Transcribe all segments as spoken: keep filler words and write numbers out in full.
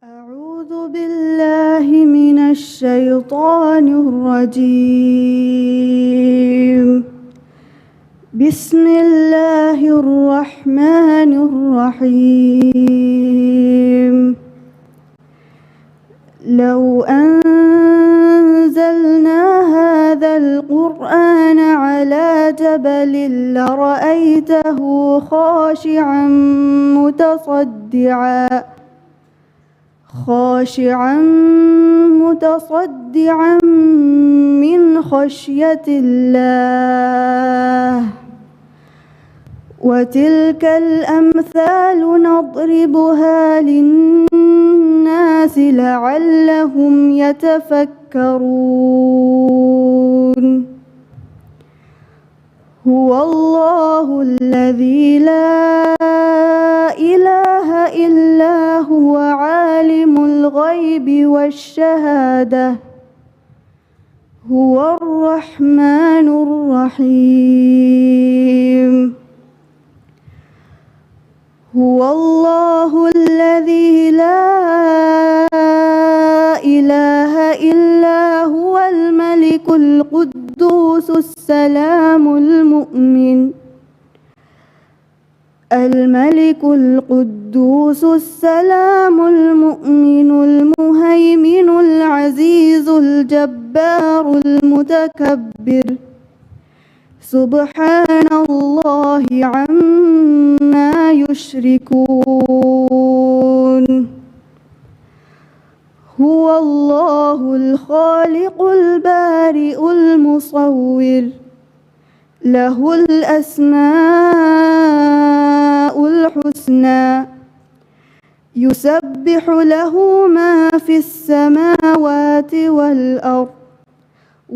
أعوذ بالله من الشيطان الرجيم. بسم الله الرحمن الرحيم. لو أنزلنا هذا القرآن على جبل لرأيته خاشعا متصدعا، خاشعا متصدعا من خشية الله. وتلك الأمثال نضربها للناس لعلهم يتفكرون. هو الله الذي لا إله إلا هو عالم الغيب والشهادة هو الرحمن الرحيم. هو الله الذي لا إله إلا هو الملك القدوس السلام المؤمن، الملك القدوس السلام المؤمن المهيمن العزيز الجبار المتكبر. سبحان الله عما يشركون. هو الله الخالق البارئ المصور. له الأسماء الحسنى. يسبح له ما في السماوات والأرض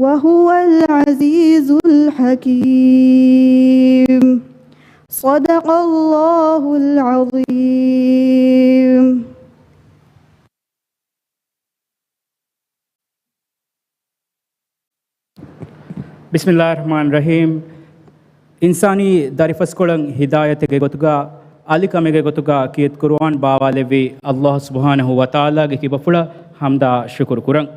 وهو العزيز الحكيم. صدق الله العظيم. ބިސްމިއްލާހި ރަޙްމާނި ރަޙީމް. އިންސާނީ ދަރިފަސްކޮޅަށް ހިދާޔަތެއްގެ ގޮތުގަ، އަލިކަމެއްގެ ގޮތުގަ ކީރިތި ޤުރުއާން ބާވާލެއްވި ﷲ ސުބްޙާނަހޫ ވަތަޢާލާގެ ކިބަފުޅަށް ޙަމްދާ ޝުކުރު ކުރަން.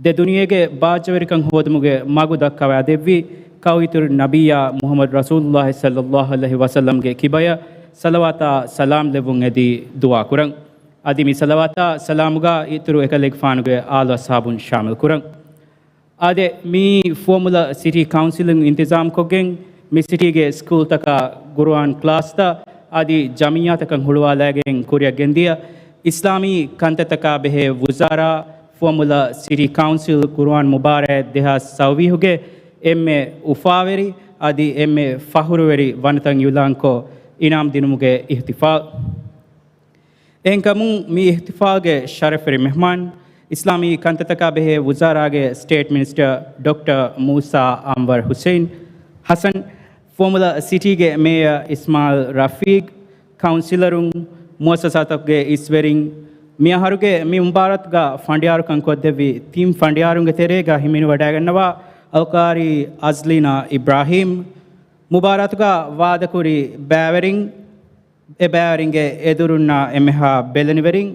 ދެ ދުނިޔޭގެ ބާއްޖަވެރިކަން ހޯދުމުގެ މަގު ދައްކަވާދެއްވި ކައުއިތުރު ނަބިއްޔާ މުޙައްމަދު ރަސޫލުއްލާހި ޞައްލައްލާހު ޢަލައިހި ވަސައްލަމްގެ ކިބަޔަށް ޞަލަވާތާ ސަލާމް ލެއްވުން އެދި ދުޢާ ކުރަން. އަދި މި ޞަލަވާތާ ސަލާމުގަ އިތުރު އެކަލޭގެފާނުގެ އާލު އަޞްޙާބުން ޝާމިލް ކުރަން. އާދެ، މިއީ ފުވައްމުލައް ސިޓީ ކައުންސިލުން އިންތިޒާމްކޮށްގެން، މި ސިޓީގެ ސްކޫލްތަކާ، ގުރުއާން ކްލާސްތައް އަދި ޖަމިއްޔާތަކަށް ހުޅުވާލައިގެން ކުރިއަށް ގެންދިޔަ އިސްލާމީ ކަންތައްތަކާ ބެހޭ ވުޒާރާ، ފުވައްމުލައް ސިޓީ ކައުންސިލް ގުރުއާން މުބާރާތް ދެހާސް ސައުވީހުގެ އެންމެ އުފާވެރި އަދި އެންމެ ފަޚުރުވެރި ވަނަތައް އިޢުލާންކޮށް، އިނާމް ދިނުމުގެ އިޙްތިފާލް. އެހެންކަމުން، މި އިޙްތިފާލްގެ ޝަރަފްވެރި މެހްމާން، އިސްލާމީ ކަންތައްތަކާ ބެހޭ ވުޒާރާގެ ސްޓޭޓް މިނިސްޓަރ ޑޮކްޓަރ މޫސާ އަންވަރު ޙުސެއިން ޙަސަން، ފުވައްމުލައް ސިޓީގެ މޭޔަރ އިސްމާޢީލް ރަފީޤް، ކައުންސިލަރުން، މުއައްސަސާތަކުގެ އިސްވެރިން، މިއަހަރުގެ މި މުބާރާތުގަ ފަނޑިޔާރުކަން ކޮށްދެއްވި ތިން ފަނޑިޔާރުންގެ ތެރޭގަ ހިމެނިވަޑައިގަންނަވާ އަލްޤާރީ އަޒްލީނާ އިބްރާހީމް، މުބާރާތުގަ ވާދަކުރި ބައިވެރިން، އެ ބައިވެރިންގެ އެދުރުންނާ އެންމެހާ ބެލެނިވެރިން،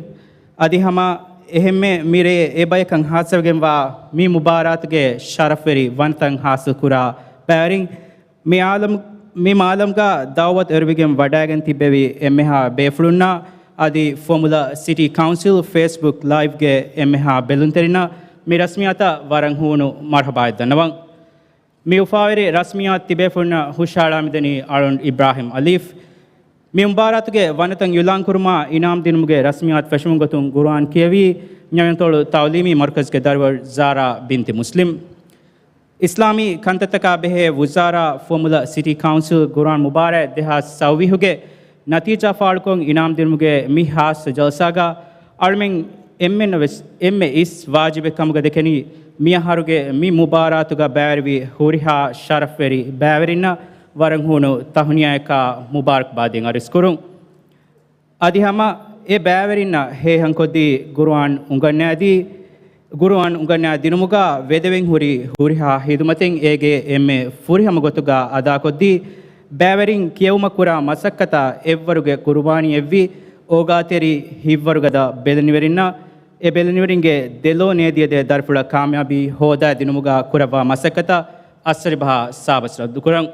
އަދި ހަމަ އެހެންމެ މިރޭ އެބަޔަކަށް ހާއްސަވެގެންވާ މި މުބާރާތުގެ ޝަރަފްވެރި ވަނަތައް ހާސިލްކުރާ ބައިވެރިން، މި އާލަމް، މި މާލަމްގަ ދަޢުވަތު އެރުވިގެން ވަޑައިގެން ތިއްބެވި އެންމެހާ ބޭފުޅުންނާ އަދި ފުވައްމުލައް ސިޓީ ކައުންސިލް ފޭސްބުކް ލައިވްގެ އެންމެހާ ބެލުންތެރިންނަށް މި ރަސްމިއްޔާތަށް ވަރަށް ހޫނު މަރުޙަބާއެއް ދަންނަވަން. މި އުފާވެރި ރަސްމިއްޔާތު ތިބޭފުޅުންނަށް ހުށަހަޅާމިދަނީ އަޅުން އިބްރާހިމް އަލީފް. މި މުބާރާތުގެ ވަނަތައް އިޢުލާންކުރުމާ، އިނާމް ދިނުމުގެ ރަސްމިއްޔާތު ފެށުމުގެ ގޮތުން ގުރުއާން ކިޔެވީ، ނިޢުމަތުލް ތަޢުލީމީ މަރުކަޒުގެ ދަރިވަރު ޒާރާ ބިންތި މުސްލިމް. އިސްލާމީ ކަންތައްތަކާ ބެހޭ ވުޒާރާ، ފުވައްމުލައް ސިޓީ ކައުންސިލް ގުރުއާން މުބާރާތް ދެހާސް ސައުވީހުގެ ނަތީޖާ ފާޅުކޮށް އިނާމް ދިނުމުގެ މި ހާއްސަ ޖަލްސާގަ އަޅުމެން އެންމެންނަށް ވެސް އެންމެ އިސް ވާޖިބެއް ކަމުގަ ދެކެނީ، މިއަހަރުގެ މި މުބާރާތުގަ ބައިވެރިވި ހުރިހާ ޝަރަފްވެރި ބައިވެރިންނަށް ވަރަށް ހޫނު ތަހުނިޔާއަކާ މުބާރަކްބާދެއް އަރިސްކުރުން. އަދި ހަމަ އެ ބައިވެރިންނަށް ހޭހަންކޮށްދީ ގުރުއާން އުނގަންނާދީ، ގުރުއާން އުނގަންނާ ދިނުމުގަ ވެދެވެން ހުރި ހުރިހާ ހިދުމަތެއް އޭގެ އެންމެ ފުރިހަމަ ގޮތުގަ އަދާކޮށްދީ، ބައިވެރިން ކިޔެވުމަށް ކުރާ މަސައްކަތަށް އެއްވަރުގެ ޤުރުބާނީ އެއްވި އޯގާތެރި ހިތްވަރުގަދަ ބެލެނިވެރިންނަށް އެ ބެލެނިވެރިންގެ ދެލޯ ނޭދިޔަދޭ ދަރިފުޅަށް ކާމިޔާބީ ހޯދާ ދިނުމުގަ ކުރައްވާ މަސައްކަތަށް އައްސަރިބަހާ ސާބަސް ރައްދުކުރަން.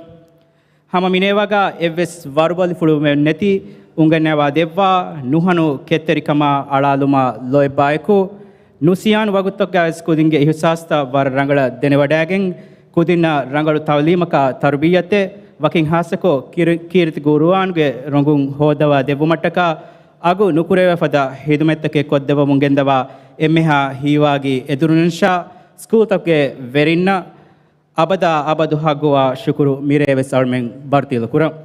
ހަމަ މިނޭވާގަ އެއްވެސް ވަރުބަލިފުޅުވުމެއް ނެތި އުނގެންނައިވާ ދެއްވާ ނުހަނު ކެތްތެރިކަމާ އަޅާލުމާ ލޯތްބާއެކު، ނުސިޔާން ވަގުތުތަކުގަވެސް ކުދިންގެ އިހުސާސްތައް ވަރަށް ރަނގަޅަށް ދެނެވަޑައިގެން، ކުދިންނަށް ރަނގަޅު ތައުލީމަކާ ތަރުބިއްޔަތެއް، ވަކިން ހާއްސަކޮށް ކީރި-، ކީރިތި ގުރުއާންގެ ރޮނގުން ހޯއްދަވާ ދެއްވުމަށްޓަކާ، އަގު ނުކުރެވޭ ފަދަ ހިދުމަތްތަކެއް ކޮށްދެއްވަމުން ގެންދަވާ އެންމެހާ ހީވާގި އެދުރުންނަށާ، ސްކޫލްތަކުގެ ވެރިންނަށް އަބަދާ އަބަދު ހައްގުވާ ޝުކުރު މިރޭވެސް އަޅުމެން ބަރުތިލުކުރަން.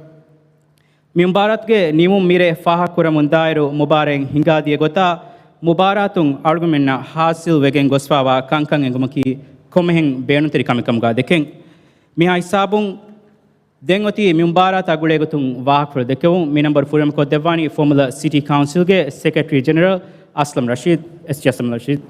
މި މުބާރާތުގެ ނިމުން މިރޭ ފާހަގަކުރަމުންދާއިރު، މުބާރާތް ހިނގާދިޔަ ގޮތާ، މުބާރާތުން އަޅުގަނޑުމެންނަށް ހާސިލް ވެގެން ގޮސްފާވާ ކަންކަން އެނގުމަކީ ކޮންމެހެން ބޭނުންތެރި ކަމެއް ކަމުގަ ދެކެން. މިހާ ހިސާބުން ދެން އޮތީ މި މުބާރާތާ ގުޅޭގޮތުން ވާހަކަފުޅު ދެއްކެވުން. މި ނަންބަރު ފުރިހަމަކޮށްދެއްވާނީ ފޯމުލަ ސިޓީ ކައުންސިލްގެ ސެކްރެޓަރީ ޖެނެރަލް އަސްލަމް ރަޝީދު، އެސްޖީ އަސްލަމް ރަޝީދު.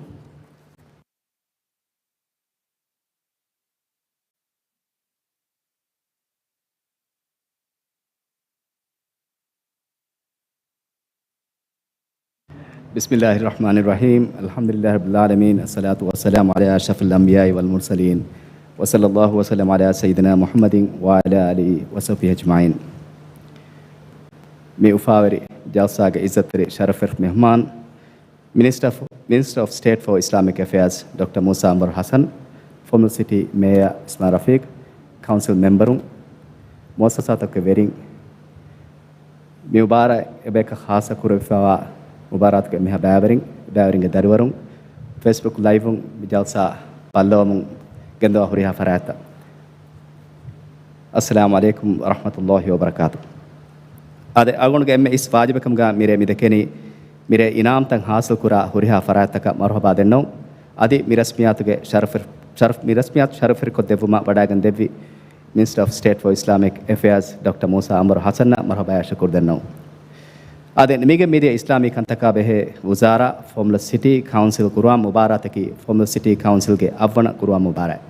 بسم الله الرحمن الرحيم. الحمد لله رب العالمين. الصلاة والسلام على أشرف الأنبياء والمرسلين. وصلى الله وسلم على سيدنا محمد وعلى آله وصحبه أجمعين. މި އުފާވެރި ޖަލްސާގެ އިއްޒަތްތެރި ޝަރަފްވެރި މެހުމާން، މިނިސްޓަރ އޮފް، މިނިސްޓަރ އޮފް ސްޓޭޓް ފޯ އިސްލާމިކް އެފެއާޒް ޑޮކްޓަރ މޫސާ އަންވަރު ހަސަން، ފޯމުލަ ސިޓީ މޭޔަރ އިސްމާ ރަފީޤް، ކައުންސިލް މެމްބަރުން، މުއައްސަސާތަކުގެ ވެރިން، މި މުބާރާތް އެބަޔަކަށް ޚާއްޞަ ކުރެވިފައިވާ މުބާރާތުގެ އެންމެހާ ބައިވެރިން، ބައިވެރިންގެ ދަރިވަރުން، ފޭސްބުކް ލައިވުން މި ޖަލްސާ ބައްލަވަމުން ގެންދަވާ ހުރިހާ ފަރާތްތައް. އައްސަލާމު ޢަލައިކުމް ވަރަޙްމަތުﷲި ވަބަރަކާތު. އާދެ، އަޅުގަނޑުގެ އެންމެ އިސް ވާޖިބެއް ކަމުގަ މިރޭ މި ދެކެނީ، މިރޭ އިނާމްތައް ހާސިލް ކުރާ ހުރިހާ ފަރާތްތަކަށް މަރުޙަބާ ދެންނެވުން. އަދި މި ރަސްމިއްޔާތުގެ ޝަރަފް، ޝަރަފް، މި ރަސްމިއްޔާތު ޝަރަފްވެރިކޮށްދެއްވުމަށް ވަޑައިގެން ދެއްވި މިނިސްޓަރ އޮފް ސްޓޭޓް ފޯ އިސްލާމިކް އެފެއާޒް ޑޮކްޓަރ މޫސާ އަންވަރު ހަސަންއަށް މަރުޙަބާއާ ޝުކުރު ދެންނެވުން. އާދެ، މީގެން މިދިޔަ އިސްލާމީ ކަންތަކާ ބެހޭ ވުޒާރާ، ފޯމުލަ ސިޓީ ކައުންސިލް ގުރުއާން މުބާރާތަކީ، ފޯމުލަ ސިޓީ ކައުންސިލްގެ އަށްވަނަ ގުރުއާން މުބާރާތް.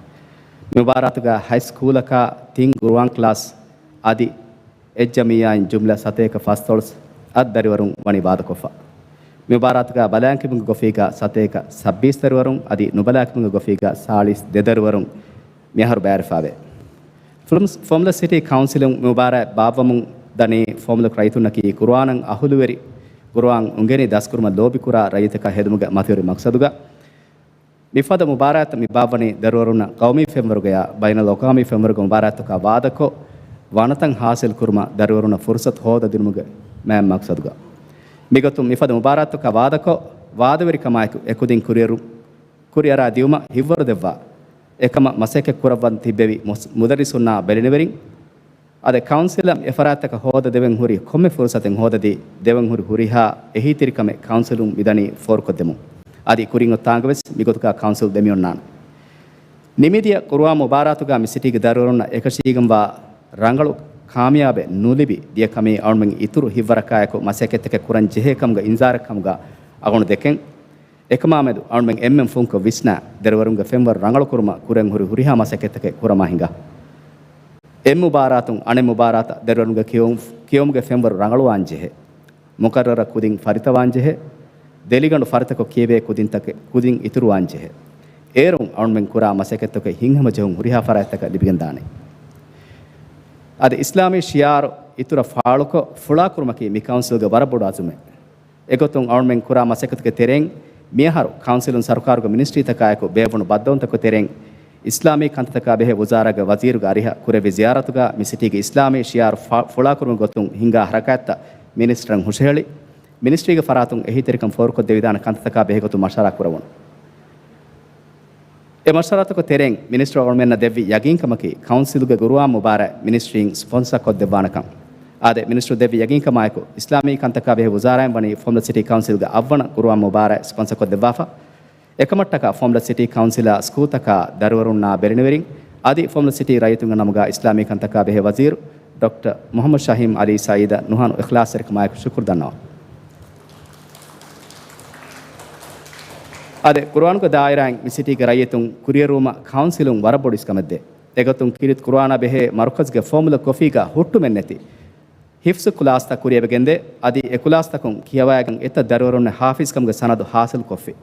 މި މުބާރާތުގަ ހައި ސްކޫލަކާ ތިން ގުރުއާން ކްލާސް އަދި އެއް ޖަމިއްޔާއިން ޖުމްލަ ސަތޭކަ ފަސްދޮޅަސް އަށް ދަރިވަރުން ވަނީ ވާދަކޮށްފަ. މި މުބާރާތުގަ ބަލާންކިބުންގެ ގޮފީގަ ސަތޭކަ ސައްބީސް ދަރިވަރުން އަދި ނުބަލާކިބުންގެ ގޮފީގަ ސާޅީސް ދެ ދަރިވަރުން މިއަހަރު ބައިވެރިވެފައިވޭ. ފުލުމްސް، ފޯމުލަ ސިޓީ ކައުންސިލުން މި މުބާރާތް ބާއްވަމުން ދަނީ ފޯމުލަ ރައްޔިތުންނަކީ ގުރުއާނަށް އަހުލުވެރި، ގުރުއާން އުނގެނި ދަސްކުރުމަށް ލޯބިކުރާ ރައްޔިތަކަށް ހެދުމުގެ މަތިވެރި މަޤްޞަދުގަ. މިފަދަ މުބާރާތްތައް މި ބާއްވަނީ ދަރިވަރުންނަށް ޤައުމީ ފެންވަރުގަޔާ ބައިނަލްއަޤްވާމީ ފެންވަރުގެ މުބާރާތްތަކާ ވާދަކޮށް، ވަނަތައް ހާސިލް ކުރުމަށް ދަރިވަރުންނަށް ފުރުޞަތު ހޯދަދިނުމުގެ މާތް މަޤްޞަދުގަ. މިގޮތުން މިފަދަ މުބާރާތްތަކާ ވާދަކޮށް، ވާދަވެރިކަމާއެކު އެކުދިން ކުރިއެރު، ކުރިއަރާ ދިއުމަށް ހިތްވަރު ދެއްވާ، އެކަމަށް މަސައްކަތް ކުރައްވަން ތިއްބެވި މުސް-، މުދައްރިސުންނާ ބެލެނިވެރިން، އަދި ކައުންސިލަށް އެފަރާތްތަކަށް ހޯދަދެވެން ހުރި ކޮންމެ ފުރުސަތެއް ހޯދަދީ، ދެވެން ހުރި ހުރިހާ އެހީތެރިކަމެއް ކައުންސިލުން މިދަނީ ފޯރުކޮށްދެމުން. އަދި ކުރިން އޮތްތާނގަވެސް މިގޮތުގަ ކައުންސިލް ދެމިއޮންނާނެ. ނިމިދިޔަ ގުރުއާން މުބާރާތުގަ މި ސިޓީގެ ދަރިވަރުންނަށް އެކަށީގެންވާ ރަނގަޅު ކާމިޔާބެއް ނުލިބި، ދިޔަ ކަމީ އަޅުމެން އިތުރު ހިތްވަރަކާއެކު މަސައްކަތްތަކެއް ކުރަން ޖެހޭ ކަމުގެ އިންޒާރެއް ކަމުގަ އަޅުގަނޑު ދެކެން. އެކަމާމެދު އަޅުމެން އެންމެން ފުންކޮށް ވިސްނާ، ދަރިވަރުންގެ ފެންވަރު ރަނގަޅުކުރުމަށް ކުރަން ހުރި ހުރިހާ މަސައްކަތްތަކެއް ކުރަމާ ހިނގާ. އެއް މުބާރާތުން އަނެއް މުބާރާތަށް ދަރިވަރުންގެ ކިޔެވުން، ކިޔެވުމުގެ ފެންވަރު ރަނގަޅުވާން ޖެހޭ. މުޤައްރަރަށް ކުދިން ފަރިތަވާން ޖެހޭ. ދެލިގަނޑު ފަރިތަކޮށް ކިޔެވޭ ކުދިންތަކެއް ކުދިން އިތުރުވާން ޖެހޭ. އޭރުން އަޅުމެން ކުރާ މަސައްކަތްތަކުގެ ހިތްހަމަޖެހުން ހުރިހާ ފަރާތްތަކަށް ލިބިގެންދާނެ. އަދި އިސްލާމީ ޝިޢާރު އިތުރަށް ފާޅުކޮށް، ފުޅާކުރުމަކީ މި ކައުންސިލްގެ ވަރަށް ބޮޑު އަޒުމެއް. އެގޮތުން އަޅުމެން ކުރާ މަސައްކަތުގެ ތެރެއިން، މިއަހަރު ކައުންސިލުން ސަރުކާރުގެ މިނިސްޓްރީތަކާއެކު ބޭއްވުނު ބައްދަލުތަކުގެ ތެރެއިން، އިސްލާމީ ކަންތައްތަކާ ބެހޭ ވުޒާރާގެ ވަޒީރުގެ އަރިހަށް ކުރެއްވި ޒިޔާރަތުގަ މި ސިޓީގެ އިސްލާމީ ޝިޢާރު ފާ-، ފުޅާކުރުމުގެ ގޮތުން ހިންގާ ހަރަކާތްތައް މިނިސްޓަރަށް ހުށަހެޅި، މިނިސްޓްރީގެ ފަރާތުން އެހީތެރިކަން ފޯރުކޮށްދެވިދާނެ ކަންތައްތަކާ ބެހޭގޮތުން މަޝްވަރާ ކުރެވުނު. އެ މަޝްވަރާތަކުގެ ތެރެއިން މިނިސްޓަރު އަޅުމެންނަށް ދެއްވި ޔަގީންކަމަކީ، ކައުންސިލުގެ ގުރުއާން މުބާރާތް މިނިސްޓްރީން ސްޕޮންސަރ ކޮށްދެއްވާނެކަން. އާދެ، މިނިސްޓަރު ދެއްވި ޔަގީންކަމާއެކު، އިސްލާމީ ކަންތަކާ ބެހޭ ވުޒާރާއިން ވަނީ ފޯމުލަ ސިޓީ ކައުންސިލްގެ އަށްވަނަ ގުރުއާން މުބާރާތް ސްޕޮންސަރ ކޮށްދެއްވާފަ. އެކަމަށްޓަކާ ފޯމުލަ ސިޓީ ކައުންސިލާ ސްކޫލްތަކާ ދަރިވަރުންނާ ބެލެނިވެރިން އަދި ފޯމުލަ ސިޓީ ރައްޔިތުންގެ ނަމުގަ އިސްލާމީ ކަންތަކާ ބެހޭ ވަޒީރު ޑޮކްޓަރ މުޙައްމަދު ޝަހީމް ޢަލީ ސަޢީދަށް ނުހަނު އިޚްލާޞްތެރިކަމާއެކު ޝުކުރު ދަންނަވަން. އަދި ގުރުއާނުގެ ދާއިރާއިން މި ސިޓީގެ ރައްޔިތުން ކުރިއެރުވުމަށް ކައުންސިލުން ވަރަށް ބޮޑު އިސްކަމެއް ދޭ. އެގޮތުން ކީރިތި ގުރުއާނާ ބެހޭ މަރުކަޒުގެ ފޯމުލަ ކޮފީގަ ހުއްޓުމެއް ނެތި، ހިފްޒު ކުލާސްތައް ކުރިއަށް ގެންދޭ. އަދި އެ ކުލާސްތަކުން ކިޔަވައިގެން އެތައް ދަރިވަރުންނަށް ހާފިޒްކަމުގެ ސަނަދު ހާސިލްކޮށްފި.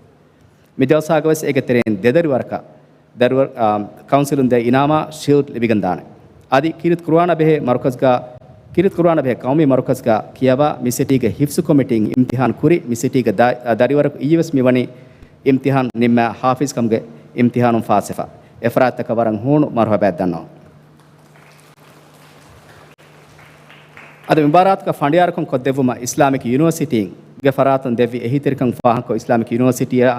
މި ޖަލްސާގަވެސް އޭގެ ތެރެއިން ދެ ދަރިވަރަކަށް ދަރިވަރު، އާ، ކައުންސިލުން ދޭ އިނާމާ ޝީލްޑް ލިބިގެންދާނެ. އަދި ކީރިތި ޤުރުއާނާ ބެހޭ މަރުކަޒްގަ، ކީރިތި ޤުރުއާނާ ބެހޭ ޤައުމީ މަރުކަޒްގަ ކިޔަވާ މި ސިޓީގެ ހިފްޒު ކޮމިޓީން އިމްތިހާން ކުރި މި ސިޓީގެ ދަ-، އާ، ދަރިވަރަކު އިއްޔެވެސް މިވަނީ އިމްތިހާން ނިންމާ ހާފިޒްކަމުގެ އިމްތިހާނުން ފާސްވެފަ. އެ ފަރާތްތަކަށް ވަރަށް ހޫނު މަރުޙަބާއެއް ދަންނަވަން. އަދި މި މުބާރާތުގަ ފަނޑިޔާރުކަން ކޮށްދެއްވުމަށް އިސްލާމިކް ޔުނިވަރސިޓީންގެ ފަރާތުން ދެއްވި އެހީތެރިކަން ފާހަގަކޮށް، އިސްލާމިކް ޔުނިވަރސިޓީއާ،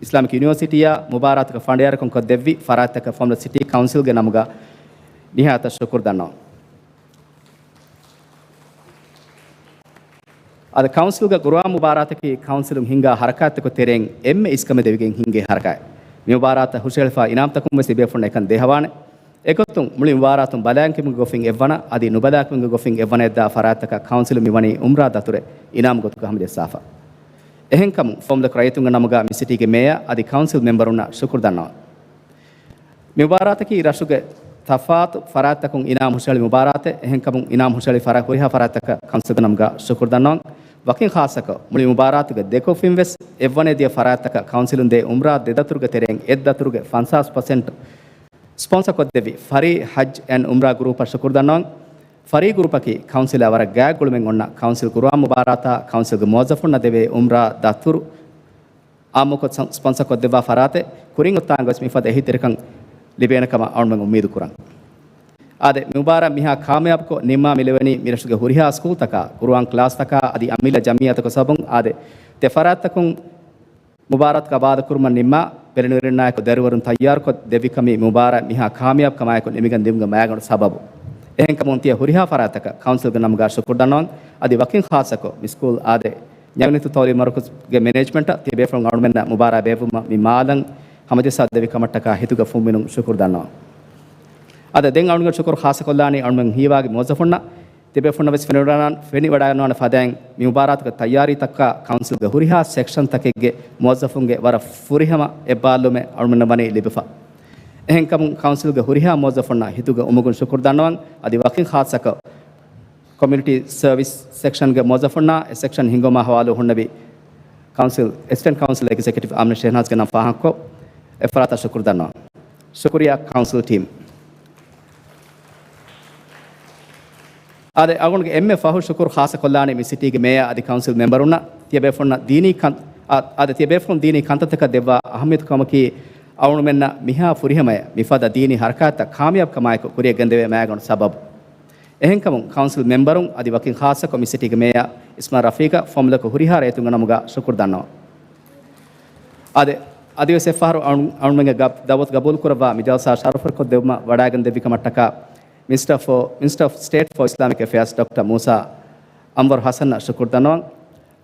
އިސްލާމިކް ޔުނިވަރސިޓީއާ މުބާރާތުގަ ފަނޑިޔާރުކަން ކޮށްދެއްވި ފަރާތްތަކަށް ފަމުނަ ސިޓީ ކައުންސިލްގެ ނަމުގަ ނިހާތަށް ޝުކުރު ދަންނަވަން. އަދި ކައުންސިލްގެ ޤުރުއާން މުބާރާތަކީ ކައުންސިލުން ހިންގާ ޙަރަކާތްތަކުގެ ތެރެއިން އެންމެ އިސްކަމެއް ދެވިގެން ހިންގޭ ޙަރަކާތް. މި މުބާރާތަށް ހުށަހެޅިފަ އިނާމްތަކުން ވެސް ތިބޭފުޅުންނަށް އެކަން ދޭހަވާނެ. އެގޮތުން މުޅި މުބާރާތުން ބަލާލިންކަމުގެ ގޮތުން އެއްވަނަ އަދި ނުބަލާލިންކަމުގެ ގޮތުން އެއްވަނައަށްދާ ފަރާތްތަކަށް ކައުންސިލުން މިވަނީ އުމްރާ ދަތުރެއް އިނާމު ގޮތުގަ ހަމަޖައްސާފަ. އެހެންކަމުން ފަމުލަކު ރައްޔިތުންގެ ނަމުގަ މި ސިޓީގެ މޭޔަރ އަދި ކައުންސިލް މެމްބަރުންނަށް ޝުކުރު ދަންނަވަން. މި މުބާރާތަކީ ރަށުގެ ތަފާތު ފަރާތްތަކުން އިނާމް ހުށަހެޅި މުބާރާތެއް. އެހެންކަމުން އިނާމް ހުށަހެޅި ފަރާތް ހުރިހާ ފަރާތްތަކަށް ކައުންސިލްގެ ނަމުގަ ޝުކުރު ދަންނަވަން. ވަކިން ޚާއްޞަކޮށް މުޅި މުބާރާތުގެ ދެކޮށްފިން ވެސް އެއްވަނައަށް ދިޔަ ފަރާތްތަކަށް ކައުންސިލުން ދޭ އުމްރާ ދެ ދަތުރުގެ ތެރެއިން އެއް ދަތުރުގެ ފަންސާސް ޕަސެންޓް ސްޕޮންސަ ކޮށްދެއްވި ފަރީ ޙައްޖް އެންޑް އުމްރާ ގްރޫޕަށް ޝުކުރު ދަންނަވަން. ފަރީ ގްރޫޕަކީ ކައުންސިލާ ވަރަށް ގާތް ގުޅުމެއް އޮންނަ ކައުންސިލް ޤުރުއާން މުބާރާތާ ކައުންސިލްގެ މުވައްޒަފުންނަށް ދެވޭ އުމްރާ ދަތުރު އާއްމުކޮށް ސަ-، ސްޕޮންސަ ކޮށްދެއްވާ ފަރާތެއް. ކުރިން އޮތާނގޮސް މިފަދަ އެހީތެރިކަން ލިބޭނެ ކަމަށް އަޅުމެން އުއްމީދު ކުރަން. އާދެ، މި މުބާރާތް މިހާ ކާމިޔާބުކޮށް ނިންމާ މި ލެވެނީ މިރަށުގެ ހުރިހާ ސްކޫލްތަކާ، ޤުރުއާން ކްލާސްތަކާ އަދި އަމިއްލަ ޖަމްޢިއްޔާތަކުގެ ސަބަބުން. އާދެ، ތި ފަރާތްތަކުން މުބާރާތުގަ ވާދަކުރުމަށް ނިންމާ ބެލެނިވެރިންނާއެކު ދަރިވަރުން ތައްޔާރުކޮށް ދެއްވިކަމީ މި މުބާރާތް މިހާ ކާމިޔާބުކަމާއެކު ނިމިގެން ދިއުމުގެ މައިގަނޑު ސަބަބު. އެހެންކަމުން ތިޔަ ހުރިހާ ފަރާތްތަކަށް ކައުންސިލްގެ ނަމުގަ ޝުކުރު ދަންނަވަން. އަދި ވަކިން ޚާއްޞަކޮށް މި ސްކޫލް އާދެ، ނިޔަމިނިތު ތައުލީމް މަރުކަޒުގެ މެނޭޖްމަންޓަށް ތިޔަބޭފުޅުން އަޅުމެންނަށް މުބާރާތް ބޭއްވުމަށް މި މާލަން ހަމަޖައްސާ ދެއްވި ކަމަށްޓަކާ ހިތުގެ ފުންމިނުން ޝުކުރު ދަންނަވަން. އާދެ، ދެން އަޅުގަނޑު ޝުކުރު ޚާއްޞަކޮށްލާނީ އަޅުމެން ހީވާގި މުވައްޒަފުންނަށް. ތިބޭފުންނަށް ވެސް ފެނިވަޑައިގަންނަވާނެ ފަދައިން މި މުބާރާތުގެ ތައްޔާރީތަކާ ކައުންސިލްގެ ހުރިހާ ސެކްޝަންތަކެއްގެ މުވައްޒަފުންގެ ވަރަށް ފުރިހަމަ އެއްބާއްލުމެއް އަޅުމެންނަށް ވަނީ ލިބިފަ. އެހެންކަމުން ކައުންސިލްގެ ހުރިހާ މުވައްޒަފުންނަށް ހިތުގެ އުމުގުން ޝުކުރު ދަންނަވަން. އަދި ވަކިން ޚާއްޞަކޮށް ކޮމިއުނިޓީ ސަރވިސް ސެކްޝަންގެ މުވައްޒަފުންނާ އެ ސެކްޝަން ހިންގުމާ ހަވާލު ހުންނެވި ކައުންސިލް، އެސިސްޓެންޓް ކައުންސިލް އެގްޒެކެޓިވް އާމިން ޝެހްނާޒްގެ ނަން ފާހަގަކޮށް، އެ ފަރާތަށް ޝުކުރު ދަންނަވަން. ޝުކުރިއްޔާ ކައުންސިލް ޓީމް. އާދެ، އަޅުގަނޑުގެ އެންމެ ފަހު ޝުކުރު ޚާއްޞަކޮށްލާނީ މި ސިޓީގެ މޭޔަރ އަދި ކައުންސިލް މެމްބަރުންނަށް. ތިޔަބޭފުޅުންނަށް ދީނީ ކަން-، އާ، އާދެ، ތިޔަބޭފުޅުން ދީނީ ކަންތައްތަކަށް ދެއްވާ އަހައްމިޔަތުކަމަކީ އަޅުމެންނަށް މިހާ ފުރިހަމަޔަށް މިފަދަ ދީނީ ހަރަކާތްތައް ކާމިޔާބުކަމާއެކު ކުރިއަށް ގެންދެވޭ މައިގަނޑު ސަބަބު. އެހެންކަމުން ކައުންސިލް މެމްބަރުން އަދި ވަކިން ޚާއްޞަކޮށް މި ސިޓީގެ މޭޔަރ އިސްމާ ރަފީޤަށް ފަމުލަކު ހުރިހާ ރައްޔިތުންގެ ނަމުގަ ޝުކުރު ދަންނަވަން. އާދެ، އަދިވެސް އެއްފަހަރު އަޅު-، އަޅުމެންގެ ގަ-، ދައުވަތު ގަބޫލުކުރައްވާ މި ޖަލްސާ ޝަރަފްވެރިކޮށްދެއްވުމަށް ވަޑައިގެން ދެއްވި ކަމަށްޓަކާ މިނިސްޓަރ ފޯ-، މިނިސްޓަރ އޮފް ސްޓޭޓް ފޯ އިސްލާމިކް އެފެއާސް ޑޮކްޓަރ މޫސާ އަންވަރު ހަސަންއަށް ޝުކުރު ދަންނަވަން.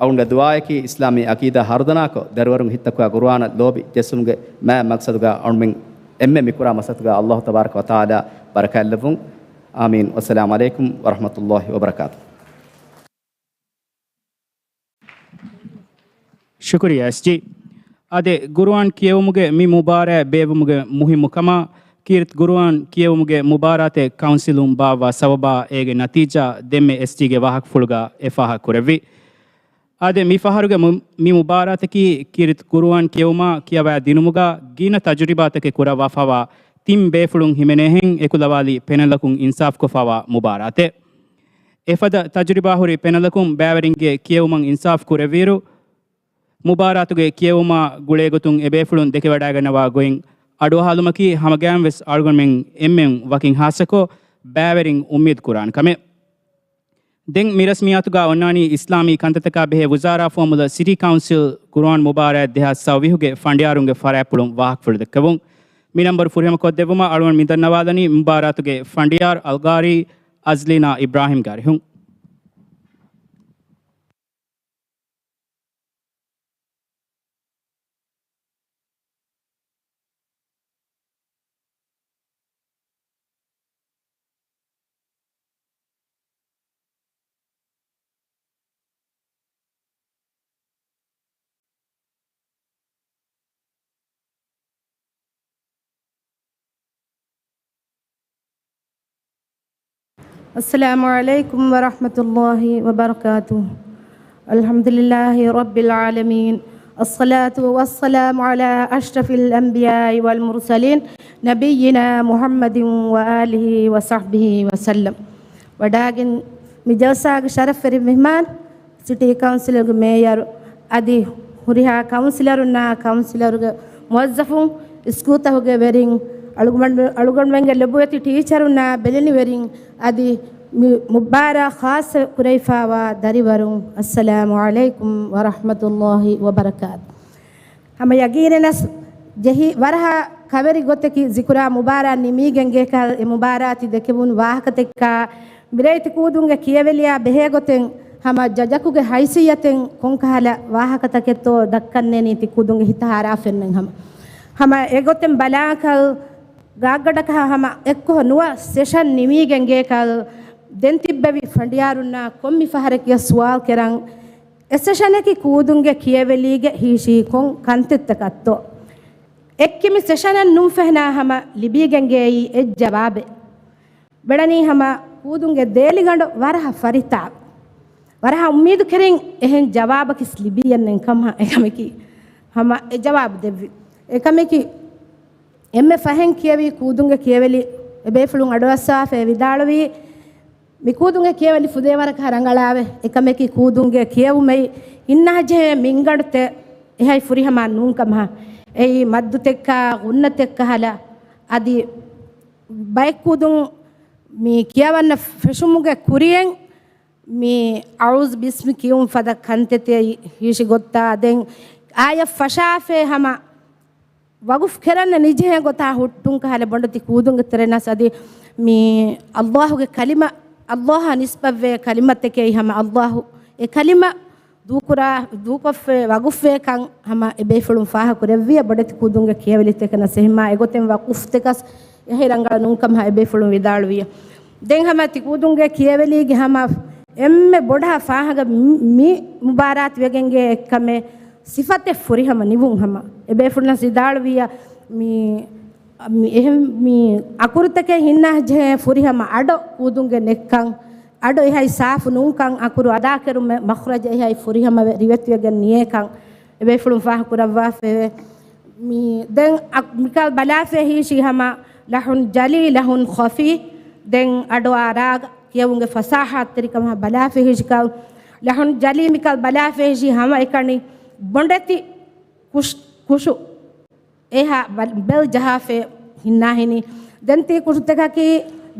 އަޅުގަނޑުގެ ދުޢާއަކީ އިސްލާމީ އަގީދާ ހަރުދަނާކޮށް، ދަރިވަރުން ހިތްތަކުގަ ޤުރުއާނަށް ލޯބި ޖެއްސުމުގެ މާތް މަޤްޞަދުގަ އަޅުމެން އެންމެ މިކުރާ މަސައްކަތުގަ ﷲ ތަބާރަކަ ވަތަޢާލާ ބަރަކާތްލެއްވުން. އާމީން. ވައްސަލާމު ޢަލައިކުމް ވަރަޙްމަތުﷲ ވަބަރަކާތުހު. ޝުކުރިއްޔާ އެސްޖީ. އާދެ، ޤުރުއާން ކިޔެވުމުގެ މި މުބާރާތް ބޭއްވުމުގެ މުހިއްމު ކަމާ، ކީރިތި ޤުރުއާން ކިޔެވުމުގެ މުބާރާތެއް ކައުންސިލުން ބާއްވާ ސަބަބާ އޭގެ ނަތީޖާ ދެންމެ އެސްޖީގެ ވާހަކަފުޅުގަ އެ ފާހަގަ ކުރެއްވި. އާދެ، މި ފަހަރުގެ މު-، މި މުބާރާތަކީ ކީރިތި ޤުރުއާން ކިޔެވުމާ ކިޔަވާ ދިނުމުގަ ގިނަ ތަޖުރިބާތަކެއް ކުރައްވާފަވާ ތިން ބޭފުޅުން ހިމެނޭހެން އެކުލަވާލި ޕެނަލަކުން އިންސާފްކޮށްފަވާ މުބާރާތެއް. އެފަދަ ތަޖުރިބާ ހުރި ޕެނަލަކުން ބައިވެރިންގެ ކިޔެވުމަށް އިންސާފް ކުރެއްވިއިރު، މުބާރާތުގެ ކިޔެވުމާ ގުޅޭގޮތުން އެބޭފުޅުން ދެކެވަޑައިގަންނަވާ ގޮތް އަޑުއަހާލުމަކީ ހަމަގައިމުވެސް އަޅުގަނޑުމެން އެންމެން ވަކިން ހާއްސަކޮށް ބައިވެރިން އުއްމީދު ކުރާނެ ކަމެއް. ދެން މި ރަސްމިއްޔާތުގަ އޮންނާނީ އިސްލާމީ ކަންތައްތަކާ ބެހޭ ވުޒާރާ ފުވައްމުލައް ސިޓީ ކައުންސިލް ޤުރުއާން މުބާރާތް ދެހާސް ސައުވީހުގެ ފަނޑިޔާރުންގެ ފަރާތްޕުޅުން ވާހަކަފުޅު ދެއްކެވުން. މި ނަންބަރު ފުރިހަމަ ކޮށްދެއްވުމަށް އަޅުގަނޑު މި ދަންނަވާލަނީ މުބާރާތުގެ ފަނޑިޔާރު އަލްގާރީ އަޒްލީނާ އިބްރާހިމްގެ އަރިހުން. السلام عليكم ورحمة الله وبركاته. الحمد لله رب العالمين. الصلاة والسلام على أشرف الأنبياء والمرسلين، نبينا محمد وآله وصحبه وسلم. ވަޑާގެން މި ޖަލްސާގެ ޝަރަފްވެރި މެހްމާން، ސިޓީ ކައުންސިލްގެ މޭޔަރު، އަދި ހުރިހާ ކައުންސިލަރުންނާ، ކައުންސިލަރުގެ މުވައްޒަފުން، ސްކޫލްތަކުގެ ވެރިން، އަޅުގަނޑު-، އަޅުގަނޑުމެންގެ ލޮބުވެތި ޓީޗަރުންނާ، ބެލެނިވެރިން، އަދި މި މުބާރާތް ޚާއްޞަ ކުރެވިފައިވާ ދަރިވަރުން، އައްސަލާމު ޢަލައިކުމް ވަރަޙްމަތުﷲި ވަބަރަކާތު. ހަމަ ޔަގީނެއް ނަސް ޖެހި ވަރަހަ ކަވެރި ގޮތަކީ ޒިކުރާ މުބާރާތް ނިމީގެން ގޭކަށް އެ މުބާރާތި ދެކެވުނު ވާހަކަތެއްކާ، މިރޭ ތި ކޫދުންގެ ކިޔެވެލިޔާ ބެހޭ ގޮތެއް ހަމަ ޖަޖަކުގެ ހައިސިއްޔަތެއް ކޮންކަހަލަ ވާހަކަތަކެއްތޯ ދައްކަންނޭނީ ތި ކޫދުންގެ ހިތަށް ހާރާފެންނެން ހަމަ. ހަމަ އެގޮތެއް ބަލާކަށް ގާތްގަނޑަކަށް ހަމަ އެއްކޮށް ނުވަ ސެޝަން ނިމީގެން ގޭކަށް ދެން ތިއްބެވި ފަނޑިޔާރުންނާ ކޮން މި ފަހަރެކިޔަ ސުވާލް ކެރަން އެ ސެޝަނަކީ ކޫދުންގެ ކިޔެވެލީގެ ހީށީ ކޮން ކަންތައްތަކަށްތޯ؟ އެއްކިމި ސެޝަނެއް ނޫން ފެންނާ ހަމަ ލިބީގެން ގޭއީ އެއް ޖަވާބެއް. ބެޅަނީ ހަމަ ކޫދުންގެ ދޭލިގަނޑު ވަރަހަ ފަރިތާވެ. ވަރަހަ އުއްމީދު ކެރިން އެހެން ޖަވާބަކިސް ލިބީއެއްނެން ކަމަށް އެކަމަކީ ހަމަ އެ ޖަވާބު ދެއްވި. އެކަމަކީ އެންމެ ފަހެން ކިޔެވި ކޫދުންގެ ކިޔެވެލި އެބޭފުޅުން އަޑުއައްސާފައި ވިދާޅުވީ، މި ކޫދުންގެ ކިޔެވެލި ފުދޭވަރަކަށް ރަނގަޅާވެ. އެކަމަކީ ކޫދުންގެ ކިޔެވުމެއް ހިންނާ ޖެހޭ މިންގަނޑުތެއް އެހައި ފުރިހަމަ ނޫންކަމަށް. އެއީ މައްދުތެއްކާ، ޣުންނަތެއްކަހަލަ، އަދި ބައެއް ކޫދުން މި ކިޔަވަންނަ ފެށުމުގެ ކުރިއެއް މި އައޫޒު ބިސްމި ކިޔުން ފަދަ ކަންތައްތައް ހީށި ގޮއްތާ ދެން އާޔަށް ފަށާފޭ ހަމަ ވަގުފް ކެރަން ނިޖެހޭ ގޮތާ ހުއްޓުން ކަހަލަ ބޮޑެތި ކޫދުންގެ ތެރެނަސް އަދި މި ﷲ ގެ ކަލިމަ، ﷲ އަށް ނިސްބަތްވޭ ކަލިމަތަކެއް ހަމަ ﷲ އެ ކަލިމަ ދޫކުރާ، ދޫކޮށްފައި ވަގުފްވޭ ކަން ހަމަ އެބޭފުޅުން ފާހަ ކުރެއްވިޔަ ބޮޑެތި ކޫދުންގެ ކިޔެވެލިތަކެއް ނަސް އެހިމާ އެގޮތެއް ވަގުފްތަކަސް އެހެރަނގަޅަ ނޫންކަމަށް އެބޭފުޅުން ވިދާޅުވިޔަ. ދެން ހަމަ ތި ކޫދުންގެ ކިޔެވެލީގެ ހަމަ އެންމެ ބޮޑަށް ފާހަގަ މި، މި މުބާރާތް ވެގެންގެ އެއްކަމެއް ސިފަތެއް ފުރިހަމަ ނިވުން ހަމަ އެބޭފުޅުންނަސް ވިދާޅުވިޔަ މި، މި އެހެން މި އަކުރުތަކެއް ހިންނާ ޖެހޭ ފުރިހަމަ އަޑޮ ކޫދުންގެ ނެއްކަން، އަޑޮ އެހައި ސާފު ނޫންކަން، އަކުރު އަދާކެރުމެއް މަޚްރަޖަށް އެހައި ފުރިހަމަ ރިވެތިވެގެން ނިޔޭކަން އެބޭފުޅުން ފާހަ ކުރައްވާފައެވެ. މި ދެން އަ، މިކަލް ބަލާފައި ހީށި ހަމަ ލަހުން ޖަލީ، ލަހުން ޚަފީ، ދެން އަޑުއާ ރާގަ ކިޔެވުންގެ ފަސާހަތްތެރިކަމަށް ބަލާފައި ހީށިކަލް ލަހުން ޖަލީ މިކަލް ބަލާފައި ހީށި ހަމަ އެކަނި ބޮނޑެތި ކުށް، ކުށު އެހާ ބަ، ބެލް ޖަހާފައި ހިންނާހިނި. ދެން ތީ ކުށުތަކަކީ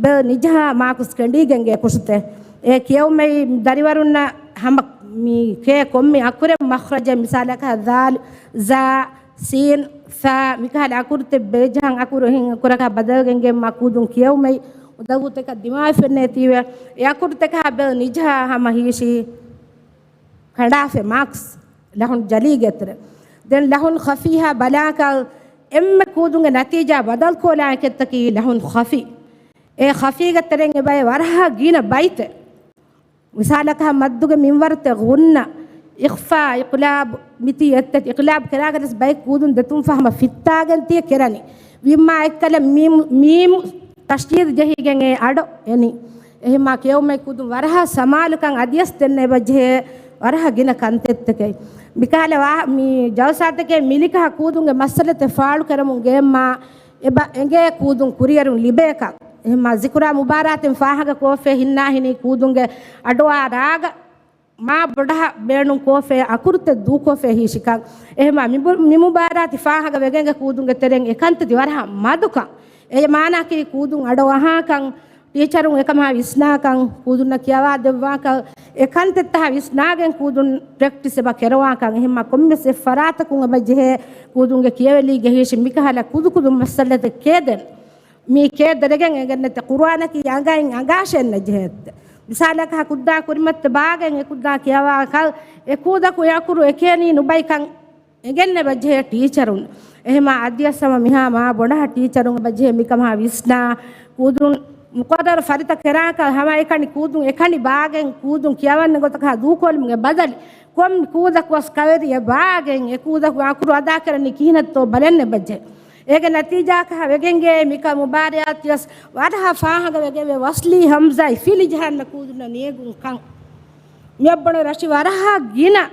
ބެލް ނިޖަހާ މާކުސް ކެނޑީގެންގެ ކުށުތެއް. އެ ކިޔެވުމެއް ދަރިވަރުންނަށް ހަމަ މި ކޭ ކޮންމެ އަކުރެއް މަޚްރަޖެއް މިސާލަކަށް ދާލް، ޒާ، ސީން، ފާ މިކަހަލަ އަކުރުތެއް ބެލް ޖަހަން އަކުރު އެހެން އަކުރަކަށް ބަދަލުގެންގެ މަ ކޫދުން ކިޔެވުމެއް އުނދަގޫތަކަށް ދިމާވެފައެއްނޭތީވެ. އެ އަކުރުތަކާ ބެލް ނިޖަހާ ހަމަ ހީށީ ކަނޑާފަ މާކްސް ލަހުން ޖަލީގެ ތެރެ. ދެން ލަހުން ޚަފީހާ ބަލާކަށް އެންމެ ކޫދުންގެ ނަތީޖާ ބަދަލުކޯލާ އެކެއްތަކީ ލަހުން ޚަފީ. އެ ޚަފީގެ ތެރެއިން އެބައި ވަރަހަ ގިނަ ބައިތެއް. މިސާލަކަށް މައްދުގެ މިންވަރުތެއް ޣުންނަ، އިޚްފާ، އިޤްލާބް، މިތީ އެއްތައް އިޤްލާބް ކެރާގަނެސް ބައެއް ކޫދުން ދެތުން ފަހަމަ ފިއްތާގެން ތިޔަ ކެރަނީ. ވީމާ އެއްކަލަ މީމު، މީމު ތަޝްދީދު ޖެހިގެން އެ އަޑޮ އެނީ. އެހެމާ ކިޔެވުމެއް ކުދުން ވަރަހަ ސަމާލުކަން އަދިޔަސް ދެންނެވި ޖެހޭ ވަރަހަ ގިނަ ކަންތައްތަކެއް. މިކަހަލަ ވާ، މި ޖަލްސާތަކެއް މިލިކަހަ ކޫދުންގެ މައްސަލަތެއް ފާޅު ކެރަމުން ގެއްމާ އެބަ އެނގޭ ކޫދުން ކުރިއެރުން ލިބޭކަން. އެހެމާ ޒިކުރާ މުބާރާތެއް ފާހަގަ ކޯފޭ ހިންނާހިނީ ކޫދުންގެ އަޑުއާ ރާގަ މާ ބޮޑަހަ ބޭނުން ކޯފޭ އަކުރުތެއް ދޫކޯފޭ ހީށިކަން. އެހެމާ މި ބު، މި މުބާރާތި ފާހަގަ ވެގެންގެ ކޫދުންގެ ތެރެއިން އެކަންތައްތި ވަރަހަ މަދުކަން. އެ މާނައަކީ ކޫދުން އަޑު އަހާކަން، ޓީޗަރުން އެކަމާ ވިސްނާކަން، ކޫދުންނަށް ކިޔަވާ ދެއްވާކަން، އެ ކަންތައްތަހާ ވިސްނާގެން ކޫދުން ޕްރެކްޓިސް އެބަ ކެރަވާކަން. އެހެމާ ކޮންމެސް އެއް ފަރާތަކުން އެބަ ޖެހޭ ކޫދުންގެ ކިޔެވެލީގެ ހީށި މިކަހަލަ ކުދު ކުދު މައްސަލަތައް ކޭދެން. މީ ކޭ ދެރެގެން އެނގެންނެތެ ޤުރުއާނަކީ އަނގައިން އަނގާށޭންނަ ޖެހޭތެ. މިސާލަކަށް ކުއްދާ ކުރިމަތި ބާގެން އެ ކުއްދާ ކިޔަވާކަށް އެ ކޫދަކު އެ އަކުރު އެކޭނީ ނުބައިކަން އެނގެންނެބަ ޖެހޭ ޓީޗަރުން. އެހެމާ އަދިޔަސް ހަމަ މިހާ މާ ބޮޑަހަ ޓީޗަރުން އެބަ ޖެހޭ މިކަމާ ވިސްނާ ކޫދުން މުޤައްރަރު ފަރިތަ ކެރާކަށް ހަމަ އެކަނި ކޫދުން އެކަނި ބާގެން ކޫދުން ކިޔަވަން ގޮތަކަށް ދޫކޮށްލުމުގެ ބަދަލި ކޮން ކޫދަކު ވެސް ކަވެރިއެއް ބާގެން އެ ކޫދަކު އަކުރު އަދާކެރަނީ ކިހިނެއްތޯ ބަލަން އެބަ ޖެހޭ. އޭގެ ނަތީޖާއަކަށް ވެގެންގެ މިކަން މުބާރާތް ވެސް ވަރަހަ ފާހަގަވެގެން ވެ ވަސްލީ ހަމްޒާއި ފިލި ޖަހަން ކޫދުންނަށް ނިޔަގުން ކަން. މިއަށް ބޮޑު ރަށި ވަރަހަ ގިނަ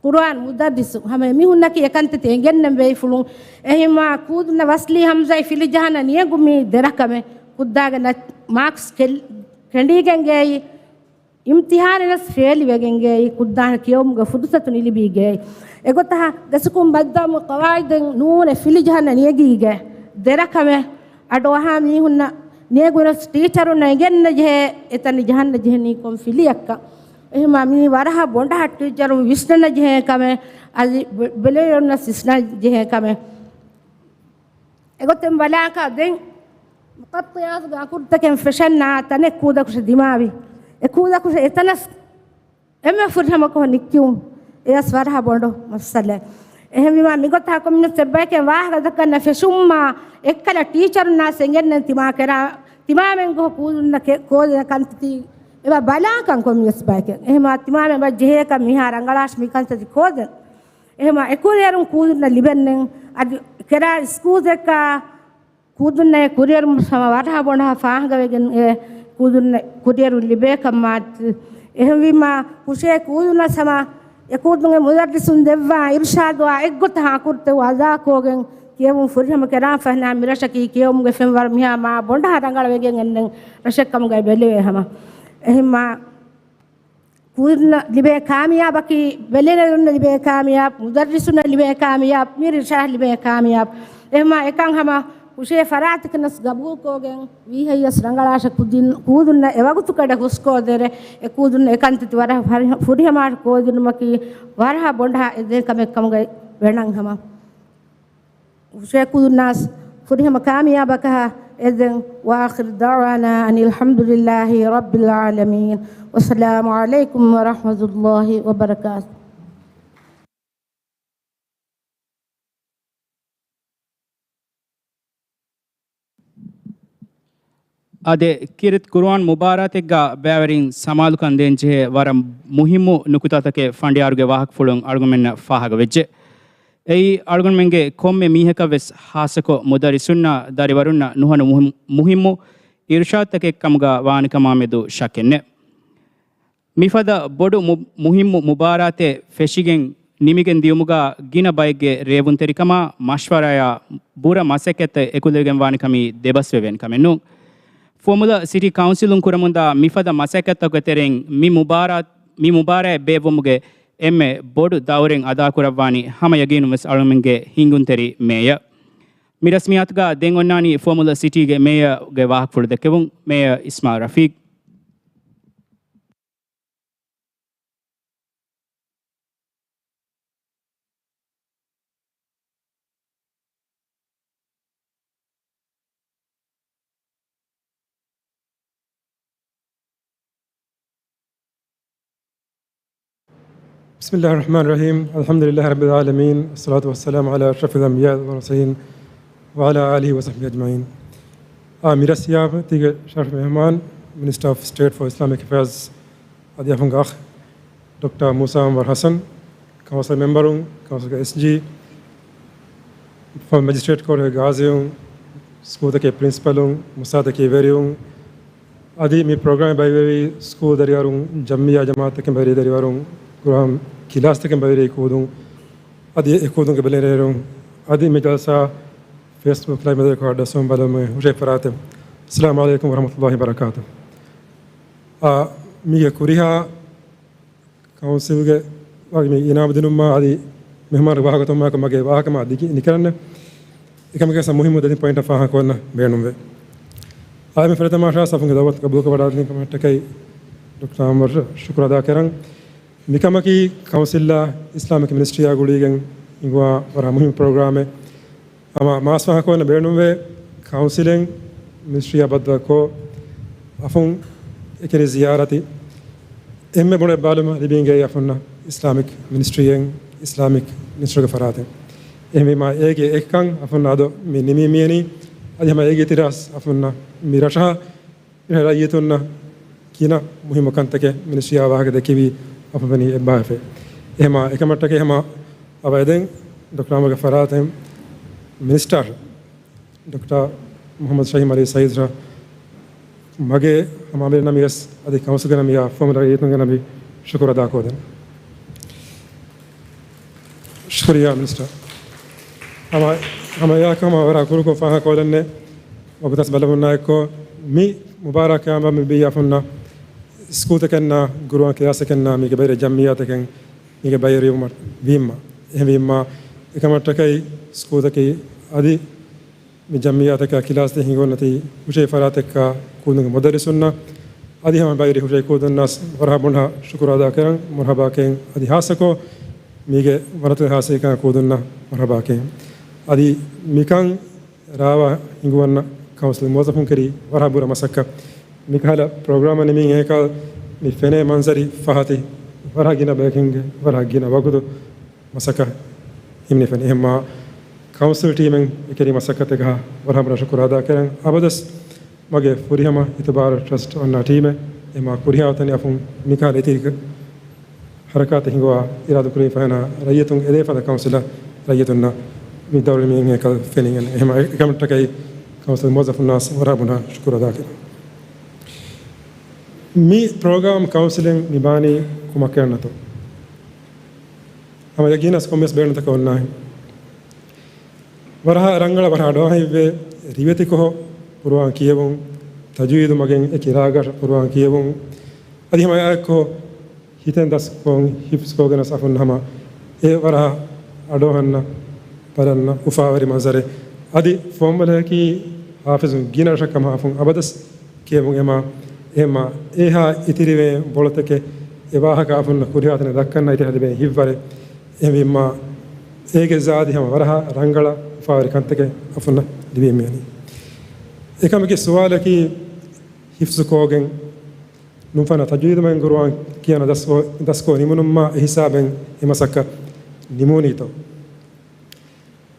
ޤުރުއާން މުދައްރިސު ހަމަ އެމީހުންނަކީ އެކަންތައްތައް އެނގެންނެން ބޭފުޅުން. އެހެންވީމާ ކޫދުންނަށް ވަސްލީ ހަމްޒާއި ފިލި ޖަހަން ނިޔަގުން މި ދެރަކަމެއް ކުއްދާގެ ނަ-، މާކްސް ކެ-، ކެނޑީގެންގެއި އިމްތިހާނެއް ވެސް ފޭލިވެގެންގެއި ކުއްދާނަށް ކިޔެވުމުގެ ފުރުސަތު ނިލިބީގެއި. އެގޮތަށް ގަސްކުން ބައްދަލު ޤަވާއިދެއް ނޫނެ ފިލި ޖަހަން ނިޔަގީގެ ދެރަކަމެއް އަޑުއަހާ މީހުންނަށް ނިޔަގުނަސް ޓީޗަރުންނަށް އެނގެންނަ ޖެހޭ އެތަން ޖަހަން ޖެހެނީ ކޮން ފިލިއަކަށް. އެހެންވީމާ މީ ވަރަހަ ބޮނޑަހަށް ޓީޗަރުން ވިސްނަން ޖެހޭ ކަމެއް، އަދި ބެ-، ބެލެވެންނަސް ވިސްނަން ޖެހޭ ކަމެއް. އެގޮތެއް ބަލާކަށް ދެން މުޤައްޠަޢާތުގެ އަކުރުތަކެއް ފެށަންނާ ތަނެއް ކޫދަކުށެއް ދިމާވި. އެ ކޫދަކުށެއް އެތަނަސް އެންމެ ފުރިހަމަކޮށް ނިއްކިވުން އެޔަސް ވަރަހަ ބޮޑު މައްސަލައެއް. އެހެންވީމާ މިގޮތަށް ކޮންމެސް އެއްބަޔަކެއް ވާހަކަ ދައްކަން ފެށުމާ އެއްކަލަ ޓީޗަރުންނާސް އެނގެންނެން ތިމާ ކެރާ، ތިމާމެން ގޮހޮ ކޫދުންނަ ކެ-، ކޯދޭ ކަންތައްތީ އެބަ ބަލާކަން ކޮންމެސް ބަޔަކެއް. އެހެންވީމާ ތިމާމެން ބަ ޖެހޭކަން މިހާ ރަނގަޅާށް މި ކަންތައްތި ކޯދެން. އެހެންވީމާ އެ ކުރިއެރުން ކޫދުންނަށް ލިބެންނެން އަދި ކެރާ ސްކޫލްސްއެއްކާ ކޫދުންނޭ ކުރިއެރުމަށް ހަމަ ވަރަހަ ބޮޑަށް ފާހަގަވެގެން އެ ކޫދުންނަށް ކުރިއެރުން ލިބޭ ކަމާ. އެހެންވީމާ ހުށަހެޅޭ ކޫދުންނަށް ހަމަ އެ ކޫދުންގެ މުދައްރިސުން ދެއްވާ އިރުޝާދުވާ އެއްގޮތަށް އަކުރުތައް އަދާކޮށްގެން ކިޔެވުން ފުރިހަމަ ކެރާން ފަހެ މިރަށަކީ ކިޔެވުމުގެ ފެންވަރު މިހާ މާ ބޮނޑަށް ރަނގަޅަށް ވެގެން އެންނެން ރަށެއް ކަމުގައި ބެލެވޭ ހަމަ. އެހެންވީމާ ކޫދުންނަށް ލިބޭ ކާމިޔާބަކީ، ބެލެނިވެރިންނަށް ލިބޭ ކާމިޔާބު، މުދައްރިސުންނަށް ލިބޭ ކާމިޔާބު، މި ރަށަށް ލިބޭ ކާމިޔާބު. އެހެންވީމާ އެކަން ހަމަ ހުށަހެޅޭ ފަރާތަކުންނަސް ގަބޫލުކޮށްގެން ވީހައްޔަސް ރަނގަޅާށެ ކުދިން-، ކޫދުންނަށް އެ ވަގުތު ކަޑަ ހުސްކޯދެރެ އެ ކޫދުން އެކަންތައްތި ވަރަށް ފަރިހަ-، ފުރިހަމަ ކޯދިނުމަކީ ވަރަހަ ބޮނޑަށް އެދޭ ކަމެއް ކަމުގައި ވެނަން ހަމަ. ހުށަހެޅޭ ކޫދުންނަސް ފުރިހަމަ ކާމިޔާބަކަށް އެދެން. وآخر دعوانا أن الحمد لله رب العالمين. والسلام عليكم ورحمة الله وبركاته. އާދެ، ކީރިތި ޤުރުއާން މުބާރާތެއްގަ ބައިވެރިން ސަމާލުކަން ދޭންޖެހޭ ވަރަށް މުހިއްމު ނުކުތާތަކެއް ފަނޑިޔާރުގެ ވާހަކަފުޅުން އަޅުގަނޑުމެންނަށް ފާހަގަވެއްޖެ. އެއީ އަޅުގަނޑުމެންގެ ކޮންމެ މީހަކަށް ވެސް ޚާއްޞަކޮށް މުދައްރިސުންނާ ދަރިވަރުންނަށް ނުހަނު މުހި-، މުހިއްމު އިރުޝާދުތަކެއް ކަމުގަ ވާނެ ކަމާ މެދު ޝައްކެއް ނެތް. މިފަދަ ބޮޑު މު-، މުހިއްމު މުބާރާތެއް ފެށިގެން ނިމިގެން ދިޔުމުގަ ގިނަ ބައެއްގެ ރޭވުންތެރިކަމާ މަޝްވަރާއާ ބުރަ މަސައްކަތްތައް އެކުލެވިގެން ވާނެ ކަމީ ދެބަސްވެވޭނެ ކަމެއް ނޫން. ފުވައްމުލައް ސިޓީ ކައުންސިލުން ކުރަމުންދާ މިފަދަ މަސައްކަތްތަކުގެ ތެރެއިން މި މުބާރާ-، މި މުބާރާތް ބޭއްވުމުގެ އެންމެ ބޮޑު ދައުރެއް އަދާކުރައްވާނީ ހަމަ ޔަގީނުން ވެސް އަޅުގަނޑުމެންގެ ހިނގުންތެރި މޭޔަރ. މި ރަސްމިއްޔާތުގަ ދެން އޮންނާނީ ފުވައްމުލައް ސިޓީގެ މޭޔަރގެ ވާހަކަފުޅު ދެއްކެވުން. މޭޔަރ އިސްމާ ރަފީޤް. بسم الله الرحمن الرحيم. الحمد لله رب العالمين. الصلاة والسلام على أشرف الأنبياء والمرسلين وعلى آله وصحبه أجمعين. އާ، މި ރަސްމިއްޔާތުގެ ޝަރަފް މެހުމާން، މިނިސްޓަރ އޮފް ސްޓޭޓް ފޯ އިސްލާމިކް އެފެއާޒް އަދި އަޚުންގެ އަޚް ޑޮކްޓަރ މޫސާ އަންވަރު ޙަސަން، ކައުންސިލް މެމްބަރުން، ކައުންސިލްގެ އެސްޖީ، މެޖިސްޓްރޭޓް ކޯޓުގެ ގާޒީން، ސްކޫލްތަކެއް ޕްރިންސިޕަލުން، މުސާތަކެއް ވެރިއުން، އަދި މި ޕްރޮގްރާމް ބައިވެރި ސްކޫލް ދަރިވަރުން، ޖަމްޢިއްޔާ ޖަމާޢަތްތަކެއް ބައިވެރި ދަރިވަރުން، ކުރާން ކިލާސްތަކެއް ބައިވެރި ކޫދުން، އަދި އެ ކޫދުންގެ ބެލެނިވެރިން، އަދި މި ޖަލްސާ ފޭސްބުކް ލައިވް މެދުގަ އައްޑަސްވުން ބަލަމުން ހުށަހެޅޭ ފަރާތެއް. އައްސަލާމު ޢަލައިކުމް ވަރަޙްމަތުﷲ ވަބަރަކާތުހު. އާ، މީގެ ކުރިހާ ކައުންސިލްގެ ވަކި މި އިނާމު ދިނުމާ އަދި މެހުމާނު ވާހަކަ ދައްކުމާއެކު މަގޭ ވާހަކަ މާ ދިގި ނިކަންނެ. އެކަމަކު ވެސް މުހިއްމު ދެތިން ޕޮއިންޓަށް ފާހަގަކޮށްލަން ބޭނުންވޭ. އާދެ، މި ފުރަތަމަ ޝާ ސަފުންގެ ދައުވަތު ގަބޫލުކޮށް ވަޑައިގެން ކަމަށްޓަކައި ޑޮކްޓަރ އަންވަރު ޝުކުރު އަދާ ކެރަން. މިކަމަކީ ކައުންސިލްއާ އިސްލާމިކް މިނިސްޓްރީއާ ގުޅީގެން ހިނގުވާ ވަރަށް މުހިއްމު ޕްރޮގްރާމެއް. ހަމަ މާސް ފާހަގަކޮށްލަން ބޭނުންވޭ، ކައުންސިލެއް މިނިސްޓްރީއާ ބައްދަލުކޮށް، އަފުން އެކި ޒިޔާރަތި އެންމެ ބޮޑު އެއްބާރުލުމެއް ލިބިގެން އަފުންނަށް އިސްލާމިކް މިނިސްޓްރީއެއް، އިސްލާމިކް މިނިސްޓަރުގެ ފަރާތެއް. އެހެންވީމާ، އޭގެ އެއްކަން އަފުންނަށް އަދު މި ނިމި މިއެނީ. އަދި ހަމަ އޭގެ ތިރަސް އަފުންނަށް މި ރަށަށް ރައްޔިތުންނަށް ގިނަ މުހިއްމު ކަންތަކެއް މިނިސްޓްރީއާ ވާހަކަ ދެއްކެވީ އަފުން ފެނި އެއްބާފެ. އެހެމާ އެކަމަށްޓަކައި ހަމަ އަވަ އެދެން ޑޮކްޓަރ އަންވަރުގެ ފަރާތެއް މިނިސްޓަރ ޑޮކްޓަރ މުޙައްމަދު ޝަހީމް އަލީ ސައީދުއަށް މަގޭ ހަމަ އަމިރު ނަމިޔަސް އަދި ކައުންސިލްގެ ނަމިޔާ ފޯމަލް ރައްޔިތުންގެ ނަމި ޝުކުރު އަދާކޯދެން. ޝުކުރިއްޔާ މިނިސްޓަރ. ހަމަ، ހަމަ އެއާކަމަށް ވަރަށް ކުރުކޮށް ފާހަގަކޮށްލަންނެ ވަގުތަސް ބަލަމުންނާއެއްކޮށް، މި މުބާރާތް ކަމަށް މި ބިޔާފުންނަ ސްކޫލްތަކެއްނާ، ގުރުއާން ކްލާސްތަކެއްނާ، މީގެ ބައިރެއް ޖަމްޢިއްޔާތަކެއް މީގެ ބައިވެރިވުމަށް ވީމަ. އެހެންވީމާ، އެކަމަށްޓަކައި ސްކޫލްތަކީ އަދި މި ޖަމްޢިއްޔާތަކާ ކްލާސްތައް ހިނގުން ނެތި ހުށަހެޅި ފަރާތެއްކާ ކުދިންގެ މުދައްރިސުންނަށް އަދި ހަމަ ބައިވެރި ހުށަހެޅި ކުދިންނަސް ވަރަށް ބޮޑަށް ޝުކުރު އަދާކެރަން، މަރުޙަބާކެން އަދި ހާއްސަކޮށް މީގެ ވަރަތުގެ ހާއްސަވެރިކަން ކުދިންނަށް މަރުޙަބާކެން. އަދި މިކަން ރާވާ ހިނގުވަންނަ ކައުންސިލް މުވައްޒަފުން ކެރި ވަރަށް ބުރަ މަސައްކަތް. މިކަހަލަ ޕްރޮގްރާމެއް ނިމިން އެހެކަ މި ފެނޭ މަންޒަރި ފަހަތި ވަރަށް ގިނަ ބަޔަކުންގެ ވަރަށް ގިނަ ވަގުތު މަސައްކަތް ހިމެނިފައި. އެހެންމާ ކައުންސިލް ޓީމެން އެކެރި މަސައްކަތެއްގަ ވަރަށް ބުރަ ޝުކުރު އަދާކެރަން. އަބަދަސް މަގޭ ފުރިހަމަ އިތުބާރު ޓްރަސްޓް އޮންނަ ޓީމެއް އެމާ ކުރިހާ އޮތަނީ އަފުން މިކަހަލަ އިތިރި ހަރަކާތެއް ހިނގުވާ އިރާދަކުރި ފަހެނާ ރައްޔިތުން އެދޭފަދަ ކައުންސިލަށް ރައްޔިތުންނަށް މި ދައުރު މި އެކަލް ފެނިގެން އެހެމަ އެކަމަށްޓަކައި ކައުންސިލް މުވައްޒަފުންނާސް ވަރަށް ބުނާ ޝުކުރު އަދާކެރަން. މި ޕްރޮގްރާމް ކައުންސިލެއް މި ބާނީ ކުމަކެއް ނަތޯ. ހަމަ ޔަގީނަސް ކޮންމެސް ބޭނުންތަކަށް އޮންނާހެން. ވަރަހަ ރަނގަޅަ ވަރަހަ ޑޯހައިވެ ރިވެތިކޮހޮ ކުރުއާން ކިޔެވުން، ތަޖުވީދު މަގެން އެކި ރާގަށް ކުރުއާން ކިޔެވުން، އަދި ހަމަ އެއާއެއްކޮ ހިތެން ދަސްކޮށް ހިފްޒުކޮށްގެނަސް އަފުން ހަމަ އެ ވަރަހަ އަޑޯހަންނަ ބަލަންނަ އުފާވެރި މަންޒަރެއް. އަދި ފޯމަލަކީ ހާފިޒުން ގިނަ ރަށަކަށް ހަމަ އަފުން އަބަދަސް ކިޔެވުން އެމާ، އެމާ އެހާ އިތިރިވޭ ބޮޅަތަކެއް އެ ވާހަކަ އަފުންނަށް ކުރިހާތަނެއް ދައްކަން އިތިހާދު ބޭ ހިއްވަރެއް. އެހެންވީމާ، އޭގެ ޒާދި ހަމަ ވަރަހަ ރަނގަޅަ އުފާވެރި ކަންތަކެއް އަފުންނަށް ލިބިއެމީ. އެކަމަކީ ސުވާލަކީ ހިފްޒުކޯގެން ނުފަނަ ތަޖުވީދުމެން ގުރުއާން ކިޔަނަ ދަސްކޯ، ދަސްކޯ ނިމުނުމާ އެހިސާބެން އެ މަސައްކަތް ނިމޫނީތޯ؟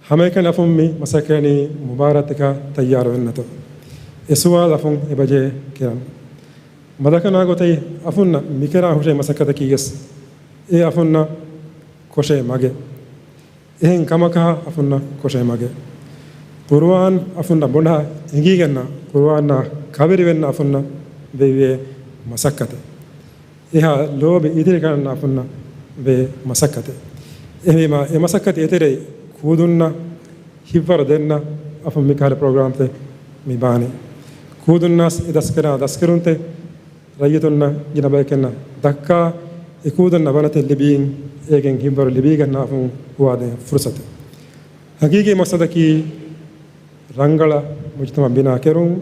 ހަމައެކަނި އަފުން މި މަސައްކަތް ނީ މުބާރާތަކާ ތައްޔާރު ވެންނަތޯ؟ އެ ސުވާލު އަފުން އެބަޖެހޭ ކިޔަން. މަދަކަނާ ގޮތައި އަފުންނަށް މިކެރާ ހުށަހެ މަސައްކަތަކީ އެސް އެ އަފުންނަށް ކޮށޭ މަގެއް. އެހެން ކަމަކަށް އަފުންނަށް ކޮށޭ މަގެއް. ޤުރުއާން އަފުންނަށް ބޮޑަށް އެނގީގެންނަ، ޤުރުއާންނާ ކަވެރިވެންނަ އަފުންނަށް ވެއްވޭ މަސައްކަތެއް. އެހާ ލޯބި އިތިރިކަންނަ އަފުންނަށް ވޭ މަސައްކަތެއް. އެހެންވީމާ، އެ މަސައްކަތި އެތެރެއި ކޫދުންނަށް ހިއްވަރު ދެންނަ އަފުން މިކަހަލަ ޕްރޮގްރާމްތައް މި ބާނީ. ކޫދުންނާސް އެ ދަސްކަރާ ދަސްކަރުންތެއް ރައްޔިތުންނަށް ގިނަ ބަޔަކެއްނަށް ދައްކާ، އެ ކޫދުންނަށް ވަނަތެއް ލިބީން އޭގެން ހިއްވަރު ލިބީގަންނަ އަފުން ހުވާދޭ ފުރުސަތެއް. ހަގީގީ މަޤްޞަދަކީ ރަނގަޅަށް މުޖުތަމަޢަ ބިނާ ކެރުން،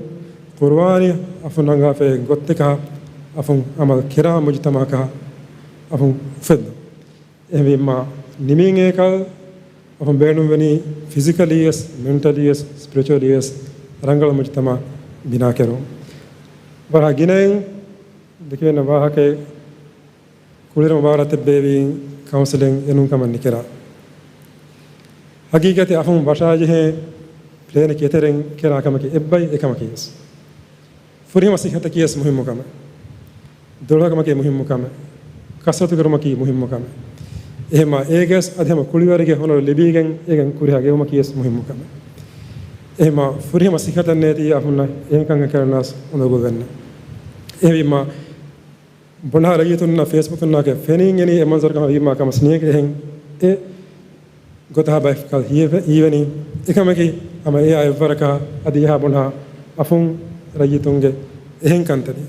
ޤުރުއާނީ އަފުން ރަނގާފައި ގޮތްތަކަށް އަފުން ޢަމަލު ކެރާ މުޖުތަމަޢަކަށް އަފުން އުފެއްދުން. އެހެންވީމާ، ނިމިން އޭކަލް އަފުން ބޭނުންވެނީ ފިޒިކަލީ ވެސް، މެންޓަލީ ވެސް، ސްޕިރިޗުއަލީ ވެސް ރަނގަޅަށް މުޖުތަމަޢަ ބިނާ ކެރުން. ވަރަށް ގިނައިން ދެކިވެން ވާހަކައެއް ކުޅިރު މުބާރާތެއް ބޭވީ ކައުންސިލެއް އެނޫން ކަމަށް ނިކެރާ. ހަގީގަތެއް އަފުން ވަށާޖެހޭ ޕްލޭނެއް ކިޔަތެރެން ކެރާ ކަމަކީ އެއްބައި އެކަމަކީ ވެސް. ފުރިހަމަ ސިއްހަތަކީ ވެސް މުހިއްމު ކަމެއް. ދުޅަހެލުމަކީ މުހިއްމު ކަމެއް. ކަސްރަތު ކުރުމަކީ މުހިއްމު ކަމެއް. އެހެމާ އޭގެސް އަދި ހަމަ ކުޅިވަރެގެ ހުނަރު ލިބީގެން އޭގެން ކުރިހާ ގެއުމަކީ ވެސް މުހިއްމު ކަމެއް. އެހެމާ ފުރިހަމަ ސިއްހަތެއް ނެތީ އަފުންނަށް އެހެން ކަންކަން ކެރެންނާސް އުނދަގޫ ވެންނެ. އެހެންވީމާ ބޮންޑާ ރައްޔިތުންނަށް ފޭސްބުކުންނާކެ ފެނިން އެނީ އެ މަންޒަރު ކަމަށް ވީމާ ކަމަސް ނޭނގެ އެހެން އެ ގޮތަށް ބައި ކަލް ހީވެ-، ހީވެނީ. އެކަމަކީ ހަމަ އެއާ އެއްވަރަކަށް އަދި އެހާ ބޮންޑާ އަފުން ރައްޔިތުންގެ އެހެން ކަންތައް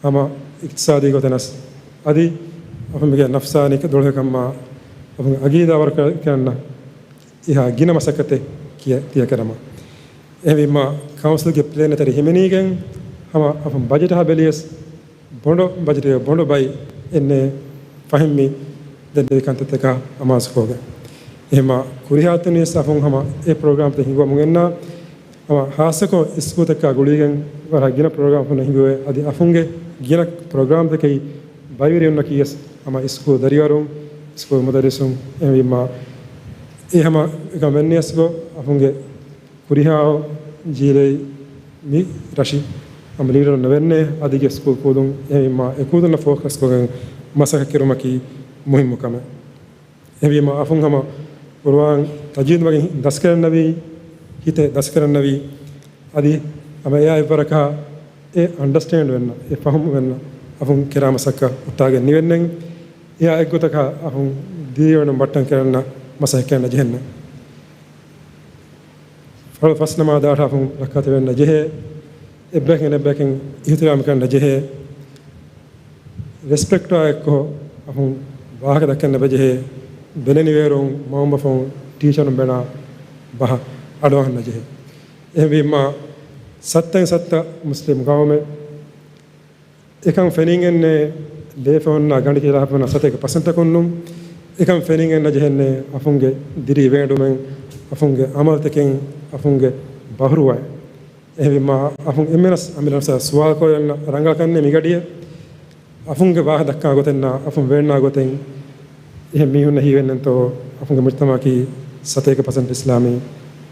ހަމަ އިޤްތިޞާދީ ގޮތެއް ނަސް އަދި އަފުމެގެ ނަފްސާނީ ދުޅަހެލުކަންމާ އަފުމެގެ އަގީދާ ވަރުކަ-، ކަންނަ އެހާ ގިނަ މަސައްކަތެއް ކިޔަ-، ތިޔަކަރަމަ. އެހެންވީމާ، ކައުންސިލްގެ ޕްލޭން އެތެރެ ހިމެނީގެން ހަމަ އަފުން ބަޖެޓަށް ބެލިޔަސް ބޮނޑު ބަޖެޓެއް ބޮނޑު ބައި އެންނެ ފަހެއްމި ދެންނެވި ކަންތައްތަކާ އަމާޒުކޯގެ. އެހެމާ ކުރިހާ ތުނިޔަސް އަފުން ހަމަ އެ ޕްރޮގްރާމްތައް ހިނގުވަމުން އެންނާ ހަމަ ހާއްސަކޮށް އިސްކޫލްތަކާ ގުޅީގެން ވަރަށް ގިނަ ޕްރޮގްރާމް ހިނގުވޭ އަދި އަފުންގެ ގިނަ ޕްރޮގްރާމްތަކައި ބައިވެރި އޮންނަކީ ވެސް ހަމަ އިސްކޫލް ދަރިވަރުން، އިސްކޫލް މުދައްރިސުން އެހެންވީމާ އެ ހަމަ އެކަން ވެންނިޔަސް ގޮ އަފުންގެ ކުރިހާ ޖީލައި މި ރަށި ހަމަ ލީޑަރުން ނެވެންނޭ އަދިގެ ސްކޫލް ކޫދުން އެހެންވީމާ އެ ކޫދުންނަށް ފޯކަސް ކޮށްގެން މަސައްކަތް ކެރުމަކީ މުހިއްމު ކަމެއް. އެހެންވީމާ އަފުން ހަމަ ޤުރުއާން ތަޖްވީދު މަގެއް ދަސްކަރަންނަވީ ހިތެއް ދަސްކަރަންނަވީ. އަދި ހަމަ އެއާ އެއްވަރަކަށް އެ އަންޑަސްޓޭންޑް ވެންނަ، އެ ފަހުމު ވެންނަ އަފުން ކެރާމަ ސައްކަ ހުއްޓާގެން ނިވެންނެން. އެއާ އެއްގޮތަކަށް އަފުން ދިރިއުޅުން ބައްޓަން ކެރަންނަ މަސައްކަތް ނަޖެހެންނެ. ފަޅު ފަސް ނަމާދާ އަހަރަށް އަފުން ރައްކާތެރިވެން ނަޖެހޭ. އެއްބަޔަކުން އެންމެ އެއްބަޔަކުން އިހުތިރާމް ކަން ނަޖެހޭ. ރެސްޕެކްޓާ އެއްކޮށް އަފުން ވާހަކަ ދައްކަން ނަބެޖެހޭ. ބެލެނިވޭރުން މައުމަފުން ޓީޗަރުން ބެނާ ބަހަށް އަޑުއަހަން ނަޖެހޭ. އެހެންވީމާ ސައްތައިން ސައްތަ މުސްލިމް ގައުމެއް އެކަން ފެނިގެންނޭ ލޭފެހުންނާ ގަނޑި ކިލާފަން ސަތޭކަ ޕަސެންޓަކުން ނޫން. އެކަން ފެނިގެން ނަޖެހެންނޭ އަފުންގެ ދިރި ވޭނޑުމެއް، އަފުންގެ އަމަލުތަކެއް، އަފުންގެ ބަހުރުވައެއް. އެހެންވީމާ އަފުން އެންމެނަސް އަމިއްލަ ނަފްސާ ސުވާލު ކޮށްލަން ރަނގަޅަކަށްނޭ މިގަޑިއެއް. އަފުންގެ ވާހަކަ ދައްކާ ގޮތެއްނާ، އަފުން ވޭންނާ ގޮތެއް އެހެން މީހުންނަށް ހީވެންނެންތޯ އަފުންގެ މުޖްތަމައަކީ ސަތޭކަ ޕަސެންޓް އިސްލާމީ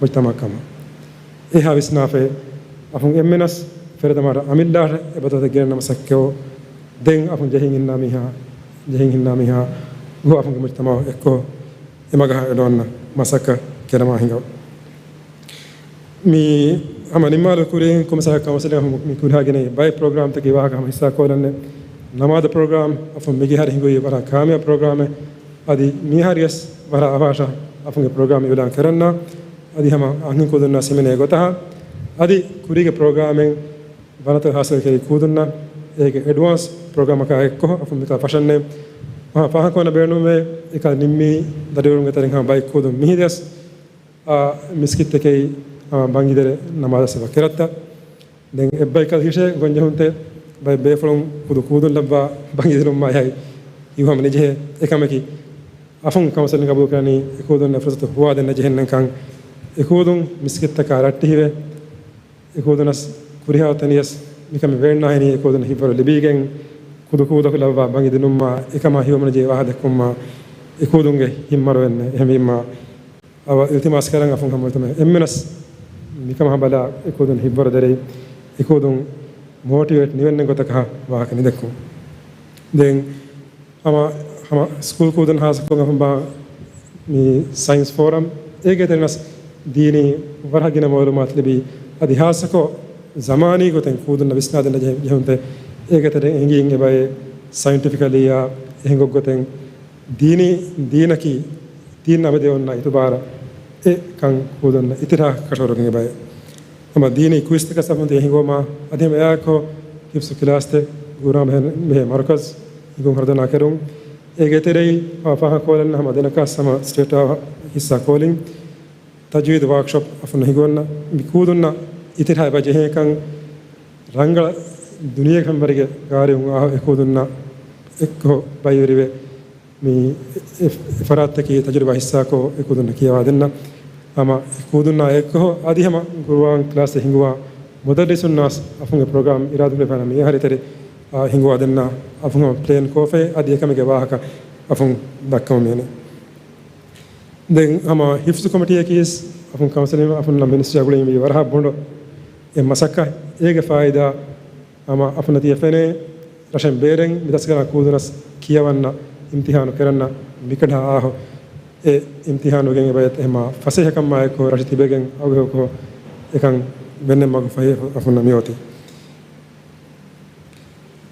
މުޖްތަމައަކަމަށް. އެހާ ވިސްނާފައި އަފުން އެންމެނަސް ފެރަތަމަ އަމިއްލައަށް އެބަދަލުތައް ގެނެން ނަމަސައްކަތް ދެން އަފުން ޖެހިން އިންނާ މީހާ، ޖެހިން އިންނާ މީހާ ގޮ އަފުންގެ މުޖްތަމައަށް އެއްކޮށް އެމަގަށް އެޑުއަންނަ މަސައްކަތް ކެރަމާ ހިނގަ. މި ހަމަ ނިންމާލު ކުރިން ކޮމިސާ ކައުންސިލް މި ކުރިހާގެނެ ބައެއް ޕްރޮގްރާމްތަކެއް ވާހަކަ ހަމަ ހިއްސާ ކޯލަންނެ. ނަމާދަ ޕްރޮގްރާމް އަފުން މިގި ހަރި ހިނގުއީ ވަރަށް ކާމިޔާ ޕްރޮގްރާމެއް. އަދި މިހާރިޔަސް ވަރަށް އަވާށަ އަފުންގެ ޕްރޮގްރާމް އިއުލާން ކެރަންނާ. އަދި ހަމަ އަންހެން ކުދުންނާ ސިމެނޭ ގޮތަހާ. އަދި ކުރީގެ ޕްރޮގްރާމެއް ވަރަތަ ހާސިލް ކެރި ކޫދުންނަށް އޭގެ އެޑްވާންސް ޕްރޮގްރާމަކާ އެއްކޮށް އަފުން މިކާ ފަށަންނެ. މާ ފާހަކޮން ބޭނުމޭ އެކަ ނިންމީ ދަރިވަރުންގެ ތެރެން ހަމަ ބައި ކޫދުން މިހިދިޔަސް އާ، މިސްކިތްތަކެއް، އާ، ބަންގިދެރެ ނަމާދަށް ސަބަ ކެރައްތަ. ދެން އެއްބައިކަލް ހިށޭ ގޮންޖެހުންތެ ބައެއް ބޭފުޅުން ކުދު ކޫދުން ލައްވާ ބަންގިދިނުމާ އެހައި ހިތްހަމަ ނިޖެހޭ. އެކަމަކީ، އަފުން ކައުންސިލުން ގަބޫލުކުރަނީ އެކޫދުން އެ ފުރުސަތު ހުވާދެން ނެޖެހެންނެންކަން. އެކޫދުން މިސްކިތްތަކާ ރައްޓެހިވެ، އެކޫދުނަސް ކުރިހާ ތަނިޔަސް މިކަމެއް ވޭންނާހެނީ އެކޫދުން ހިތްވަރު ލިބީގެން ކުދު ކޫދަކު ލައްވާ ބަންގި ދިނުމާ އެކަމާ ހިތްހަމަނުޖެހި ވާހަ ދެއްކުމާ އެކޫދުންގެ ހިތްމަރުވެންނެ. އެހެންވީމާ އަވަ އިލްތިމާސް ކަރަން އަފުން ހަމަ އިލްތިމާސް އެންމެނަސް މިކަމަށް ބަލާ އެކޫދުން ހިތްވަރު ދެރައި އެކޫދުން މޯޓިވޭޓް ނިވެންނެ ގޮތަކަށް ވާހަކަ ނިދެއްކުން. ދެން ހަމަ، ހަމަ ސްކޫލް ކޫދުން ހާއްސަކޮށް އަފުން ބާ މި ސައިންސް ފޯރަމް އޭގެ ތެރެނަސް ދީނީ ވަރަށް ގިނަ މައުލޫމާތު ލިބި، އަދި ހާއްސަކޮށް ޒަމާނީ ގޮތެއް ކޫދުންނަށް ވިސްނާދެން ޖެހެ-، ޖެހުންތެ އޭގެ ތެރެއިން އެނގީ އެބައި ސައިންޓިފިކަލީއާ އެހެން ގޮތްގޮތެއް ދީނީ ދީނަކީ ދީން އަބަދެ އޮންނަ އިތުބާރަށް އެ ކަން ކޫދުންނަށް އިތިރާ ކަށަވަރުގެ ބައެއް. ހަމަ ދީނީ ކުއިޒްތަކަސް އަފުން ތި ހިނގުވަމާ، އަދި ހަމަ އެއާއެކު ހިފްޒު ކިލާސްތެއް ގުރާން ބެހޭ، ބެހޭ މަރުކަޒް ހިނގުން ހަރުދަނާ ކެރުން. އޭގެ ތެރެއިން ހަމަ ފާހަގަކޮށްލަން ހަމަ ދެނަކަސް ހަމަ ސްޓޭޓާ ހިއްސާ ކޯލިން ތަޖްވީދު ވާކްޝޮޕް އަފުން ހިނގުވަންނަ މި ކޫދުންނަށް އިތިރާ އެބަ ޖެހޭކަން ރަނގަޅަށް ދުނިޔޭގެ ހަމަވެރިގެ ގާރިއުން އާ އެކޫދުންނަށް އެއްކޮށް ބައިވެރިވެ މި އެ، އެ ފަރާތްތަކީ ތަޖުރިބާ ހިއްސާކޮށް އެ ކޫދުންނަށް ކިޔަވާ ދެންނަ. ހަމަ އެ ކޫދުންނާ އެއްކޮށް އަދި ހަމަ ގުރުއާން ކްލާސް ހިނގުވާ މުދައްރިސުންނާސް އަފުންގެ ޕްރޮގްރާމް އިރާދަކުރެފާނަ މި އަހަރިތެރެ، އާ، ހިނގުވާ ދެންނަ އަފުން ހަމަ ޕްލޭން ކޯފޭ އަދި އެކަމެއްގެ ވާހަކަ އަފުން ދައްކަމުން މިއަނެ. ދެން ހަމަ ހިފްޒު ކޮމިޓީއަކީސް އަފުން ކައުންސިލިން އަފުންނަށް މިނިސްޓްރީ އަގުޅީ ވީ ވަރަހަށް ބޮޑު އެއް މަސައްކަތް. އޭގެ ފާއިދާ ހަމަ އަފުންނަށް ތިޔަ ފެނޭ ރަށެއް ބޭރެއް މި ދަސްކަރާ ކޫދުނަސް ކިޔަވަންނަ އިމްތިހާނު ކެރަންނަ މިކަނޑާ އާހު އެ އިމްތިހާނުގެ އެބައި އެހެމާ ފަސޭހަކަމާއެކު ރަށި ތިބެގެން އަގުހެޔޮކޮށް އެކަން ވެންނެ މަގު ފަހި އަފުންނަށް މިއޮތީ.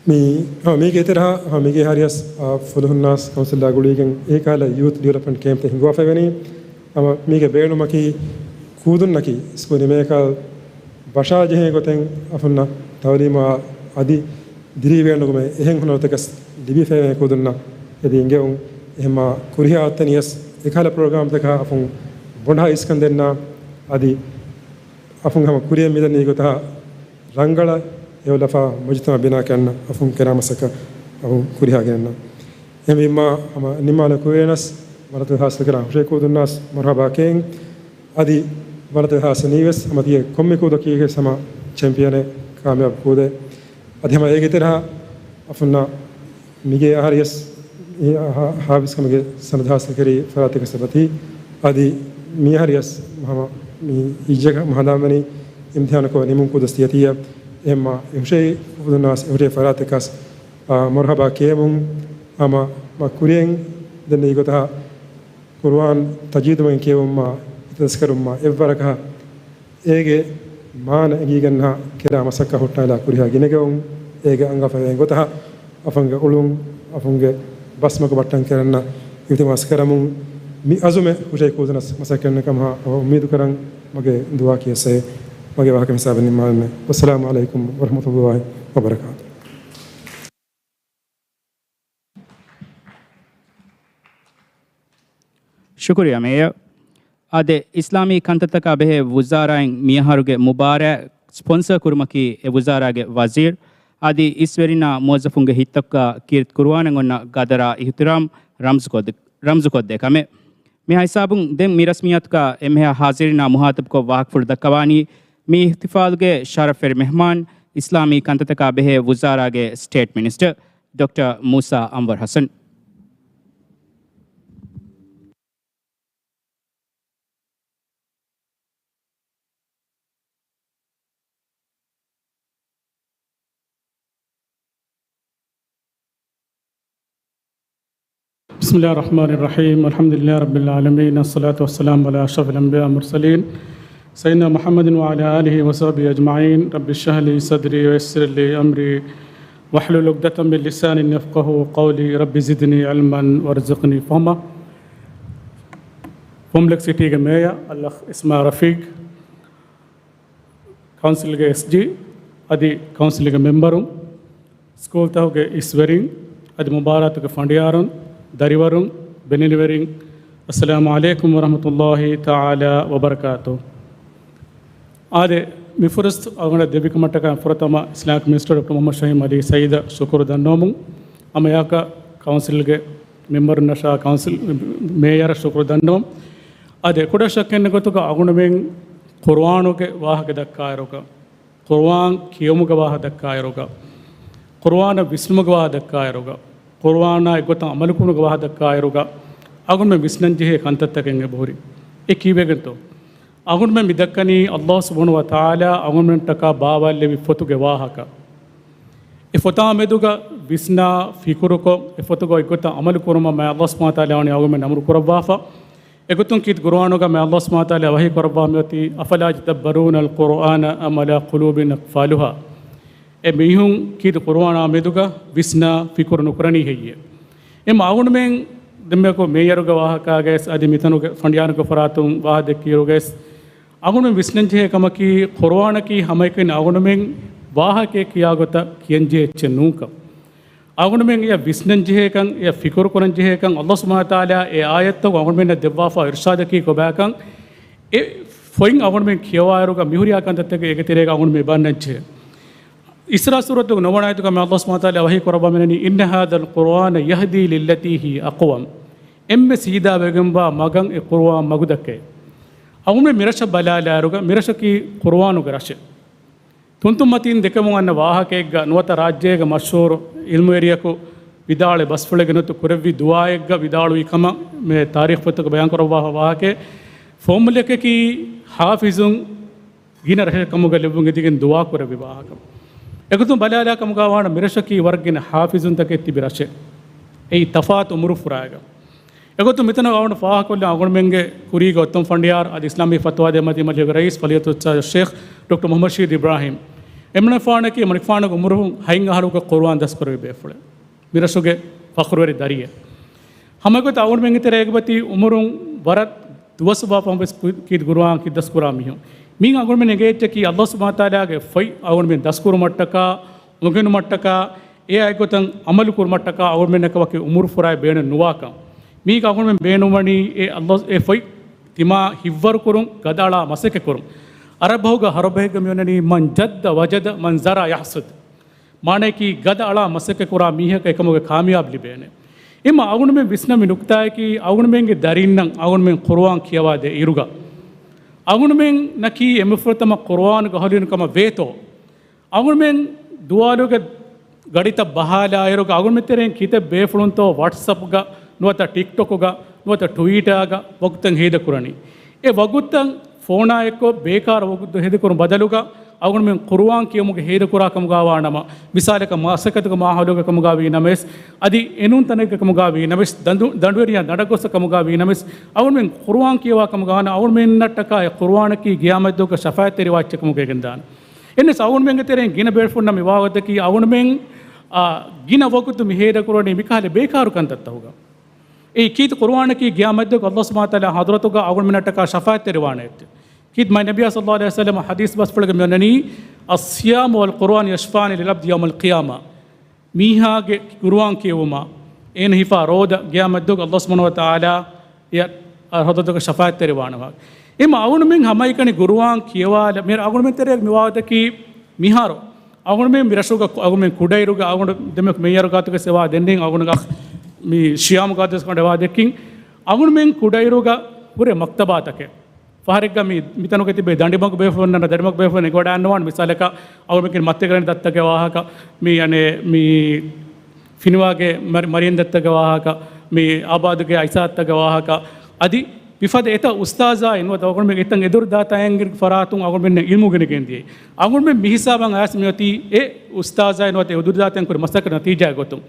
މި، ހަމަ މީގެ އިތިރަހަ، ހަމަ މީގެ ހާރިޔަސް، އާ، ފުލުހުންނާސް ކައުންސިލް އަގުޅީގެން އެކާލަ ޔޫތު ޑިވެލޮޕްމަންޓް ކޭމްޕްތައް ހިނގުވާފައިވެނީ. ހަމަ މީގެ ބޭނުމަކީ ކޫދުންނަކީ ސްކޫލް ނިމޭކާލް ބަށާ ޖެހޭ ގޮތެއް އަފުންނަށް ތައުލީމާ އަދި ދިރިއުޅުމެއް އެހެން ހުނަރުތަކަސް ލިބިފައިވޭ ކޫދުންނަށް އެދި އިނގެވުން. އެހެމާ ކުރިހާ އަތްތަނިޔަސް އެކަހަލަ ޕްރޮގްރާމްތަކާ އަފުން ބޮނޑާ އިސްކަން ދެންނާ އަދި އަފުން ހަމަ ކުރިއަށް މިދަނީ ގޮތަށް ރަނގަޅަށް އެއޮލަފާ މުޖުތަމަ ބިނާކަން އަފުން ކެރާމަސަކަ އަފުން ކުރިހާގެންނަ. އެހެންވީމާ ހަމަ ނިމާލަ ކުރޭނަސް ވަރަތަ ހާސިލް ކުރާ ހުށައި ކޫދުންނާސް މަރުހަބާ ކޭން. އަދި ވަރަތަ ހާސިލް ނީވެސް ހަމަ ތިޔަ ކޮންމެ ކޫދަކީގެ ހަމަ ޗެމްޕިއަނެއް ކާމިޔާބު ކޫދެއް. އަދި ހަމަ އޭގެ ތެރެހާ އަފުންނަށް މިގޭ އަހަރިޔަސް އެ ހާ-، ހާވިސްކަމުގެ ސަނަދު ހާސިލްކެރި ފަރާތެއްގެ ސަބަތީ. އަދި މި އަހަރިޔަސް ހަމަ މި އިއްޒަކަށް ހަނދާންވަނީ އިމްތިހާނަކޮށް ނިމުން ކުދަސް ތިޔަތިޔަ. އެހެންމާ އެހުށައި ކުދުނާސް އެހުށައި ފަރާތެއްކަސް، އާ، މަރުހަބާ ކޭމުން ހަމަ މަ ކުރިއެއް ދެން އެގޮތަށް ކުރުއާން ތަޖްވީދުމެން ކިޔެވުމާ، ހިތަދަސްކަރުމާ އެއްވަރަކަށް އޭގެ މާނަ އެނގިގަންނަ ކެރާ މަސައްކަތް ހުއްޓާލާ ކުރިހާ ގިނަގައުމު އޭގެ އަނގަ ފަވޭ ގޮތަށް އަފަންގެ އުޅުން، އަފަންގެ ބަސްމަގު ބައްޓަން ކެރަންނަ އިލްތިމާސް ކަރަމުން މި އަޒުމެއް ހުށައި ކުޅުދުނަސް މަސައްކަތް ކަމަށް އުއްމީދު ކަރަން މަގޭ ދުޢާ ކިޔަސް އެ މަގޭ ވާހަކަ ހިސާބެއް ނިންމާލަން. ވައްސަލާމު ޢަލައިކުމް ވަރަޙްމަތުﷲ ވަބަރަކާތު. ޝުކުރިއްޔާ މޭޔަރ. އާދެ، އިސްލާމީ ކަންތައްތަކާ ބެހޭ ވުޒާރާއިން މިއަހަރުގެ މުބާރާތް ސްޕޮންސަރ ކުރުމަކީ އެ ވުޒާރާގެ ވަޒީރު އަދި އިސްވެރިންނާ މުވައްޒަފުންގެ ހިތްތަކުގަ ކީރިތި ޤުރުއާނަށް އޮންނަ ގަދަރާ އިޙްތިރާމް ރަމްޒުކޮށްދެ-، ރަމްޒުކޮށްދޭ ކަމެއް. މިހާ ހިސާބުން ދެން މި ރަސްމިއްޔާތުގަ އެންމެހާ ޙާޒިރީންނާ މުޚާޠަބުކޮށް ވާހަކަފުޅު ދައްކަވާނީ މި އިޙްތިފާލުގެ ޝަރަފްވެރި މެހްމާން، އިސްލާމީ ކަންތައްތަކާ ބެހޭ ވުޒާރާގެ ސްޓޭޓް މިނިސްޓަރ ޑޮކްޓަރ މޫސާ އަންވަރު ޙަސަން. بسم الله الرحمن الرحيم. الحمد لله رب العالمين. الصلاة والسلام على أشرف الأنبياء والمرسلين سيدنا محمد وعلى آله وصحبه أجمعين. رب اشرح لي صدري ويسر لي أمري واحلل عقدة من لساني يفقهوا قولي. رب زدني علما وارزقني فهما. ފޮމްލެކް ސިޓީގެ މޭޔަރ އަލްއަޚް އިސްމާ ރަފީޤް، ކައުންސިލްގެ އެސްޖީ އަދި ކައުންސިލްގެ މެމްބަރުން، ސްކޫލްތަކުގެ އިސްވެރިން އަދި މުބާރާތުގެ ފަނޑިޔާރުން، ދަރިވަރުން، ބެނިވެރިން، އައްސަލާމު ޢަލައިކުމް ވަރަޙްމަތުﷲ ތަޢާލާ ވަބަރަކާތު. އާދެ، މި ފުރުސަތު އަޅުގަނޑަށް ދެއްވިކަމަށްޓަކާ ފުރަތަމަ އިސްލާމިކް މިނިސްޓަރ ޑޮކްޓަރ މުޙައްމަދު ޝަހީމް ޢަލީ ސަޢީދަށް ޝުކުރު ދަންނަވަމުން، ހަމައެއާއެކު ކައުންސިލްގެ މެމްބަރުންނަށާ ކައުންސިލް މޭޔަރަށް ޝުކުރު ދަންނަވަމުން. އާދެ، ކުޑަ ޝައްކެއް ނެތް ގޮތުގަ އަޅުގަނޑުމެން ޤުރުއާނުގެ ވާހަކަ ދައްކާއިރުގަ، ޤުރުއާން ކިޔެވުމުގެ ވާހަކަ ދައްކާއިރުގަ، ޤުރުއާނަށް ވިސްނުމުގެ ވާހަކަ ދައްކާއިރުގަ، ޤުރުއާނާ އެއްގޮތަށް ޢަމަލުކުރުމުގެ ވާހަކަ ދައްކާއިރުގަ، އަޅުގަނޑުމެން ވިސްނަންޖެހޭ ކަންތައްތަކެއް އެބަހުރި. އެ ކީއްވެގެންތޯ؟ އަޅުގަނޑުމެން މި ދައްކަނީ އައްލާހު ސުބްޙާނަހޫ ވަތަޢާލާ އަޅުގަނޑުމެންނަށްޓަކާ ބާވާލެއްވި ފޮތުގެ ވާހަކަ. އެ ފޮތާ މެދުގަ ވިސްނާ ފިކުރުކޮށް، އެ ފޮތުގަ އެއްގޮތަށް ޢަމަލު ކުރުމަށް މާތް އައްލާހު ސުބްޙާނަހޫ ވަތަޢާލާ ވަނީ އަޅުގަނޑުމެން އަމުރު ކުރައްވާފަ. އެގޮތުން ކީރިތި ޤުރުއާނުގަ މާތް އައްލާހު ސުބްޙާނަހޫ ވަތަޢާލާ ވަޙީ ކުރައްވާ މިއޮތީ، أفلا يتدبرون القرآن أم على قلوب أقفالها. އެ މީހުން ކީރިތި ޤުރުއާނާ މެދުގަ ވިސްނާ ފިކުރު ނުކުރަނީ ހެއްޔޭ؟ އެމަ އަޅުގަނޑުމެން ދެންމެކު މޭޔަރުގެ ވާހަކާގައިސް އަދި މިތަނުގެ ފަނޑިޔާރުންގެ ފަރާތުން ވާހަކަ ދެއްކިއިރުގައިސް އަޅުގަނޑުމެން ވިސްނަންޖެހޭ ކަމަކީ، ޤުރުއާނަކީ ހަމައެކަނި އަޅުގަނޑުމެން ވާހަކައެއް ކިޔާ ގޮތަށް ކިޔަންޖެހޭ އެއްޗެއް ނޫންކަން. އަޅުގަނޑުމެން އެޔަށް ވިސްނަންޖެހޭކަން، އެޔަށް ފިކުރު ކުރަންޖެހޭކަން، އައްލާހު ސުބްޙާނަހޫ ވަތަޢާލާ އެ އާޔަތްތަކުން އަޅުގަނޑުމެންނަށް ދެއްވާފާ އިރުޝާދަކީ ކޮބާކަން، އެ ފޮތް އަޅުގަނޑުމެން ކިޔަވާއިރުގަ މިހުރިހާ ކަންތައްތަކެއް އޭގެ ތެރޭގަ އަޅުގަނޑުމެން ބަންނަންޖެހޭ. އިސްރާ ސޫރަތުގެ ނުވަވަނަ އާޔަތުގަ މާތް އައްލާހު ސުބްޙާނަހޫ ވަތަޢާލާ ވަޙީ ކުރައްވާ މިނަނީ، إن هذا القرآن يهدي للتي هي أقوم. އެންމެ ސީދާވެގެންވާ މަގަށް އެ ޤުރުއާން މަގުދައްކައޭ. އަޅުގަނޑުމެން މިރަށަށް ބަލާލާއިރުގަ މިރަށަކީ ޤުރުއާނުގެ ރަށެއް. ތުންތުން މަތީން ދެކެމުން އަންނަ ވާހަކައެއްގަ ނުވަތަ ރާއްޖޭގެ މަޝްހޫރު ޢިލްމުވެރިޔަކު ވިދާޅުވި ބަސްފުޅެއްގެ ނުވަތަ ކުރެއްވި ދުޢާއެއްގަ ވިދާޅުވި ކަމަށް މި ތާރީޚު ފޮތުގަ ބަޔާން ކުރައްވާފަ ވާހަކައެއް. ފޮމުލަކަކީ ޙާފިޒުން ގިނަ ރަށެއް ކަމުގަ ލެއްވުން އެދިގެން ދުޢާ ކުރެއްވި ވާހަކަ. އެގޮތުން ބަލާލާ ކަމުގަ ވާނަމަ މިރަށަކީ ވަރަށް ގިނަ ޙާފިޒުންތަކެއް ތިބި ރަށެއް. އެއީ ތަފާތު އުމުރު ފުރާގަ. އެގޮތުން މިތަނަށް އަޅުގަނޑު ފާހަގަކޮށްލަން އަޅުގަނޑުމެންގެ ކުރީގެ އޮތް ފަނޑިޔާރު އަދި އިސްލާމީ ފަތުވާ ދޭ މަތި މަޖިލީހުގެ ރައީސް ފަޟީލަތު އުސްތާޛު ޝޭޚް ޑޮކްޓަރ މުޙައްމަދު ޝަހީދު އިބްރާހީމް. އެމަނިކުފާނަކީ މަނިކުފާނުގެ އުމުރުން ހަތް އަހަރުގެ ޤުރުއާން ދަސްކުރެއްވި ބޭފުޅެއް. މިރަށުގެ ފަޚުރުވެރި ދަރިއެއް. ހަމައެގޮތަށް އަޅުގަނޑުމެންގެ ތެރޭގަ ތިބި އުމުރުން ވަރަށް ދުވަސް ވާ ފަހުން ވެސް ކީރިތި ޤުރުއާން ކި ދަސްކުރާ މީހުން. މީގަ އަޅުގަނޑުމެން އެނގޭ އެއްޗަކީ އައްލާހު ސުބްޙާނަހޫ ވަތަޢާލާގެ ފޮތް އަޅުގަނޑުމެން ދަސްކުރުމަށްޓަކާ، އުނގެނުމަށްޓަކާ، އެއާ އެއްގޮތަށް ޢަމަލު ކުރުމަށްޓަކާ އަޅުގަނޑުމެންނަކަށް ވަކި އުމުރު ފުރާއެއް ބޭނުން ނުވާކަން. މީގަ އަޅުގަނޑުމެން ބޭނުންވަނީ އެ އައްލާހު، އެ ފޮތް ތިމާ ހިއްވަރު ކުރުން، ގަދައަޅާ މަސައްކަތް ކުރުން. އަރަބި ބަހުގަ ހަރުބަހެއްގަ މި އޮންނަނީ، من جد وجد، من زرع يحصد. މާނައަކީ ގަދައަޅާ މަސައްކަތްކުރާ މީހަކަށް އެކަމުގެ ކާމިޔާބު ލިބޭނެ. އެމަ އަޅުގަނޑުމެން ވިސްނަމި ނުކްތާއަކީ، އަޅުގަނޑުމެންގެ ދަރިންނަށް އަޅުގަނޑުމެން ޤުރުއާން ކިޔަވާދޭ އިރުގަ، އަޅުގަނޑުމެންނަކީ އެންމެ ފުރަތަމަ ޤުރުއާނުގެ އަހުލުވެރިން ކަމަށް ވޭތޯ؟ އަޅުގަނޑުމެން ދުވާލުގެ ގަޑިތައް ބަހާލާއިރުގަ އަޅުގަނޑުމެން ތެރެއިން ކިތައް ބޭފުޅުންތޯ ވަޓްސަޕްގަ ނުވަތަ ޓިކްޓޮކުގަ ނުވަތަ ޓުވީޓާގަ ވަގުތުތައް ހޭދަކުރަނީ. އެ ވަގުތުތައް ފޯނާއެއްކޮށް ބޭކާރު ވަގުތު ހޭދަކުރުން ބަދަލުގަ އަޅުގަނޑުމެން ޤުރުއާން ކިޔެވުމުގެ ހޭދަކުރާ ކަމުގާ ވާނަމަ، މިސާލަކަށް މަސައްކަތުގެ މާހައުލުގެ ކަމުގާ ވީ ނަމަވެސް، އަދި އެނޫން ތަނެއްގެ ކަމުގާ ވީ ނަމަވެސް، ދަނޑު، ދަނޑުވެރިޔާ ދަނޑަށް ގޮއްސަ ކަމުގާ ވީ ނަމަވެސް، އަޅުގަނޑުމެން ޤުރުއާން ކިޔަވާ ކަމުގާ ވާނަމަ، އަޅުގަނޑުމެންނަށްޓަކާ އެ ޤުރުއާނަކީ ޤިޔާމަތްދުވަހުގެ ޝަފާޢަތްތެރިވާ އެއްޗެއް ކަމުގައި ގެންދާނެ. އެހެނަސް އަޅުގަނޑުމެންގެ ތެރެއިން ގިނަ ބޭފުޅުންނަށް މި ވާގޮތަކީ އަޅުގަނޑުމެން، އާ، ގިނަ ވަގުތު މި ހޭދަކުރަނީ މިކަހަލަ ބޭކާރު ކަންތައްތަކުގަ. އެއީ ކީރިތި ޤުރުއާނަކީ ޤިޔާމަތްދުވަހުގެ ﷲ ސުބްޙާނަހޫ ވަތަޢާލާ ޙަޟްރަތުގަ އަޅުގަނޑުމެންނަށްޓަކާ ޝަފާޢަތްތެރިވާނެ އެއްޗެއް. ކީރިތި މާތް ނަބިއްޔާ ޞައްލައްލާހު ޢަލައިހި ވަސައްލަމަ ޙަދީޘް ބަސްފުޅެއްގަ މިއޮންނަނީ، "الصيام والقرآن يشفعان للعبد يوم القيامة." މީހާގެ ޤުރުއާން ކިޔެވުމާ އޭނަ ހިފާ ރޯދަ ޤިޔާމަތްދުވަހުގެ ﷲ ސުބްޙާނަހޫ ވަތަޢާލާ އަށް ޙަޟްރަތުގަ ޝަފާޢަތްތެރިވާނެ ވާހަކަ. އެހެން އަޅުގަނޑުމެން ހަމައެކަނި ޤުރުއާން ކިޔަވާލަ، މި އަޅުގަނޑުމެން ތެރޭގަ މި ވާގޮތަކީ މިހާރު އަޅުގަނޑުމެން މި ރަށުގަ އަޅުގަނޑުމެން ކުޑައިރުގަ އަޅުގަނޑު ދެމެ މެޔަރުގާތުގަ ސެވާ ދެންނެވި އަޅުގަނޑު މި ޝިޔާމުގާތު ކަނޑަވާ ދެއްކިން އަޅުގަނޑުމެން ކުޑައިރުގަ ހުރެ މަކްތަބާތަކެއް. ފަހަރެއްގަ މި، މިތަނުގަ ތިބޭ ދަނޑިމަގު ބޭފުޅުންނަށް، ދަނޑިމަގު ބޭފުޅުން އެނގިވަޑައިގަންނަވާނެ މިސާލަކަށް އަޅުގަނޑުމެން މައްޗަށް ގަންނަ ދައްތަގެ ވާހަކަ، މި އަނެއް މި ފިނިވާގެ މަރި-، މަރިޔަން ދައްތަގެ ވާހަކަ، މި އާބާދުގެ އައިސާ ދައްތަގެ ވާހަކަ، އަދި މިފަދަ އެތައް އުސްތާޒާއި ނުވަތަ އަޅުގަނޑުމެން އެތައް އެދުރުދާތައިންގެ ފަރާތުން އަޅުގަނޑުމެން އިލްމު އިގެން ދިޔައީ. އަޅުގަނޑުމެން މި ހިސާބަށް އައިސް މިއޮތީ އެ އުސްތާޒާއި ނުވަތަ އެ އެދުރުދާތައިން ކުރި މަސައްކަތް ނަތީޖާއެއް ގޮތުން.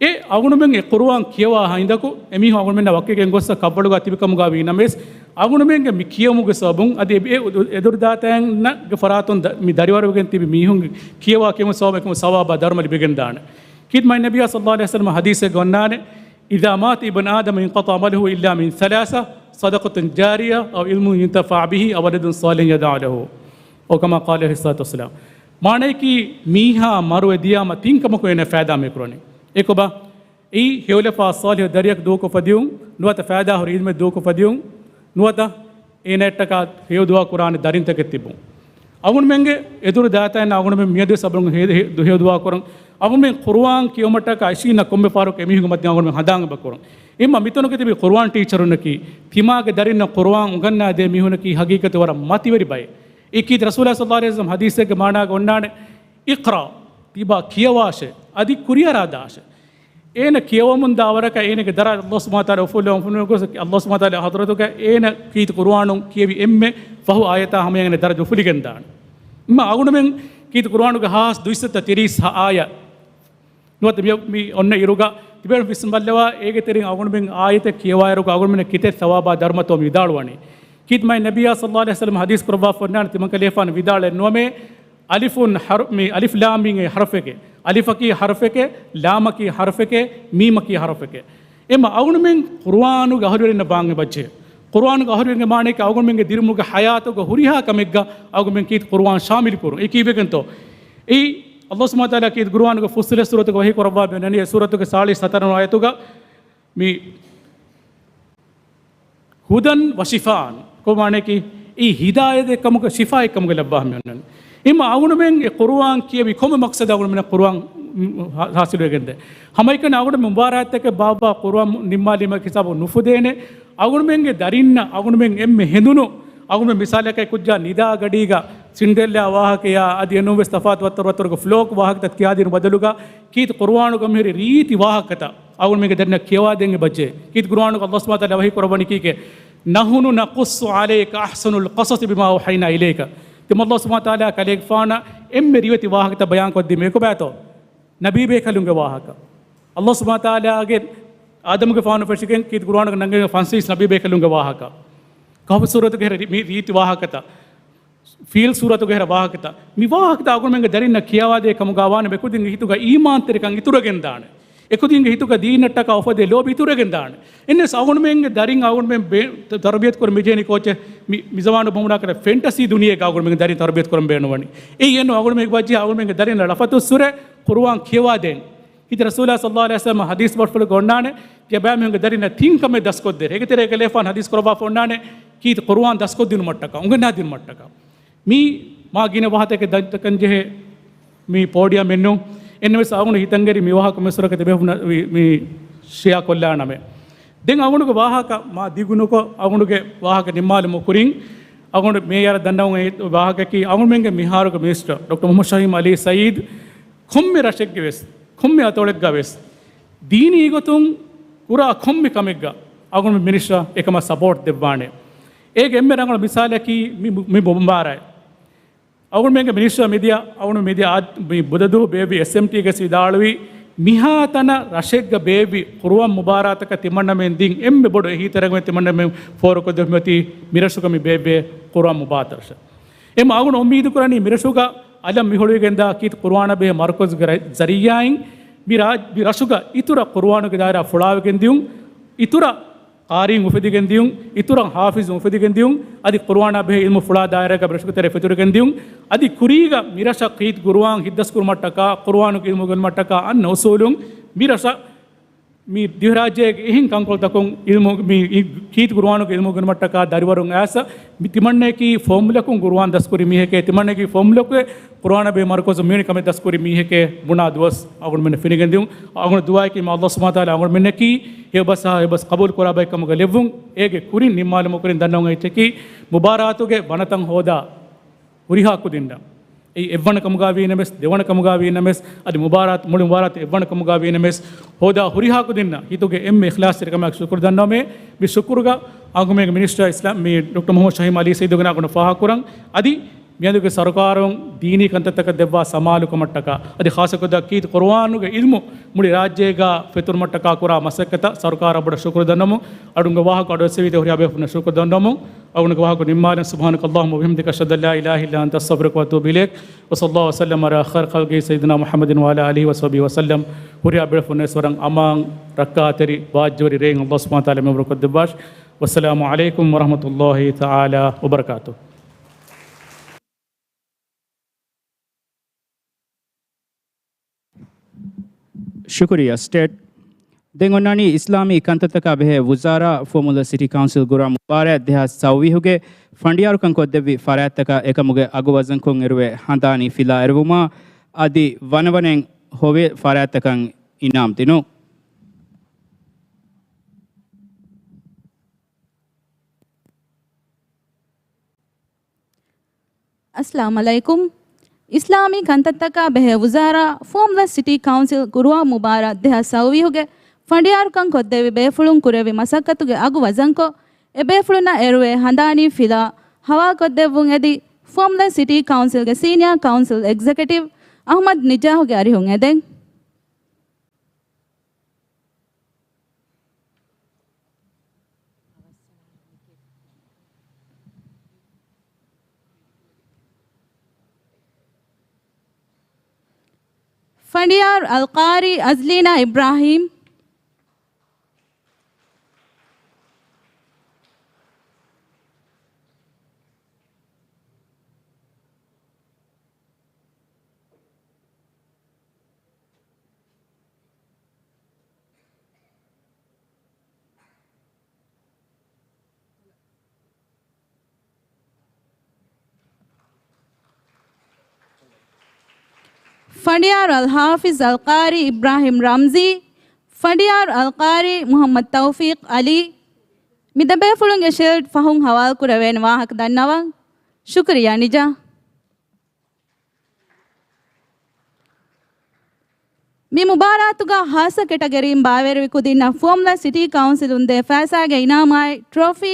އެ އަޅުގަނޑުމެން އެ ޤުރުއާން ކިޔަވާ ހިނދަކު އެމީހުން އަޅުގަނޑުމެންނާ ވަކިވެގެން ގޮއްސަ ކަށްވަޅުގަ ތިބި ކަމުގަ ވީ ނަމަވެސް، އަޅުގަނޑުމެންގެ މި ކިޔެވުމުގެ ސަބަބުން އަދި އެ އެ އެދުރުދާތައިންގެ ފަރާތުން ދަ-، މި ދަރިވަރުވެގެން ތިބި މީހުންގެ ކިޔަވާ ކިޔެވުމުގެ ސަބަބުން އެކަމަށް ސަވާބާ ދަރުމަ ލިބިގެންދާނެ. ކީރިތި މާތް ނަބިއްޔާ ޞައްލައްލާހު ޢަލައިހި ވަސައްލަމަ ޙަދީޘެއްގަ އޮންނާނެ، "إذا مات ابن آدم انقطع عمله إلا من ثلاثة، صدقة جارية أو علم ينتفع به أو ولد صالح يدعو له." أو كما قال عليه الصلاة والسلام. މާނައަކީ، މީހާ މަރުވެ ދިޔާމަ ތިން ކަމަކުން އޭނަ ފައިދާ މި ކުރަނީ. އެކޮބާ؟ އެއީ ހެޔޮލަފާ ޞާލިޙު ދަރިއަކު ދޫކޮށްފަ ދިޔުން، ނުވަތަ ފައިދާހުރި ޢިލްމެއް ދޫކޮށްފަ ދިޔުން، ނުވަތަ އޭނައަށްޓަކާ ހެޔޮ ދުޢާ ކުރާނެ ދަރިންތަކެއް ތިބުން. އަޅުގަނޑުމެންގެ އެދުރު ދާތައިން އަޅުގަނޑުމެން މިއަދުވެސް އަޅުގަނޑު ހެ-، ހެ-، ހެޔޮ ދުޢާ ކުރަން. އަޅުގަނޑުމެން ޤުރުއާން ކިޔުމަށްޓަކާ އިށީންނަ ކޮންމެ ފަހަރަކު އެމީހުންގެ މަތިން އަޅުގަނޑުމެން ހަނދާން އެބަ ކުރަން. އެހެންމަ މިތަނުގަ ތިބި ޤުރުއާން ޓީޗަރުންނަކީ، ތިމާގެ ދަރިންނަށް ޤުރުއާން އުނގަންނާދޭ މީހުންނަކީ ޙަޤީޤަތު ވަރަށް މަތިވެރި ބައެއް. އެއީ ކީރިތި ރަސޫލާ ޞައްލައްލާހު ޢަލައިހި ވަސައްލަމަ ޙަދީޘެއްގެ މާނާގަ އޮންނާނެ، "اقرأ"، ތިބާ ކިޔަވާށޭ، އަދި ކުރިއަރާ ދާށޭ. އޭނަ ކިޔަވަމުން ދާ ވަރަކަށް އޭނަގެ ދަރަޖަ ﷲ ސުބްޙާނަހޫ ވަތަޢާލާ އުފުލުވަމުން ގޮސް، ﷲ ސުބްޙާނަހޫ ވަތަޢާލާ ޙަޟްރަތުގަ އޭނަ ކީރިތި ޤުރުއާނު ކިޔެވި އެންމެ ފަހު އާޔަތާ ހަމަޔަށް އޭނަ ދަރަޖަ އުފުލިގެންދާނެ. އެހެންމަ އަޅުގަނޑުމެން ކީރިތި ޤުރުއާނުގެ ހާސް ދުއިސައްތަ ތިރީސް އާޔަތް ނުވަތަ މި، މި އޮންނަ އިރުގަ ތިބޭފުޅުން ވިސްނަމުން ބައްލަވާ، އޭގެ ތެރެއިން އަޅުގަނޑުމެން އާޔަތެއް ކިޔަވާއިރުގަ އަޅުގަނޑުމެންނަށް ކިތައް ސަވާބާ ދަރުމަތޯ މި ވިދާޅުވަނީ. ކީރިތި މާތް ނަބިއްޔާ ޞައްލައްލާހު ޢަލައިހި ވަސައްލަމަ ޙަދީޘް ކުރައްވާފަ އޮންނާނެ، ތިމަންކަލޭގެފާނު ވިދާޅުވެއެއް ނުވަމޭ، އަލިފުން ޙަރު-، މި އަލިފް ލާމް މީމް އެއީ ޙަރުފެކޭ. އަލިފަކީ ޙަރުފެކޭ، ލާމަކީ ޙަރުފެކޭ، މީމަކީ ޙަރުފެކޭ. އެހެންމަ އަޅުގަނޑުމެން ޤުރުއާނުގެ އަހުލުވެރިންނަށް ވާން އެބަޖެހޭ. ޤުރުއާނުގެ އަހުލުވެރިންގެ މާނައަކީ އަޅުގަނޑުމެންގެ ދިރިއުޅުމުގެ ޙަޔާތުގަ ހުރިހާ ކަމެއްގަ އަޅުގަނޑުމެން ކީރިތި ޤުރުއާން ޝާމިލު ކުރުން. އެ ކީއްވެގެންތޯ؟ އެއީ ﷲ ސުބްޙާނަހޫ ވަތަޢާލާ ކީރިތި ޤުރުއާނުގެ ފުއްޞިލަތް ސޫރަތުގަ ވަޙީ ކުރައްވާ މިއޮންނަނީ، އެ ސޫރަތުގެ ސާޅީސް ހަތަރަން އާޔަތުގަ މި ހުދަން ވަޝިފާއަން. ކޮބާ މާނައަކީ؟ އެއީ ހިދާޔަތެއް ކަމުގަ، ޝިފާއެއް ކަމުގަ ލައްވާ މިއޮންނަނީ. އެހެންމަ އަޅުގަނޑުމެން އެ ޤުރުއާން ކިޔެވި ކޮންމެ މަޤްޞަދަށް އަޅުގަނޑުމެންނަށް ޤުރުއާން ހާ-، ހާސިލުވެގެންދޭ. ހަމައެކަނި އަޅުގަނޑުމެން މުބާރާތްތަކެއް ބާއްވާ ޤުރުއާން ނިންމާލީމަ ހިސާބު ނުފުދޭނެ. އަޅުގަނޑުމެންގެ ދަރިންނަށް އަޅުގަނޑުމެން އެންމެ ހެނދުނު، އަޅުގަނޑުމެން މިސާލަކަށް ކުއްޖާ ނިދާ ގަޑީގަ ސިންޑްރެއްލާ ވާހަކަޔާ އަދި އެނޫންވެސް ތަފާތު ވައްތަރު ވައްތަރުގެ ފްލޯކް ވާހަކަތައް ކިޔާދިނު ބަދަލުގަ ކީރިތި ޤުރުއާނުގަ މިހިރި ރީތި ވާހަކަތައް އަޅުގަނޑުމެންގެ ދަރިންނަށް ކިޔަވާދޭން އެބަޖެހޭ. ކީރިތި ޤުރުއާނުގަ ﷲ ސުބްޙާނަހޫ ވަތަޢާލާ ވަޙީ ކުރައްވަނީ ކީކޭ؟ "نحن نقص عليك أحسن القصص بما أوحينا إليك." ތިމަން ﷲ ސުބްޙާނަހޫ ވަތަޢާލާ ކަލޭގެފާނަށް އެންމެ ރިވެތި ވާހަކަތައް ބަޔާންކޮށްދިން އެކޮބާތޯ؟ ނަބީބޭކަލުންގެ ވާހަކަ. ﷲ ސުބްޙާނަހޫ ވަތަޢާލާގެ އާދަމުގެފާނު ފެށިގެން ކީރިތި ޤުރުއާނުގަ ނަންގަން ފަންސަވީސް ނަބީބޭކަލުންގެ ވާހަކަ. ކަހުފު ސޫރަތުގެ ހެރަ މި ރީތި ވާހަކަތައް. ފީލް ސޫރަތުގެ ހެރަ ވާހަކަތައް. މި ވާހަކަތައް އަޅުގަނޑުމެންގެ ދަރިންނަށް ކިޔަވާދޭ ކަމުގަ ވާނަމަ އެކުދިންގެ ހިތުގަ އީމާންތެރިކަން އިތުރުވެގެންދާނެ. އެކުދިންގެ ހިތުގަ ދީނަށްޓަކާ އުފަދޭ ލޯބި އިތުރުވެގެންދާނެ. އެހެނަސް އަޅުގަނޑުމެންގެ ދަރިން އަޅުގަނޑުމެން ބޭ-، ތަ-، ތަރުބިޔަތު ކުރަން މިޖެހެނީ ކޯޗެއް؟ މި، މި ޒަމާނު ބުނުމުން ކަން ފެންޓަސީ ދުނިޔޭގަ އަޅުގަނޑުމެންގެ ދަރިން ތަރުބިޔަތު ކުރަން ބޭނުންވަނީ. އެއީ އެއްނު އަޅުގަނޑުމެން ވަޖެހޭ އަޅުގަނޑުމެންގެ ދަރިންނަށް ލަފަތުއްސުރެ ޤުރުއާން ކިޔަވާދޭން. ކީރިތި ރަސޫލާ ޞައްލައްލާހު ޢަލައިހި ވަސައްލަމަ ޙަދީޘް ބަސްފުޅުގަ އޮންނާނެ، ތިޔަބައިމީހުންގެ ދަރިންނަށް ތިން ކަމެއް ދަސްކޮށްދޭ. އޭގެ ތެރޭގަ ކަލޭގެފާނު ޙަދީޘް ކުރައްވާފަ އޮންނާނެ، ކީރިތި ޤުރުއާން ދަސްކޮށްދިނުމަށްޓަކާ، އުނގަންނާދިނުމަށްޓަކާ. މީ މާ ގިނަ ވާހަކަތަކެއް ދަންތަކަން ޖެހޭ މި ޕޯޑިއަމެއްނޫން. އެންމެސް އަޅުގަނޑު ހިތަށްއެރި މި ވާހަކަ މިސްރަކަށް ތިބޭފުޅުންނަށް މި، މި ޝެއާ ކޮށްލާނަމޭ. ދެން އަޅުގަނޑުގެ ވާހަކަ މާ ދިގުނުކޮށް، އަޅުގަނޑުގެ ވާހަކަ ނިންމާލުމުގެ ކުރިން، އަޅުގަނޑު މޭޔަރަށް ދަންނަވަން އެ ވާހަކައަކީ، އަޅުގަނޑުމެންގެ މިހާރުގެ މިނިސްޓަރ ޑޮކްޓަރ މުޙައްމަދު ޝަހީމް ޢަލީ ސަޢީދު ކޮންމެ ރަށެއްގެ ވެސް، ކޮންމެ އަތޮޅެއްގަ ވެސް، ދީނީ ގޮތުން ކުރާ ކޮންމެ ކަމެއްގަ އަޅުގަނޑު މިނިސްޓަރ އެކަމަށް ސަޕޯޓް ދެއްވާނެ. އޭގެ އެންމެ ރަނގަޅު މިސާލަކީ މި، މި މުބާރާތް. އަޅުގަނޑުމެންގެ މިނިސްޓަރ މިދިޔަ، އަޅުގަނޑު މިދިޔަ އާ، މި ބުދަ ދުވަހު ބޭއްވި އެސްއެމްޓީގަ ވިދާޅުވީ، މިހާތަނަށް ރަށެއްގަ ބޭއްވި ޤުރުއާން މުބާރާތަކަށް ތިމަންނަމެން ދިން އެންމެ ބޮޑު އެހީތެރިކަމެއް ތިމަންނަމެން ފޯރުކޮށްދެއްވުމަތީ މިރަށުގަ މި ބޭއްވޭ ޤުރުއާން މުބާރާތަށް. އެމަ އަޅުގަނޑު އުއްމީދު ކުރަނީ މިރަށުގަ އަލަށް މިހުޅުވިގެންދާ ކީރިތި ޤުރުއާނާ ބެހޭ މަރުކަޒުގެ ރަ-، ޒަރީއާއިން މި ރާ-، މި ރަށުގަ އިތުރަށް ޤުރުއާނުގެ ދާއިރާ ފުޅާވެގެން ދިޔުން، އިތުރަށް ޤާރީން އުފެދިގެން ދިޔުން، އިތުރަށް ޙާފިޒު އުފެދިގެން ދިޔުން، އަދި ޤުރުއާނާ ބެހޭ ޢިލްމު ފުޅާ ދާއިރާގަ ރަށުގެ ތެރޭ ފެތުރިގެން ދިޔުން، އަދި ކުރީގަ މިރަށަށް ކީރިތި ޤުރުއާން ހިތްދަސްކުރުމަށްޓަކާ، ޤުރުއާނުގެ ޢިލްމު އުނގެނުމަށްޓަކާ އަންނަ އުސޫލުން މިރަށަށް މި ދިވެހިރާއްޖޭގެ އެހެން ކަންކޮޅުތަކުން ޢިލްމު، މި ކީރިތި ޤުރުއާނުގެ ޢިލްމު އުނގެނުމަށްޓަކާ ދަރިވަރުން އައިސް، މި ތިމަންނަޔަކީ ފޯމުލަކުން ޤުރުއާން ދަސްކުރި މީހެކޭ، ތިމަންނަޔަކީ ފޯމުލަކުގެ ޤުރުއާނާ ބެހޭ މަރުކަޒު މިވެނި ކަމެއް ދަސްކުރި މީހެކޭ ބުނާ ދުވަސް އަޅުގަނޑުމެންނަށް ފެނިގެން ދިޔުން. އަޅުގަނޑު ދުޢާއެކީ މާ ﷲ ސުބްޙާނަހޫ ވަތަޢާލާ އަޅުގަނޑުމެންނަކީ ހެޔޮބަސް ހާ ހެޔޮބަސް ޤަބޫލު ކުރާ ބައެއް ކަމުގަ ލެއްވުން. އޭގެ ކުރިން ނިންމާލުމުގެ ކުރިން ދަންނަވަން އެއްޗަކީ މުބާރާތުގެ ބަނަތައް ހޯދާ ހުރިހާ ކުދިންނަށް، އެއީ އެއްވަނަ ކަމުގަ ވީނަމަވެސް، ދެވަނަ ކަމުގަ ވީނަމަވެސް، އަދި މުބާރާތު، މުޅި މުބާރާތު އެއްވަނަ ކަމުގަ ވީނަމަވެސް، ހޯދާ ހުރިހާ ކުދިންނަށް ހިތުގެ އެންމެ އިޚްލާޞްތެރިކަމާއެކު ޝުކުރު ދަންނަވަމޭ. މި ޝުކުރުގަ އަޅުގަނޑުމެންގެ މިނިސްޓަރ އިސްލާމް، މި ޑޮކްޓަރ މުޙައްމަދު ޝަހީމް ޢަލީ ސައީދުގެ ނަން އަޅުގަނޑު ފާހަގަކުރަން. އަދި މިއަދުގެ ސަރުކާރުން ދީނީ ކަންތައްތަކަށް ދެއްވާ ސަމާލުކަމަށްޓަކާ، އަދި ޚާއްޞަކޮށް ކީރިތި ޤުރުއާނުގެ ޢިލްމު މުޅި ރާއްޖޭގަ ފެތުރުމަށްޓަކާ ކުރާ މަސައްކަތަށް ސަރުކާރަށް ބޮޑަށް ޝުކުރު ދަންނަވަމުން، އަޅުގަނޑުގެ ވާހަކަ އަޑުއެއްސެވީތީ ހުރިހާ ބޭފުޅުންނަށް ޝުކުރު ދަންނަވަމުން، އަޅުގަނޑުގެ ވާހަކަ ނިންމާލަން. سبحانك اللهم وبحمدك، أشهد أن لا إله إلا أنت، أستغفرك وأتوب إليك. وصلى الله وسلم على خير خلقه سيدنا محمد وعلى آله وصحبه وسلم. ހުރިހާ ބޭފުޅުންނަށް ވަރަށް އަމާން، ރައްކާތެރި، ބާއްޖަވެރި ރެއެއް ﷲ ސުބްޙާނަހޫ ވަތަޢާލާ މި ޢުމުރު ކޮށްދެއްވާށި. والسلام عليكم ورحمة الله تعالى وبركاته. ޝުކުރިއްޔާ ސްޓޭޓް. ދެން އޮންނާނީ އިސްލާމީ ކަންތައްތަކާ ބެހޭ ވުޒާރާ، ފުވައްމުލައް ސިޓީ ކައުންސިލް ޤުރުއާން މުބާރާތް ދެހާސް ސައުވީހުގެ ފަނޑިޔާރުކަން ކޮށްދެއްވި ފަރާތްތަކާ އެކަމުގެ އަގުވަޒަންކޮށް އެރުވޭ ހަނދާނީ ފިލާ އެރުވުމާ، އަދި ވަނަވަނައިން ހޮވޭ ފަރާތްތަކަށް އިނާމް ދިނުން. އައްސަލާމު ޢަލައިކުމް. އިސްލާމީ ކަންތައްތަކާ ބެހޭ ވުޒާރާ، ފުވައްމުލައް ސިޓީ ކައުންސިލް ޤުރުއާން މުބާރާތް ދެހާސް ސައުވީހުގެ ފަނޑިޔާރުކަން ކޮށްދެއްވި ބޭފުޅުން ކުރެއްވި މަސައްކަތުގެ އަގު ވަޒަންކޮށް، އެ ބޭފުޅުންނަށް އެރުވޭ ހަނދާނީ ފިލާ ހަވާލުކޮށްދެއްވުން އެދި، ފުވައްމުލައް ސިޓީ ކައުންސިލްގެ ސީނިއާ ކައުންސިލް އެގްޒެކެޓިވް އަޙްމަދު ނިޖާހުގެ އަރިހުން އެދެން. ފަނޑިޔާރު އަލްޤާރީ އަޒްލީނާ އިބްރާހީމް. ފަނޑިޔާރު އަލްޙާފިޒް އަލްޤާރީ އިބްރާހީމް ރަމްޒީ، ފަނޑިޔާރު އަލްޤާރީ މުޙައްމަދު ތައުފީޤް ޢަލީ. މި ދެބޭފުޅުންގެ ޝީލްޑް ފަހުން ހަވާލުކުރެވޭނެ ވާހަކަ ދަންނަވަން. ޝުކުރިއްޔާ ނިޖާ. މި މުބާރާތުގަ ހާއްސަ ކެޓަގަރީން ބާވެރިވި ކުދިންނަށް ފުވައްމުލައް ސިޓީ ކައުންސިލުން ދޭ ފައިސާގެ އިނާމާއި، ޓްރޮފީ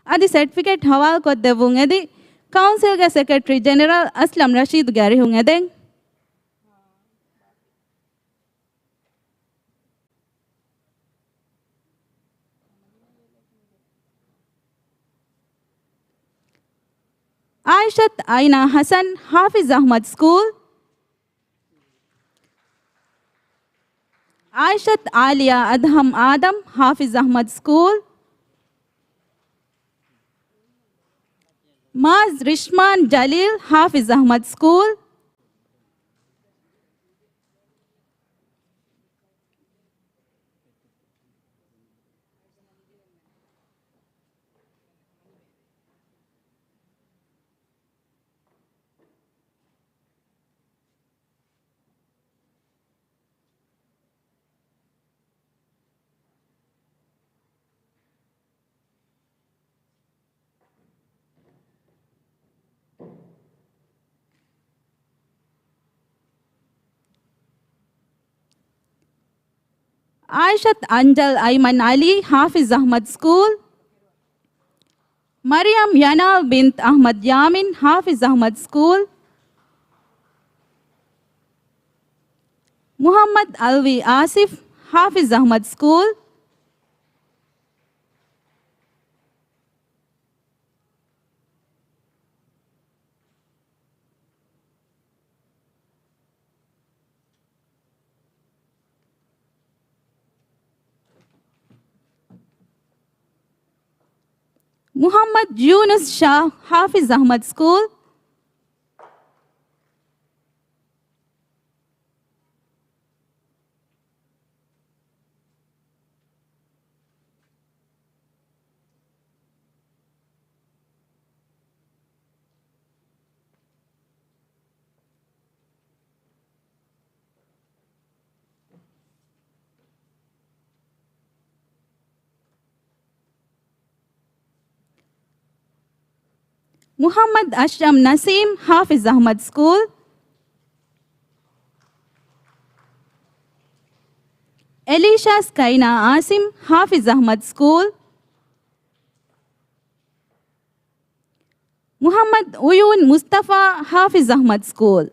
އަދި ސެޓްފިކެޓް ހަވާލުކޮށްދެއްވުން އެދި، ކައުންސިލްގެ ސެކްރެޓަރީ ޖެނެރަލް އަސްލަމް ރަޝީދުގެ އަރިހުން އެދެން. އާއިޝަތު އައިނާ ޙަސަން، ޙާފިޒް އަޙްމަދު ސްކޫލް. އާއިޝަތު އާލިޔާ އަދްހަމް އާދަމް، ޙާފިޒް އަޙްމަދު ސްކޫލް. މާޒް ރިޝްމާން ޖަލީލް، ޙާފިޒް އަޙްމަދު ސްކޫލް. އާއިޝަތު އަންޖަލް އައިމަން ޢަލީ، ޙާފިޒް އަޙްމަދު ސްކޫލް. މަރިޔަމް ޔަނާލް ބިންތު އަޙްމަދު ޔާމިން، ޙާފިޒް އަޙްމަދު ސްކޫލް. މުޙައްމަދު އަލްވީ އާސިފް، ޙާފިޡު އަޙްމަދު ސްކޫލް. މުޙައްމަދު ޔޫނުސް ޝާ، ޙާފިޡު އަޙްމަދު ސްކޫލް. މުޙައްމަދު އަޝްރަފް ނަސީމް، ޙާފިޡު އަޙްމަދު ސްކޫލް. އެލީޝާ ސްކައިނާ އާސިމް، ޙާފިޡު އަޙްމަދު ސްކޫލް. މުޙައްމަދު އުޔޫން މުޞްޠަފާ، ޙާފިޡު އަޙްމަދު ސްކޫލް.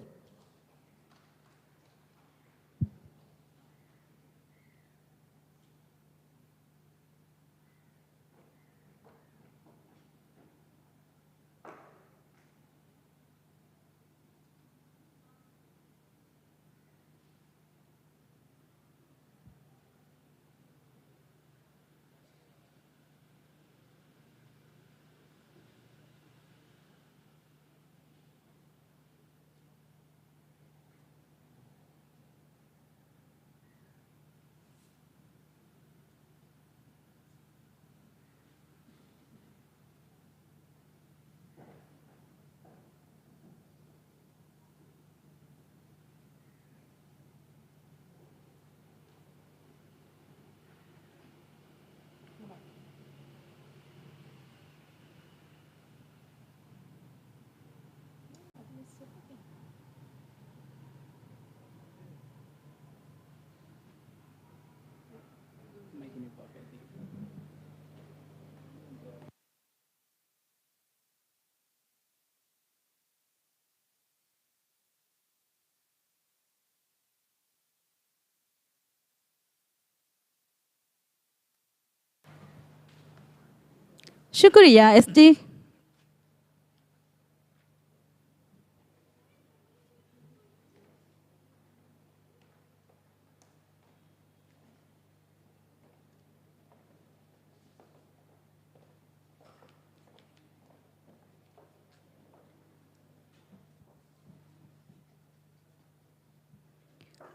ޝުކުރިއްޔާ، އެސްޑީ.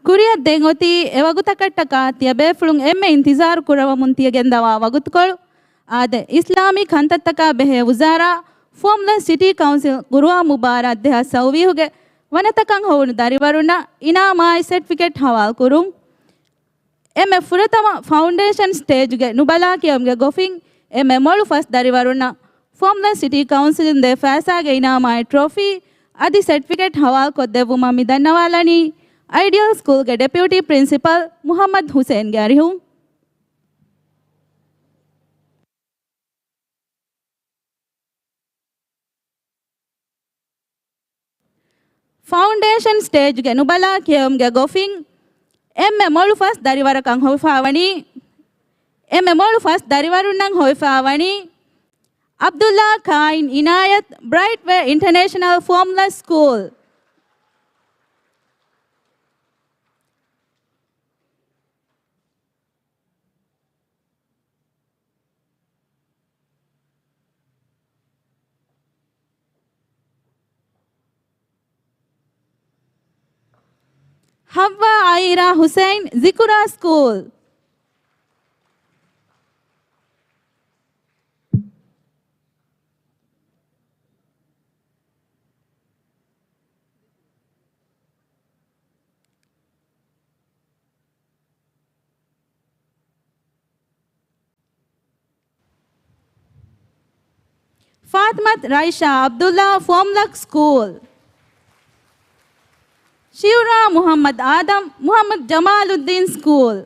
ކުރިއަށް ދެން އޮތީ އެ ވަގުތަކަށްޓަކާ ތިޔަބޭފުޅުން އެންމެ އިންތިޒާރު ކުރަވަމުން ތިޔަ ގެންދަވާ ވަގުތުކޮޅު. އާދެ، އިސްލާމީ ކަންތައްތަކާ ބެހޭ ވުޒާރާ، ފުވައްމުލައް ސިޓީ ކައުންސިލް ގުރުއާން މުބާރާތް ދެހާސް ސައުވީހުގެ ވަނަތަކަށް ހޮވުނު ދަރިވަރުންނަށް އިނާމާއި ސެޓްފިކެޓް ހަވާލުކުރުން. އެންމެ ފުރަތަމަ ފައުންޑޭޝަން ސްޓޭޖުގެ ނުބަލާ ކިޔަވުމުގެ ގޮފިން އެންމެ މޮޅު ފަސް ދަރިވަރުންނަށް ފުވައްމުލައް ސިޓީ ކައުންސިލުން ދޭ ފައިސާގެ އިނާމާއި ޓްރޮފީ އަދި ސެޓްފިކެޓް ހަވާލުކޮށްދެއްވުމަށް މި ދަންނަވާލަނީ އައިޑިއަލް ސްކޫލްގެ ޑެޕިއުޓީ ޕްރިންސިޕަލް މުޙައްމަދު ޙުސެއިންގެ އަރިހުން. ފައުންޑޭޝަން ސްޓޭޖުގެ ނުބަލާ ކިޔެވުމުގެ ގޮފިން އެންމެ މޮޅު ފަސް ދަރިވަރަކަށް ހޮވިފާވަނީ، އެންމެ މޮޅު ފަސް ދަރިވަރުންނަށް ހޮވިފާވަނީ، ޢަބްދުﷲ ކާއިން އިނާޔަތު، ބްރައިޓް ވޭ އިންޓަނޭޝަނަލް ފުވައްމުލައް ސްކޫލް. ޙައްވާ އައިރާ ޙުސެއިން، ޒިކުރާ ސްކޫލް. ފާތިމަތު ރައިޝާ ޢަބްދުﷲ، ފުވައްމުލައް ސްކޫލް. ޝިއުރާ މުޙައްމަދު އާދަމް، މުޙައްމަދު ޖަމާލުއްދީން ސްކޫލް.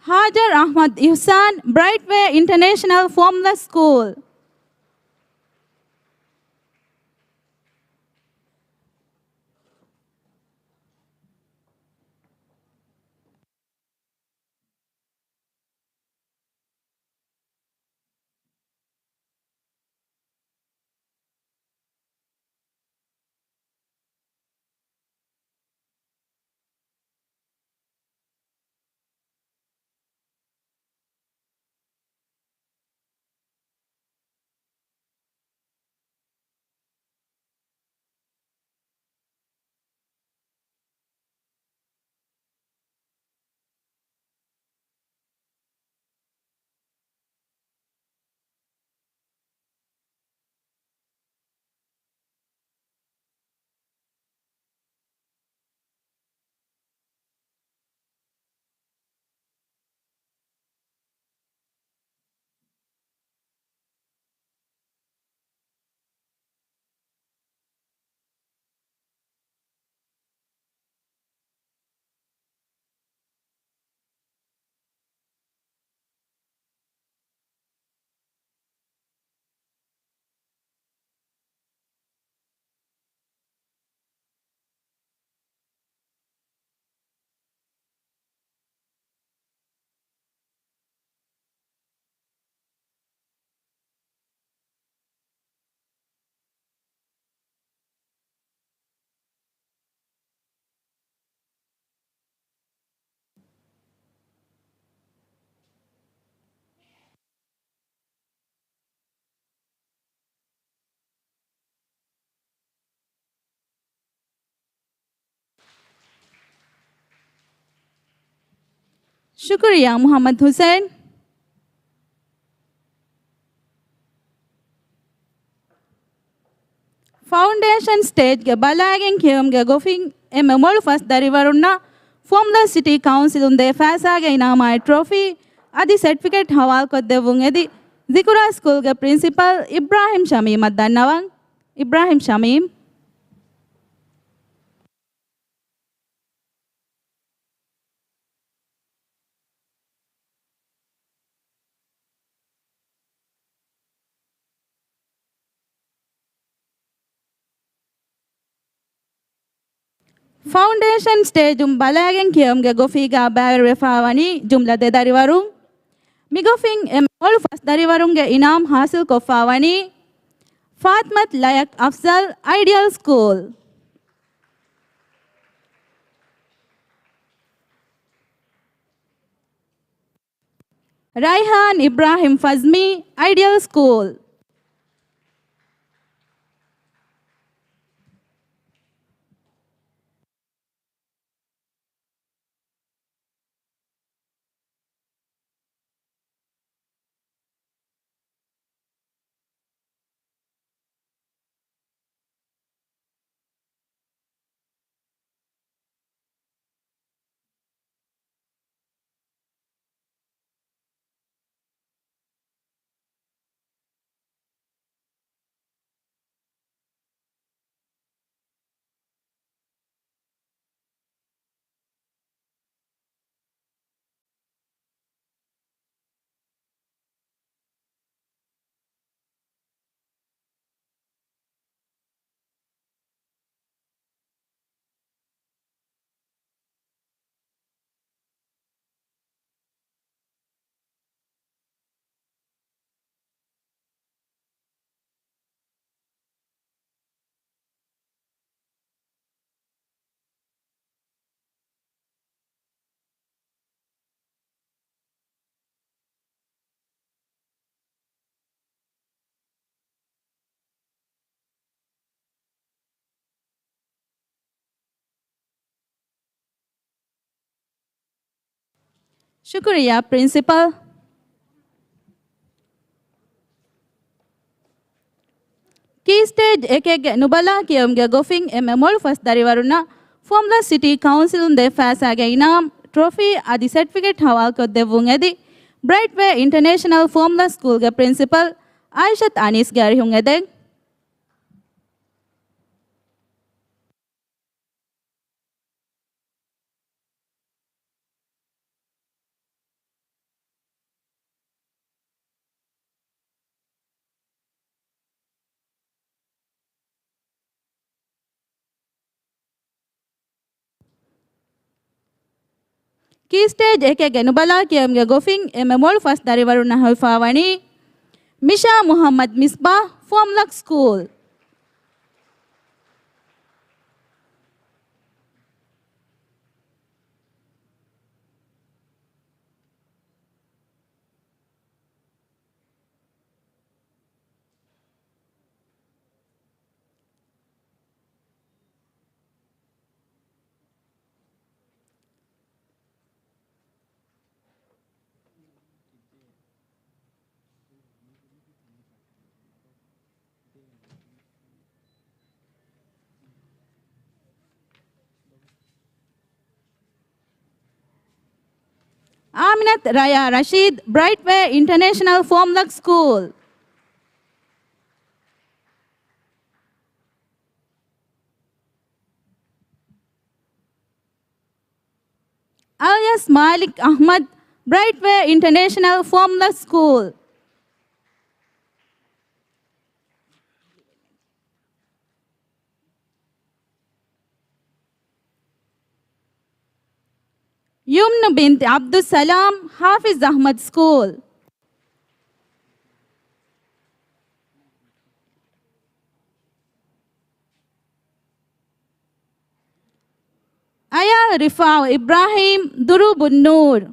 ހާޖަރް އަޙްމަދު އިޙްސާން، ބްރައިޓް ވޭ އިންޓަރނޭޝަނަލް ފޯމްލަސް ސްކޫލް. ޝުކުރިއްޔާ މުޙައްމަދު ޙުސައިން. ފައުންޑޭޝަން ސްޓޭޖްގެ ބަލައިގެން ކިޔެވުމުގެ ގޮފިން އެންމެ މޮޅު ފަސް ދަރިވަރުންނަށް ފޯމްލަސް ސިޓީ ކައުންސިލުން ދޭ ފައިސާގެ އިނާމާއި ޓްރޮފީ އަދި ސެޓްފިކެޓް ހަވާލުކޮށްދެއްވުން އެދި، ޒިކުރާ ސްކޫލްގެ ޕްރިންސިޕަލް އިބްރާހިމް ޝަމީމަށް ދަންނަވަން. އިބްރާހިމް ޝަމީމް. ފައުންޑޭޝަން ސްޓޭޖުން ބަލައިގެން ކިޔެވުމުގެ ގޮފީގާ ބައިވެރިވެފާވަނީ ޖުމްލަ ދެ ދަރިވަރުން. މިގޮފިން އެންމެ މޮޅު ފަސް ދަރިވަރުންގެ އިނާމް ހާސިލްކޮށްފާވަނީ ފާތިމަތު ލަޔަކް އަފްޒަލް، އައިޑިއަލް ސްކޫލް. ރައިހާން އިބްރާހިމް ފަޒްމީ، އައިޑިއަލް ސްކޫލް. ޝުކުރިއްޔާ ޕްރިންސިޕަލް. ކީ ސްޓޭޖް އެކެއްގެ ނުބަލާ ކިޔެވުމުގެ ގޮފިން އެންމެ މޮޅު ފަސް ދަރިވަރުންނަށް ފޯމްލަސް ސިޓީ ކައުންސިލުން ދޭ ފައިސާގެ އިނާމް، ޓްރޮފީ އަދި ސެޓްފިކެޓް ހަވާލުކޮށްދެއްވުން އެދި، ބްރައިޓް ވޭ އިންޓަރނޭޝަނަލް ފޯމްލަސް ސްކޫލްގެ ޕްރިންސިޕަލް އާއިޝަތު އަނީސްގެ އަރިހުން އެދެން. ކީ ސްޓޭޖް އެކެއްގެ ނުބަލާ ކިޔެވުމުގެ ގޮފިން އެންމެ މޮޅު ފަސް ދަރިވަރުންނަށް ހޮވިފާވަނީ މިޝާ މުޙައްމަދު މިސްބާހް، ފޯމްލޮކް ސްކޫލް. އާމިނަތު ރަޔާ ރަޝީދު، ބްރައިޓް ވޭ އިންޓަރނޭޝަނަލް ފޯމްލޮކް ސްކޫލް. އަލްޔަސް މާލިކް އަޙްމަދު، ބްރައިޓް ވޭ އިންޓަރނޭޝަނަލް ފޯމްލޮކް ސްކޫލް. ޔުމްނު ބިންތި ޢަބްދުއްސަލާމް، ޙާފިޡް އަޙްމަދު ސްކޫލް. އަޔާ ރިފާޢު އިބްރާހީމް، ދުރޫބުން ނޫރު.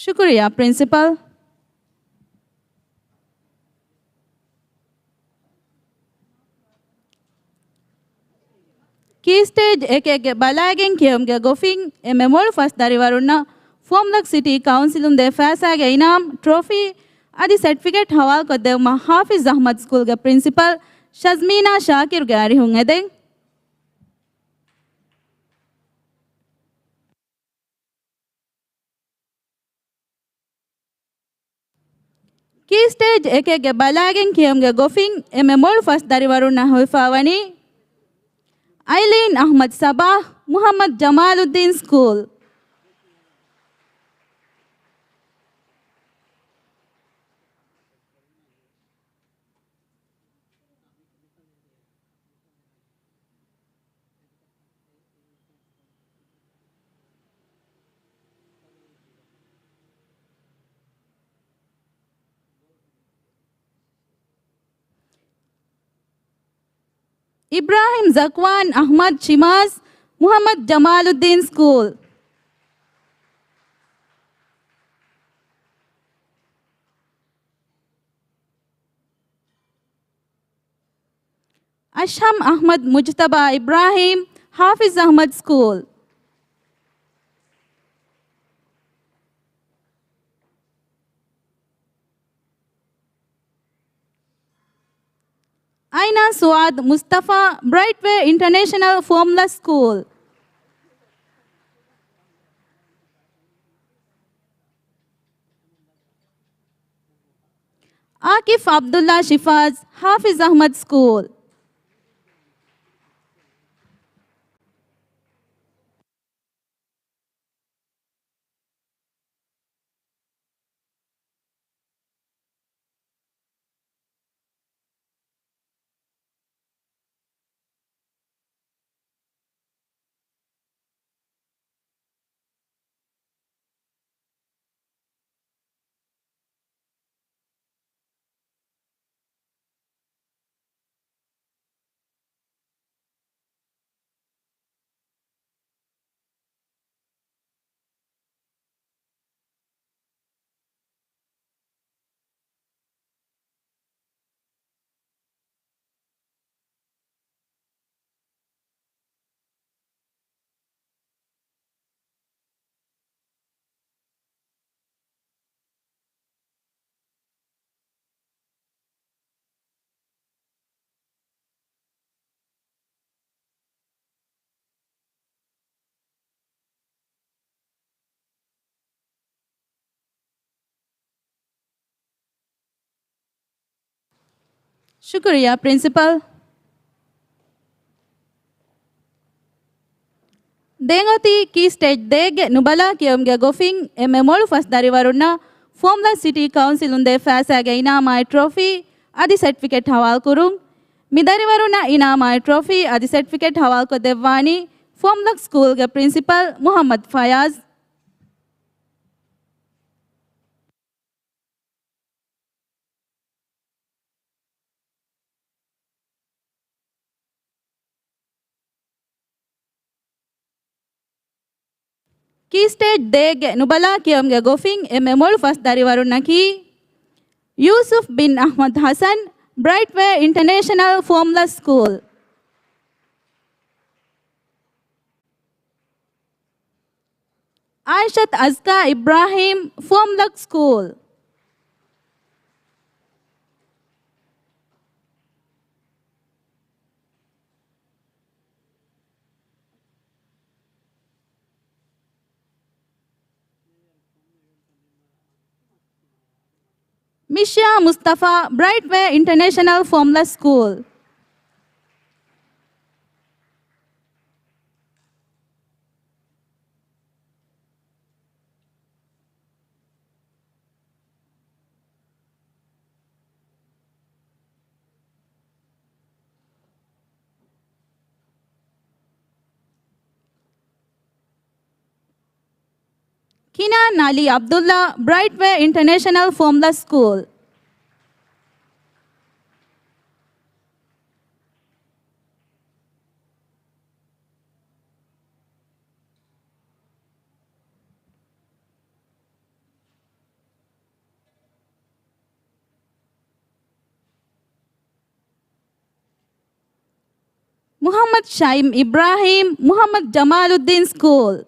ޝުކުރިއްޔާ ޕްރިންސިޕަލް. ކީ ސްޓޭޖް އެކެއްގެ ބަލައިގެން ކިޔެވުމުގެ ގޮފިން އެންމެ މޮޅު ފަސް ދަރިވަރުންނަށް ފޯމްލޮކް ސިޓީ ކައުންސިލުން ދޭ ފައިސާގެ އިނާމް، ޓްރޮފީ އަދި ސެޓްފިކެޓް ހަވާލުކޮށްދެއްވުމަށް ޙާފިޡް އަޙްމަދު ސްކޫލްގެ ޕްރިންސިޕަލް ޝަޒްމީނާ ޝާކިރުގެ އަރިހުން އެދެން. ކީ ސްޓޭޖް އެކެއްގެ ބަލައިގެން ކިޔެވުމުގެ ގޮފިން އެންމެ މޮޅު ފަސް ދަރިވަރުންނަށް ހޮވިފާވަނީ އައިލީން އަޙްމަދު ޞަބާޙް، މުޙައްމަދު ޖަމާލުއްދީން ސްކޫލް. އިބްރާހިމް ޒަކްވާން އަޙްމަދު ޝިމާޒް، މުޙައްމަދު ޖަމާލުއްދީން ސްކޫލް. އަޝްހަމް އަޙްމަދު މުޖްތަބާ އިބްރާހީމް، ޙާފިޡް އަޙްމަދު ސްކޫލް. އައިނާ ސުވާދު މުސްތަފާ، ބްރައިޓް ވޭ އިންޓަރނޭޝަނަލް ފޯމްލޮކް ސްކޫލް. އާކިފް ޢަބްދުﷲ ޝިފާޒް، ޙާފިޡް އަޙްމަދު ސްކޫލް. ޝުކުރިއްޔާ ޕްރިންސިޕަލް. ދެން އޮތީ ކީ ސްޓޭޖް ދޭއްގެ ނުބަލާ ކިޔެވުމުގެ ގޮފިން އެންމެ މޮޅު ފަސް ދަރިވަރުންނަށް ފުވައްމުލައް ސިޓީ ކައުންސިލުން ދޭ ފައިސާގެ އިނާމާއި ޓްރޮފީ އަދި ސެޓްފިކެޓް ހަވާލުކުރުން. މި ދަރިވަރުންނަށް އިނާމާއި ޓްރޮފީ އަދި ސެޓްފިކެޓް ހަވާލުކޮށްދެއްވާނީ ފުވައްމުލައް ސްކޫލްގެ ޕްރިންސިޕަލް މުހައްމަދު ފަޔާޒް. ކީ ސްޓޭޖް ދޭއްގެ ނުބަލާ ކިޔެވުމުގެ ގޮފިން އެންމެ މޮޅު ފަސް ދަރިވަރުންނަކީ، ޔޫސުފް ބިން އަޙްމަދު ޙަސަން، ބްރައިޓްވޭ އިންޓަނޭޝަނަލް ފުވައްމުލައް ސްކޫލް. އާއިޝަތު އަޒްކާ އިބްރާހީމް، ފުވައްމުލައް ސްކޫލް. މިޝިޔާ މުސްތަފާ، ބްރައިޓްވޭ އިންޓަނޭޝަނަލް ފުވައްމުލައް ސްކޫލް. ކިނާން އަލީ ޢަބްދުﷲ، ބްރައިޓްވޭ އިންޓަނޭޝަނަލް ފުވައްމުލައް ސްކޫލް. މުޙައްމަދު ޝައިމް އިބްރާހީމް، މުޙައްމަދު ޖަމާލުއްދީން ސްކޫލް.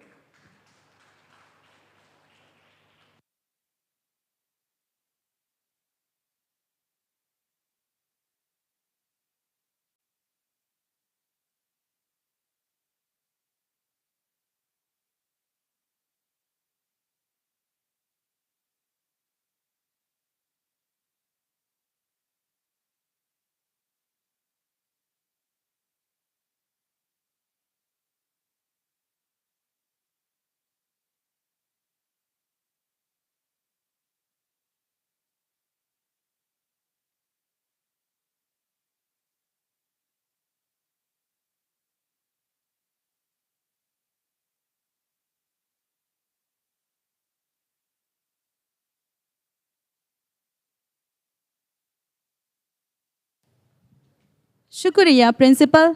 ޝުކުރިއްޔާ ޕްރިންސިޕަލް.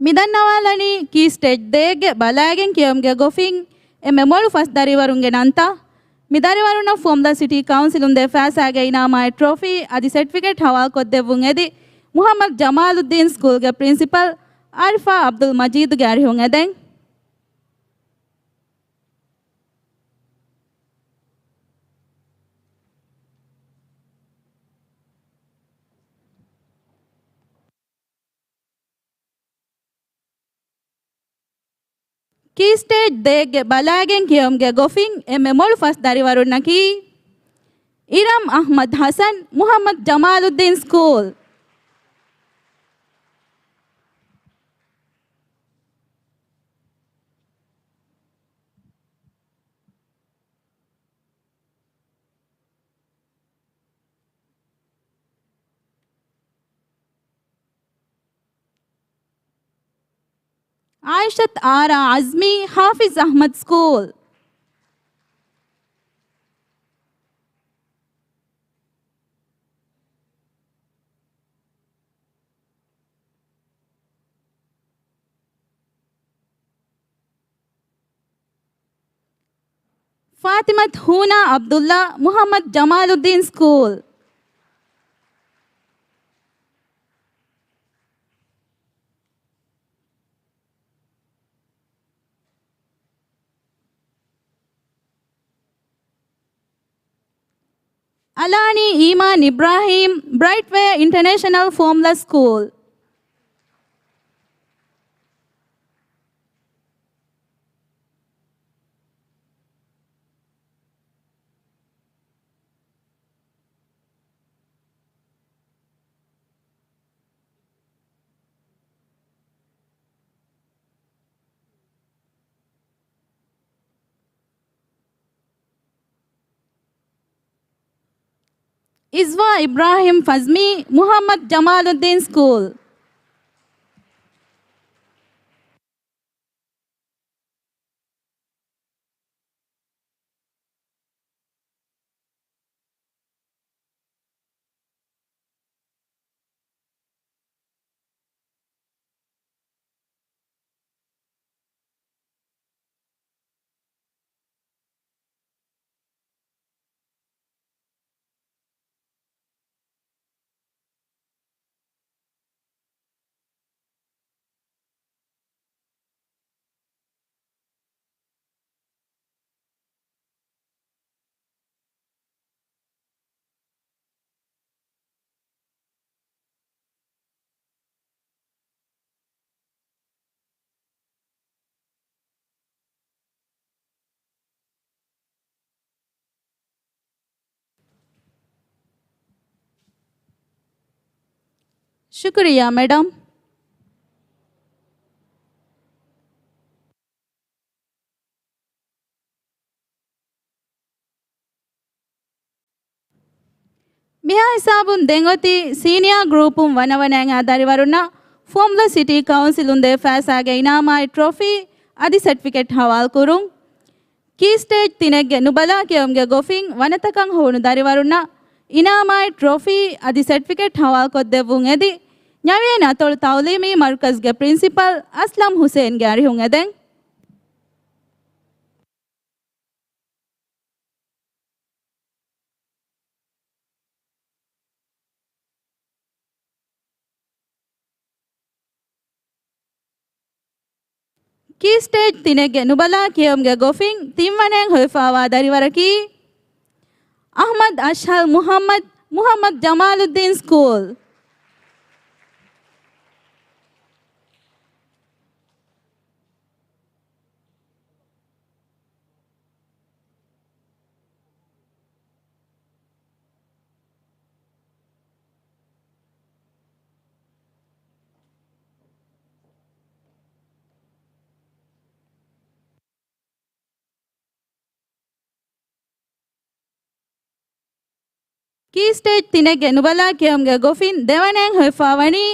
މި ދަންނަވާލަނީ ކީ ސްޓޭޖް ދޭއްގެ ބަލާގެން ކިޔެވުމުގެ ގޮފިން އެންމެ މޮޅު ފަސް ދަރިވަރުންގެ ނަންތައް. މި ދަރިވަރުންނަށް ފުވައްމުލައް ސިޓީ ކައުންސިލުން ދޭ ފައިސާގެ އިނާމާއި ޓްރޮފީ އަދި ސެޓްފިކެޓް ހަވާލުކޮށްދެއްވުން އެދި، މުޙައްމަދު ޖަމާލުއްދީން ސްކޫލްގެ ޕްރިންސިޕަލް އާރިފާ ޢަބްދުލް މަޖީދުގެ އަރިހުން އެދެން. ކީ ސްޓޭޖް ދޭއްގެ ބަލާގެން ކިޔެވުމުގެ ގޮފިން އެންމެ މޮޅު ފަސް ދަރިވަރުންނަކީ، އިރަމް އަޙްމަދު ޙަސަން، މުޙައްމަދު ޖަމާލުއްދީން ސްކޫލް. އާއިޝަތު އާރާ އަޒްމީ، ޙާފިޒު އަޙްމަދު ސްކޫލް. ފާތިމަތު ހޫނާ ޢަބްދުﷲ، މުޙައްމަދު ޖަމާލުއްދީން ސްކޫލް. އަލާނީ އީމާން އިބްރާހީމް، ބްރައިޓްވޭ އިންޓަރނޭޝަނަލް ފުވައްމުލައް ސްކޫލް. އިޒްވާ އިބްރާހިމް ފަޒްމީ، މުޙައްމަދު ޖަމާލުއްދީން ސްކޫލް. ޝުކުރިއްޔާ، މެޑަމް. މިހާ ހިސާބުން ދެން އޮތީ ސީނިއާ ގްރޫޕުން ވަނަވަނައިން އާ ދަރިވަރުންނަށް ފުވައްމުލައް ސިޓީ ކައުންސިލުން ދޭ ފައިސާގެ އިނާމާއި ޓްރޮފީ އަދި ސެޓްފިކެޓް ހަވާލުކުރުން. ކީ ސްޓޭޖް ތިނެއްގެ ނުބަލާ ކެއުމުގެ ގޮފިން ވަނަތަކަށް ހޮވުނު ދަރިވަރުންނަށް އިނާމާއި ޓްރޮފީ އަދި ސެޓްފިކެޓް ހަވާލުކޮށްދެއްވުން އެދި، ނަވިއެން އަތޮޅު ތައުލީމީ މަރުކަޒްގެ ޕްރިންސިޕަލް އަސްލަމް ހުސޭންގެ އަރިހުން އެދެން. ކީ ސްޓޭޖް ތިނެއްގެ ނުބަލާ ކެއުމުގެ ގޮފިން ތިންވަނައިން ހޮވިފައިވާ ދަރިވަރަކީ، އަޙްމަދު އަޝްހަލް މުޙައްމަދު، މުޙައްމަދު ޖަމާލުއްދީން ސްކޫލް. ކީ ސްޓޭޖް ތިނެއްގެ ނުބަލާ ކެއުމުގެ ގޮފިން ދެވަނައިން ހޮވިފައިވަނީ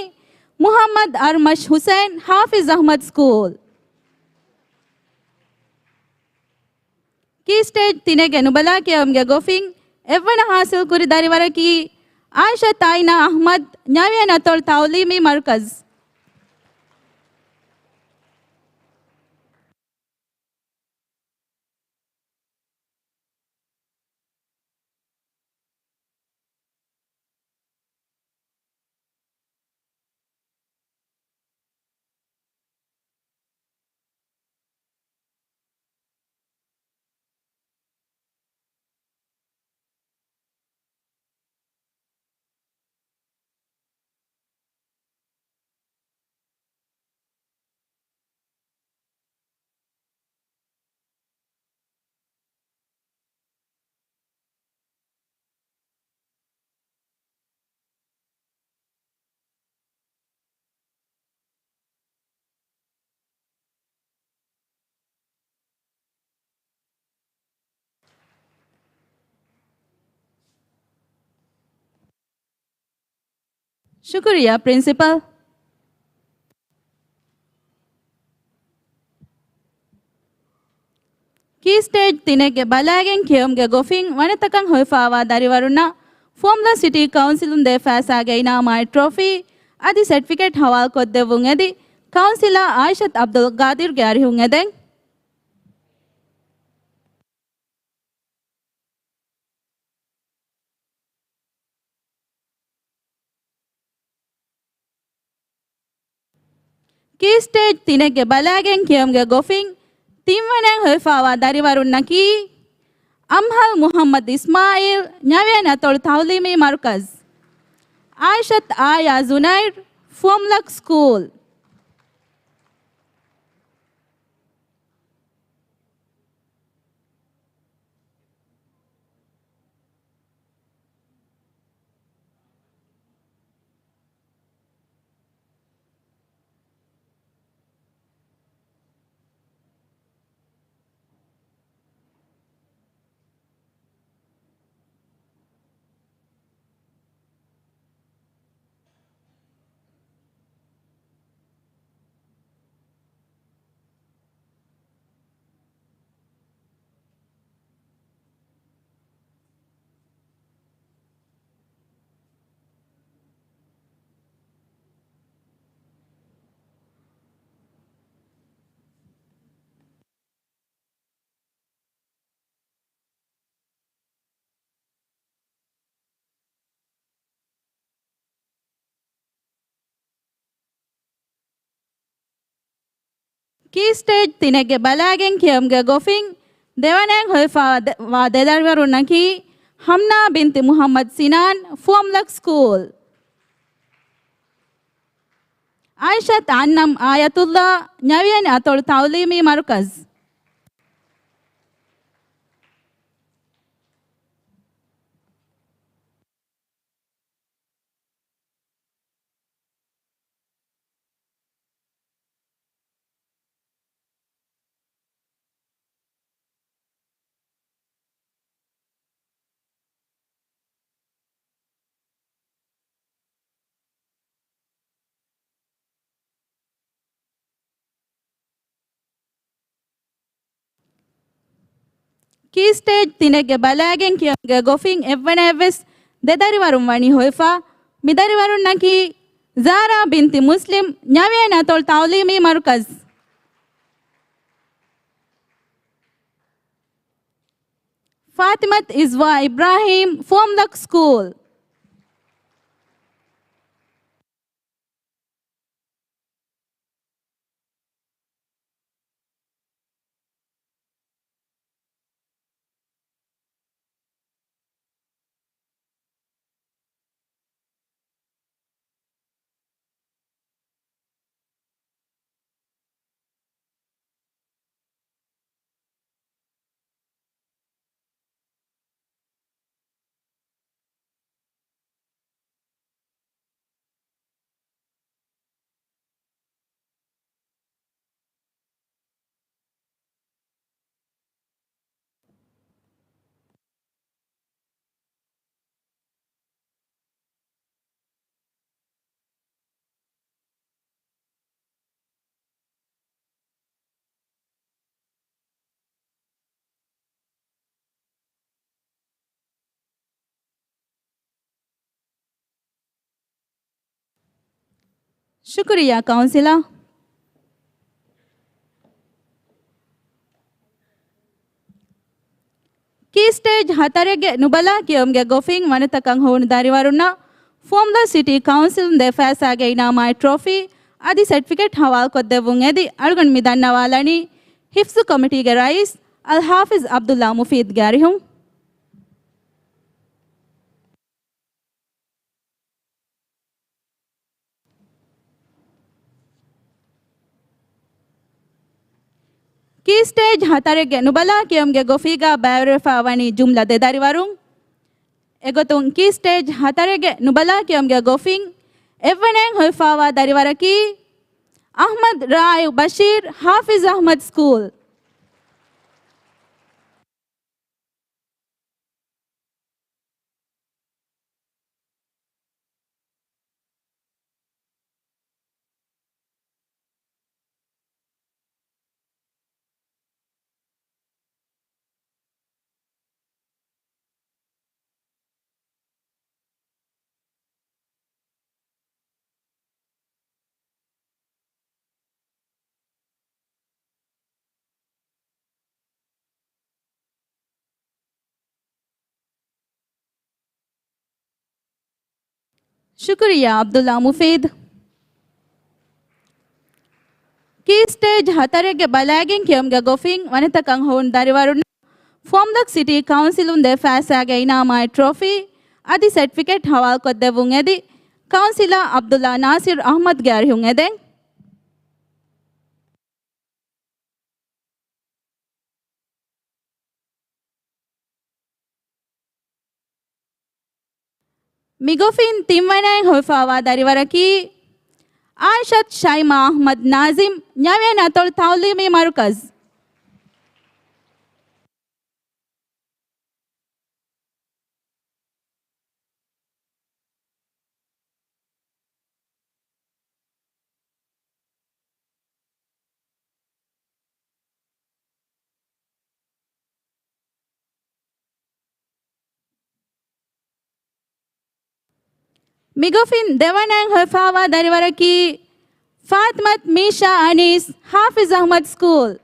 މުޙައްމަދު އަރްމަޝް ހުސައިން، ޙާފިޒު އަޙްމަދު ސްކޫލް. ކީ ސްޓޭޖް ތިނެއްގެ ނުބަލާ ކެއުމުގެ ގޮފިން އެއްވަނަ ޙާޞިލްކުރި ދަރިވަރަކީ އާއިޝަތު އާއިނާ އަޙްމަދު، ނަވިއެން އަތޮޅު ތައުލީމީ މަރުކަޒު. ޝުކުރިއްޔާ، ޕްރިންސިޕަލް. ކީ ސްޓޭޖް ތިނެއްގެ ބަލައިގެން ކެއުމުގެ ގޮފިން ވަނަތަކަށް ހޮވިފައިވާ ދަރިވަރުންނަށް ފުވައްމުލައް ސިޓީ ކައުންސިލުން ދޭ ފައިސާގެ އިނާމާއި ޓްރޮފީ އަދި ސެޓްފިކެޓް ހަވާލުކޮށްދެއްވުން އެދި، ކައުންސިލަރ އާއިޝަތު އަބްދުލް ގާދިރުގެ އަރިހުން އެދެން. ކީ ސްޓޭޖް ތިނެއްގެ ބަލައިގެން ކެއުމުގެ ގޮފިން ތިންވަނައިން ހޮވިފައިވާ ދަރިވަރުންނަކީ، އަމްހަލް މުޙައްމަދު އިސްމާއީލް، ނަވިއެން އަތޮޅު ތައުލީމީ މަރުކަޒު، އާއިޝަތު އާޔާ ޒުނައިރު، ފުވައްމުލައް ސްކޫލް. ކީ ސްޓޭޖް ތިނެއްގެ ބަލާގެން ކިޔަމުގެ ގޮފިން ދެވަނައިން ހޮވިފާ ދެ-، ވާ ދެދަރިވަރުންނަކީ ހަމްނާ ބިންތި މުހައްމަދު ސިނާން، ފުވައްމުލަކް ސްކޫލް. އާއިޝަތު އަންނަމް އާޔަތުﷲ، ނަވިޔަނި އަތޮޅު ތައުލީމީ މަރުކަޒް. ކީ ސްޓޭޖް ތިނެއްގެ ބަލާގެން ކިޔަމުގެ ގޮފިން އެއްވަނައަށްވެސް ދެދަރިވަރުން ވަނީ ހޮވިފަ. މިދަރިވަރުންނަކީ ޒާރާ ބިންތި މުސްލިމް، ނަވިޔަނި އަތޮޅު ތައުލީމީ މަރުކަޒް. ފާތިމަތު އިޒްވާ އިބްރާހީމް، ފުވައްމުލަކް ސްކޫލް. ޝުކުރިއްޔާ ކައުންސިލަރ. ކީ ސްޓޭޖް ހަތަރެއްގެ ނުބަލާ ކިޔަމުގެ ގޮފިން ވަނަތަކަށް ހޮވުނު ދަރިވަރުންނަށް ފުވައްމުލަކް ސިޓީ ކައުންސިލުން ދޭ ފައިސާގެ އިނާމާއި ޓްރޮފީ އަދި ސެޓްފިކެޓް ހަވާލުކޮށްދެއްވުން އެދި، އަޅުގަނޑު މި ދަންނަވާލަނީ ހިފްޒު ކޮމިޓީގެ ރައީސް އަލް ހާފިޒް ޢަބްދުﷲ މުފީދުގެ އަރިހުން. ކީ ސްޓޭޖް ހަތަރެއްގެ ނުބަލާ ކިޔަމުގެ ގޮފީގަ ބައިވެރިވެފަ ވަނީ ޖުމްލަ ދެ ދަރިވަރުން. އެގޮތުން ކީ ސްޓޭޖް ހަތަރެއްގެ ނުބަލާ ކިޔަމުގެ ގޮފިން އެއްވަނައިން ހޮވިފަވާ ދަރިވަރަކީ އަޙްމަދު ރާއި ބަޝީރު، ޙާފިޒު އަޙްމަދު ސްކޫލް. ޝުކުރިއްޔާ ޢަބްދުﷲ މުފީދު. ކީ ސްޓޭޖް ހަތަރެއްގެ ބަލާގެން ކިޔަމުގެ ގޮފިން ވަނަތަކަށް ހޮވުނު ދަރިވަރުން ފުވައްމުލަކް ސިޓީ ކައުންސިލުން ދޭ ފައިސާގެ އިނާމާއި ޓްރޮފީ އަދި ސެޓްފިކެޓް ހަވާލުކޮށްދެއްވުން އެދި، ކައުންސިލަރ ޢަބްދުﷲ ނާސިރު އަޙްމަދުގެ އަރިހުން އެދެން. މިގޮފިން ތިންވަނައިން ހޮވިފަވާ ދަރިވަރަކީ އާއިޝަތު ޝައިމާ އަޙްމަދު ނާޒިމް، ނަވިޔަނި އަތޮޅު ތަޢުލީމީ މަރުކަޒު. މިގޮފިން ދެވަނައިން ހޮވިފަވާ ދަރިވަރަކީ ފާތިމަތު މީޝާ އަނީސް، ޙާފިޒު އަޙްމަދު ސްކޫލް.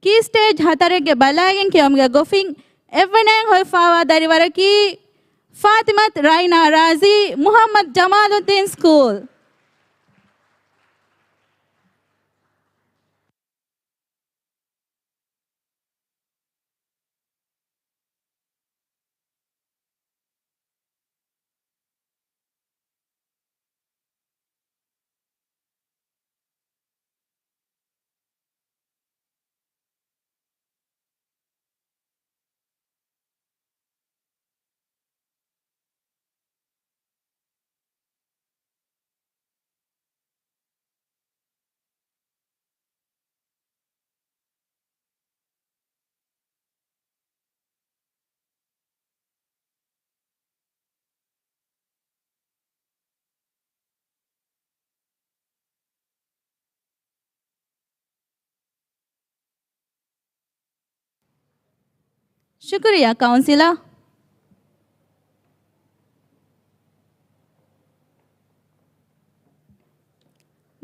ކީ ސްޓޭޖް ހަތަރެއްގެ ބަލައިގެން ކިޔަމުގެ ގޮފިން އެއްވަނައިން ހޮވިފާވާ ދަރިވަރަކީ ފާތިމަތް ރައިނާ ރާޒީ، މުހައްމަދު ޖަމާލުއްދީން ސްކޫލް. ޝުކުރިއްޔާ ކައުންސިލަރ.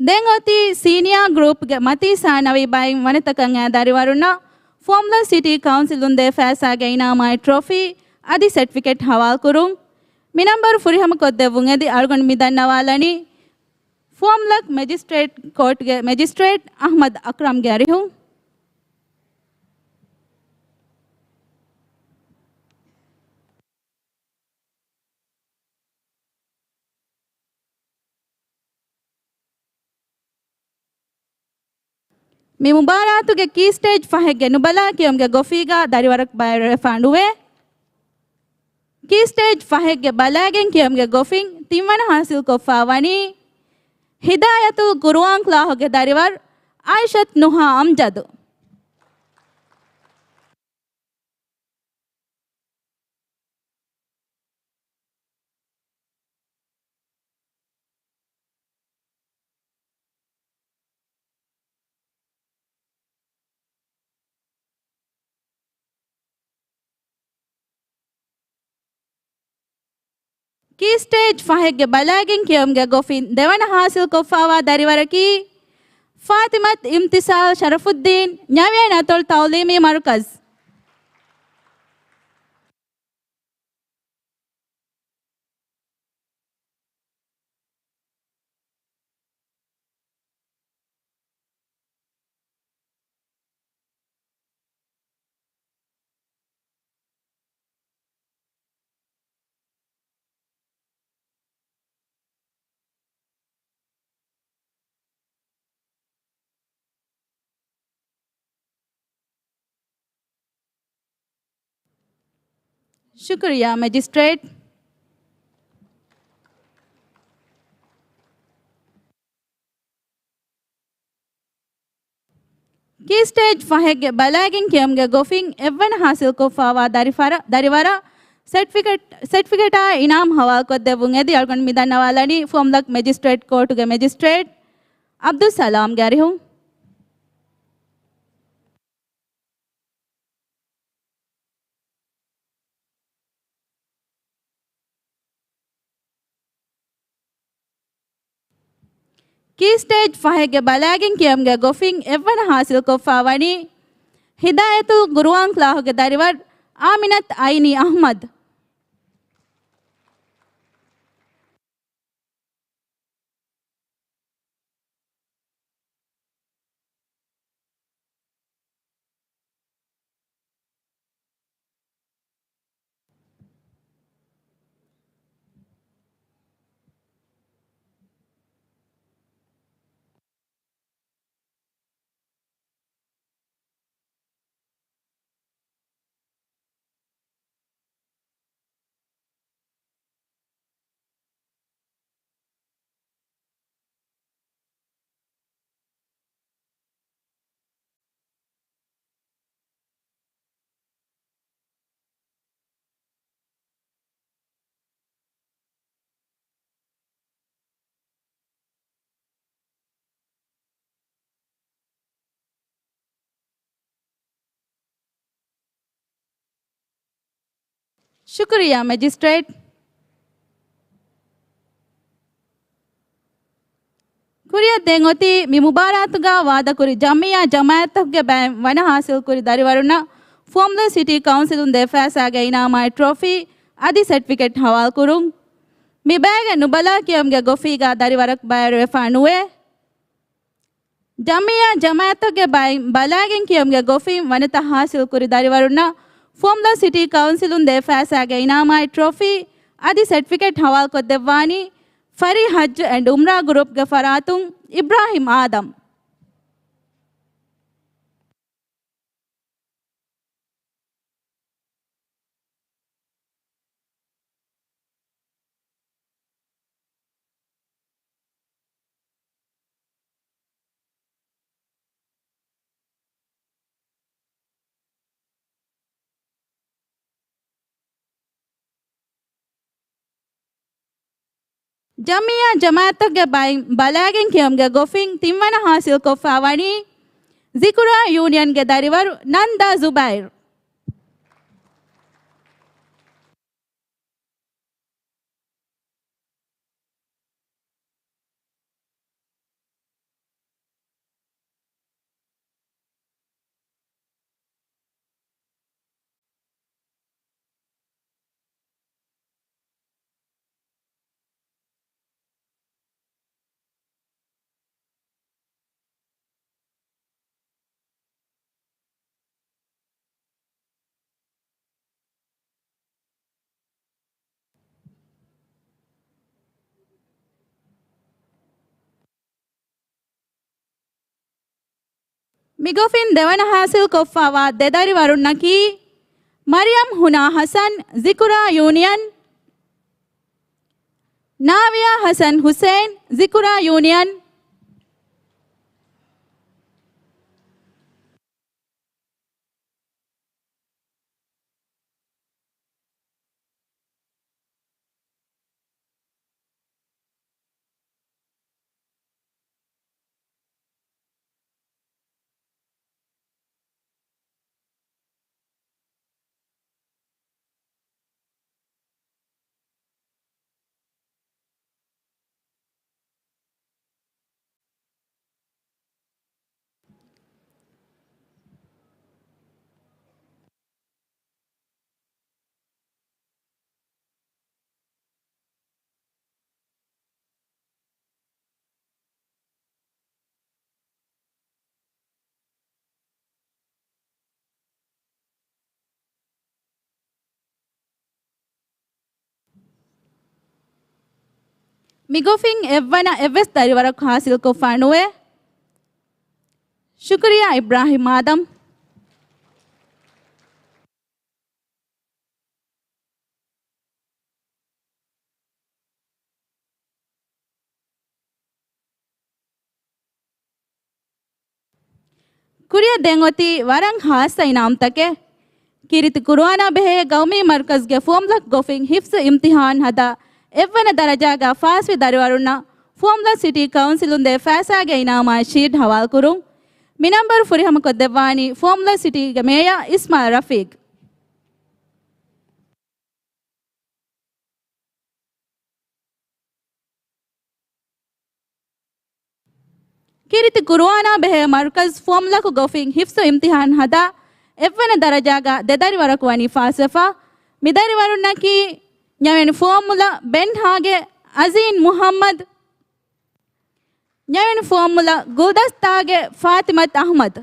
ދެން އޮތީ ސީނިއާ ގްރޫޕްގެ މަތީ ސާނަވީ ބައިން ވަނަތަކަށް އައި ދަރިވަރުންނަށް ފުވައްމުލައް ސިޓީ ކައުންސިލުން ދޭ ފައިސާގެ އިނާމާއި ޓްރޮފީ އަދި ސެޓްފިކެޓް ހަވާލުކުރުން. މި ނަންބަރު ފުރިހަމަކޮށްދެއްވުން އެދި އަޅުގަނޑު މި ދަންނަވާލަނީ ފުވައްމުލައް މެޖިސްޓްރޭޓް ކޯޓްގެ މެޖިސްޓްރޭޓް އަޙްމަދު އަކްރަމްގެ އަރިހުން. މި މުބާރާތުގެ ކީ ސްޓޭޖް ފަހެއްގެ ނުބަލާ ކިޔަމުގެ ގޮފީގަ ދަރިވަރަކު ބައިވެރިވެފާ ނުވޭ. ކީ ސްޓޭޖް ފަހެއްގެ ބަލައިގެން ކިޔަމުގެ ގޮފިން ތިންވަނަ ހާސިލްކޮށްފާ ވަނީ ހިދާޔަތުލް ޤުރުއާން ކްލާހުގެ ދަރިވަރު އާއިޝަތު ނުހާ އަމްޖަދު. ކީ ސްޓޭޖް ފަހެއްގެ ބަލައިގެން ކިޔަމުގެ ގޮފިން ދެވަނަ ހާސިލްކޮށްފާވާ ދަރިވަރަކީ ފާތިމަތު އިމްތިސާލް ޝަރަފުއްދީން، ނަވީން އަތޮޅު ތައުލީމީ މަރުކަޒު. ޝުކުރިއްޔާ މެޖިސްޓްރޭޓް. ކީ ސްޓޭޖް ފަހެއްގެ ބަލައިގެން ކިޔަމުގެ ގޮފިން އެއްވަނަ ހާސިލްކޮށްފާވާ ދަރިފަރ-، ދަރިވަރަށް ސެޓްފިކެޓް، ސެޓްފިކެޓާ އިނާމް ހަވާލުކޮށްދެއްވުން އެދި އަޅުގަނޑު މި ދަންނަވާލަނީ ފުވައްމުލައް މެޖިސްޓްރޭޓް ކޯޓުގެ މެޖިސްޓްރޭޓް އަބްދުއްސަލާމްގެ އަރިހުން. ކީ ސްޓޭޖް ފަހެއްގެ ބަލައިގެން ކިޔަމުގެ ގޮފިން އެއްވަނަ ހާސިލްކޮށްފާ ވަނީ ހިދާޔަތުލް ގުރުއާން ކްލާހުގެ ދަރިވަރު އާމިނަތު އައިނީ އަޙްމަދު. ޝުކުރިއްޔާ މެޖިސްޓްރޭޓް. ކުރިއަށް ދެން އޮތީ މި މުބާރާތުގަ ވާދަކުރި ޖަމްއިއްޔާ ޖަމާއަތްތަކުގެ ބައިން ވަނަ ހާސިލްކުރި ދަރިވަރުންނަށް ފުވައްމުލައް ސިޓީ ކައުންސިލުން ދޭ ފައިސާގެ އިނާމާއި ޓްރޮފީ އަދި ސެޓްފިކެޓް ހަވާލުކުރުން. މި ބައިގެ ނުބަލާ ކިޔަމުގެ ގޮފީގަ ދަރިވަރަކު ބައިވެރިވެފާ ނުވޭ. ޖަމްއިއްޔާ ޖަމާއަތްތަކުގެ ބައިން ބަލާގެން ކިޔަމުގެ ގޮފިން ވަނަތައް ހާސިލްކުރި ދަރިވަރުންނަށް ފުވައްމުލައް ސިޓީ ކައުންސިލުން ދޭ ފައިސާގެ އިނާމާއި ޓްރޮފީ އަދި ސެޓްފިކެޓް ހަވާލުކޮށްދެއްވާނީ ފަރީ ހައްޖު އެންޑް އުމްރާ ގްރޫޕްގެ ފަރާތުން އިބްރާހިމް އާދަމް. ޖަމްއިއްޔާ ޖަމާއަތްތަކުގެ ބައިން ބަލާގެން ކިޔަމުގެ ގޮފިން ތިންވަނަ ހާސިލްކޮށްފާ ވަނީ ޒިކުރާ ޔޫނިއަންގެ ދަރިވަރު ނަންދާ ޒުބައިރު. މިގޮފިން ދެވަނަ ހާސިލްކޮށްފާވާ ދެ ދަރިވަރުންނަކީ، މަރިޔަމް ހުނާ ހަސަން، ޒިކުރާ ޔޫނިއަން، ނާވިޔާ ހަސަން ހުސެން، ޒިކުރާ ޔޫނިއަން. މިގޮފިން އެއްވަނަ އެއްވެސް ދަރިވަރަކު ހާސިލްކޮށްފާ ނުވޭ. ޝުކުރިއްޔާ އިބްރާހިމް އާދަމް. ކުރިއަށް ދެން އޮތީ ވަރަށް ހާއްސަ އިނާމްތަކެއް. ކީރިތި ޤުރުއާނާ ބެހޭ ގައުމީ މަރުކަޒުގެ ފުވައްމުލަކު ގޮފިން ހިފްޒު އިމްތިހާން ހަދާ އެއްވަނަ ދަރަޖާގަ ފާސްވި ދަރިވަރުންނަށް ފުވައްމުލައް ސިޓީ ކައުންސިލުން ދޭ ފައިސާގެ އިނާމާއި ޝީޓް ހަވާލުކުރުން. މި ނަންބަރު ފުރިހަމަކޮށްދެއްވާނީ ފުވައްމުލައް ސިޓީގެ މޭޔަރ އިސްމާއިލް ރަފީޤް. ކީރިތި ޤުރުއާނާ ބެހޭ މަރުކަޒު ފުވައްމުލަކު ގޮފިން ހިފްޒު އިމްތިހާން ހަދާ އެއްވަނަ ދަރަޖާގަ ދެ ދަރިވަރަކު ވަނީ ފާސްވެފަ. މި ދަރިވަރުންނަކީ ނަވެން ފުވައްމުލައް ބެންހާގެ އަޒީން މުޙައްމަދު، ނަވެން ފުވައްމުލައް ގުލްދަސްތާގެ ފާތިމަތު އަޙްމަދު.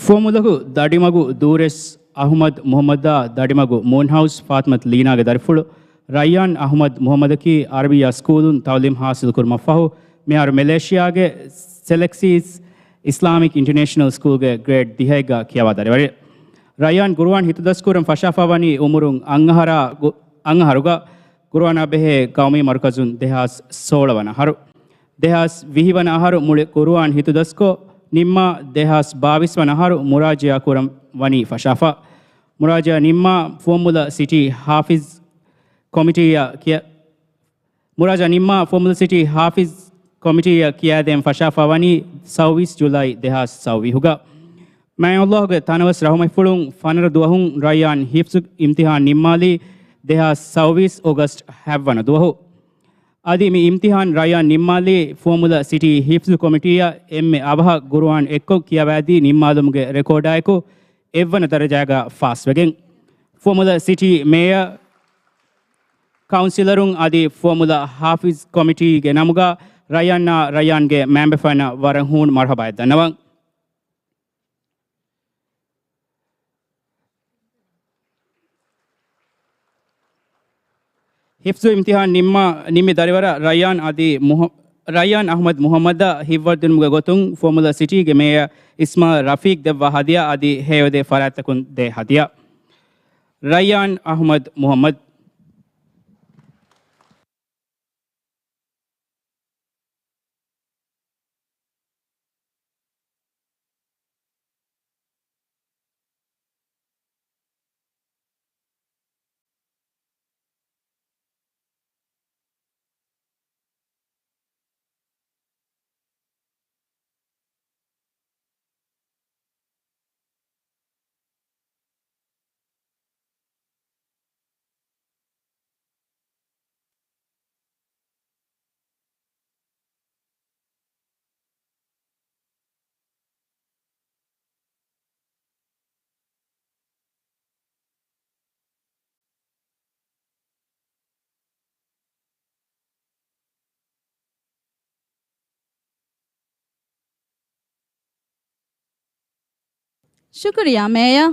ފުވައްމުލަކު ދަޑިމަގު ދޫރެސް އަހުމަދު މުހައްމަދާ ދަޑިމަގު މޫންހައުސް ފާތިމަތު ލީނާގެ ދަރިފުޅު ރައްޔާން އަހުމަދު މުހައްމަދަކީ އަރަބިއްޔާ ސްކޫލުން ތައުލީމް ހާސިލުކުރުމަށްފަހު، މިހާރު މެލޭޝިޔާގެ ސެލެކްސީސް އިސްލާމިކް އިންޓަރނޭޝަނަލް ސްކޫލްގެ ގްރޭޑް ދިހައެއްގަ ކިޔަވާ ދަރިވަރެއް. ރައްޔާން ގުރުއާން ހިތުދަސްކުރަން ފަށާފާވަނީ އުމުރުން އަށްއަހަރާ ގު-، އަށްއަހަރުގަ ގުރުއާނާ ބެހޭ ޤައުމީ މަރުކަޒުން ދެހާސް ސޯޅަ ވަނަ އަހަރު. ދެހާސް ވިހި ވަނަ އަހަރު މުޅި ގުރުއާން ހިތުދަސްކޮށް ނިންމާ، ދެހާސް ބާވީސް ވަނަ އަހަރު މުރާޖިއާ ކުރަން ވަނީ ފަށާފަ. މުރާޖިއާ ނިންމާ، ފުވައްމުލައް ސިޓީ ޙާފިޒް ކޮމިޓީއަށް ކިޔަ-، މުރާޖާ ނިންމާ، ފުވައްމުލައް ސިޓީ ޙާފިޒް ކޮމިޓީއަށް ކިޔާދޭން ފަށާފާ ވަނީ ސައުވީސް ޖުލައި ދެހާސް ސައުވީހުގަ. މާތް ﷲ ގެ ތަނަވަސް ރަޙުމަތްފުޅުން ފަނަރަ ދުވަހުން ރައްޔާން ޙިފްޒު އިމްތިޙާން ނިންމާލީ ދެހާސް ސައުވީސް އޮގަސްޓް ހަތް ވަނަ ދުވަހު. އަދި މި އިމްތިޙާން ރައްޔާން ނިންމާލީ ފުވައްމުލައް ސިޓީ ޙިފްޒު ކޮމިޓީއަށް އެންމެ އަވަހަށް ގުރުއާން އެއްކޮށް ކިޔަވައިދީ ނިންމާލުމުގެ ރެކޯޑާއެކު އެއްވަނަ ދަރަޖާގަ ފާސްވެގެން. ފުވައްމުލައް ސިޓީ މޭޔަރ، ކައުންސިލަރުން އަދި ފުވައްމުލައް ޙާފިޒް ކޮމިޓީގެ ނަމުގަ ރައްޔާންނާ ރައްޔާންގެ މައިންބަފައިންނަށް ވަރަށް ހޫނު މަރުޙަބާއެއް ދަންނަވަން. ޙިފްޒު އިމްތިޙާން ނިންމާ، ނިންމި ދަރިވަރަށް ރައްޔާން އަދި މުހަ-، ރައްޔާން އަޙްމަދު މުޙައްމަދަށް ޙިފްޒުވަޑައިދިނުމުގެ ގޮތުން ފުވައްމުލައް ސިޓީގެ މޭޔަރ އިސްމާޢީލް ރަފީޤް ދެއްވާ ހަދިޔާ އަދި ހެޔޮދޭ ފަރާތްތަކުން ދޭ ހަދިޔާ. ރައްޔާން އަޙްމަދު މުޙައްމަދު. ޝުކުރިއްޔާ މޭޔަރ.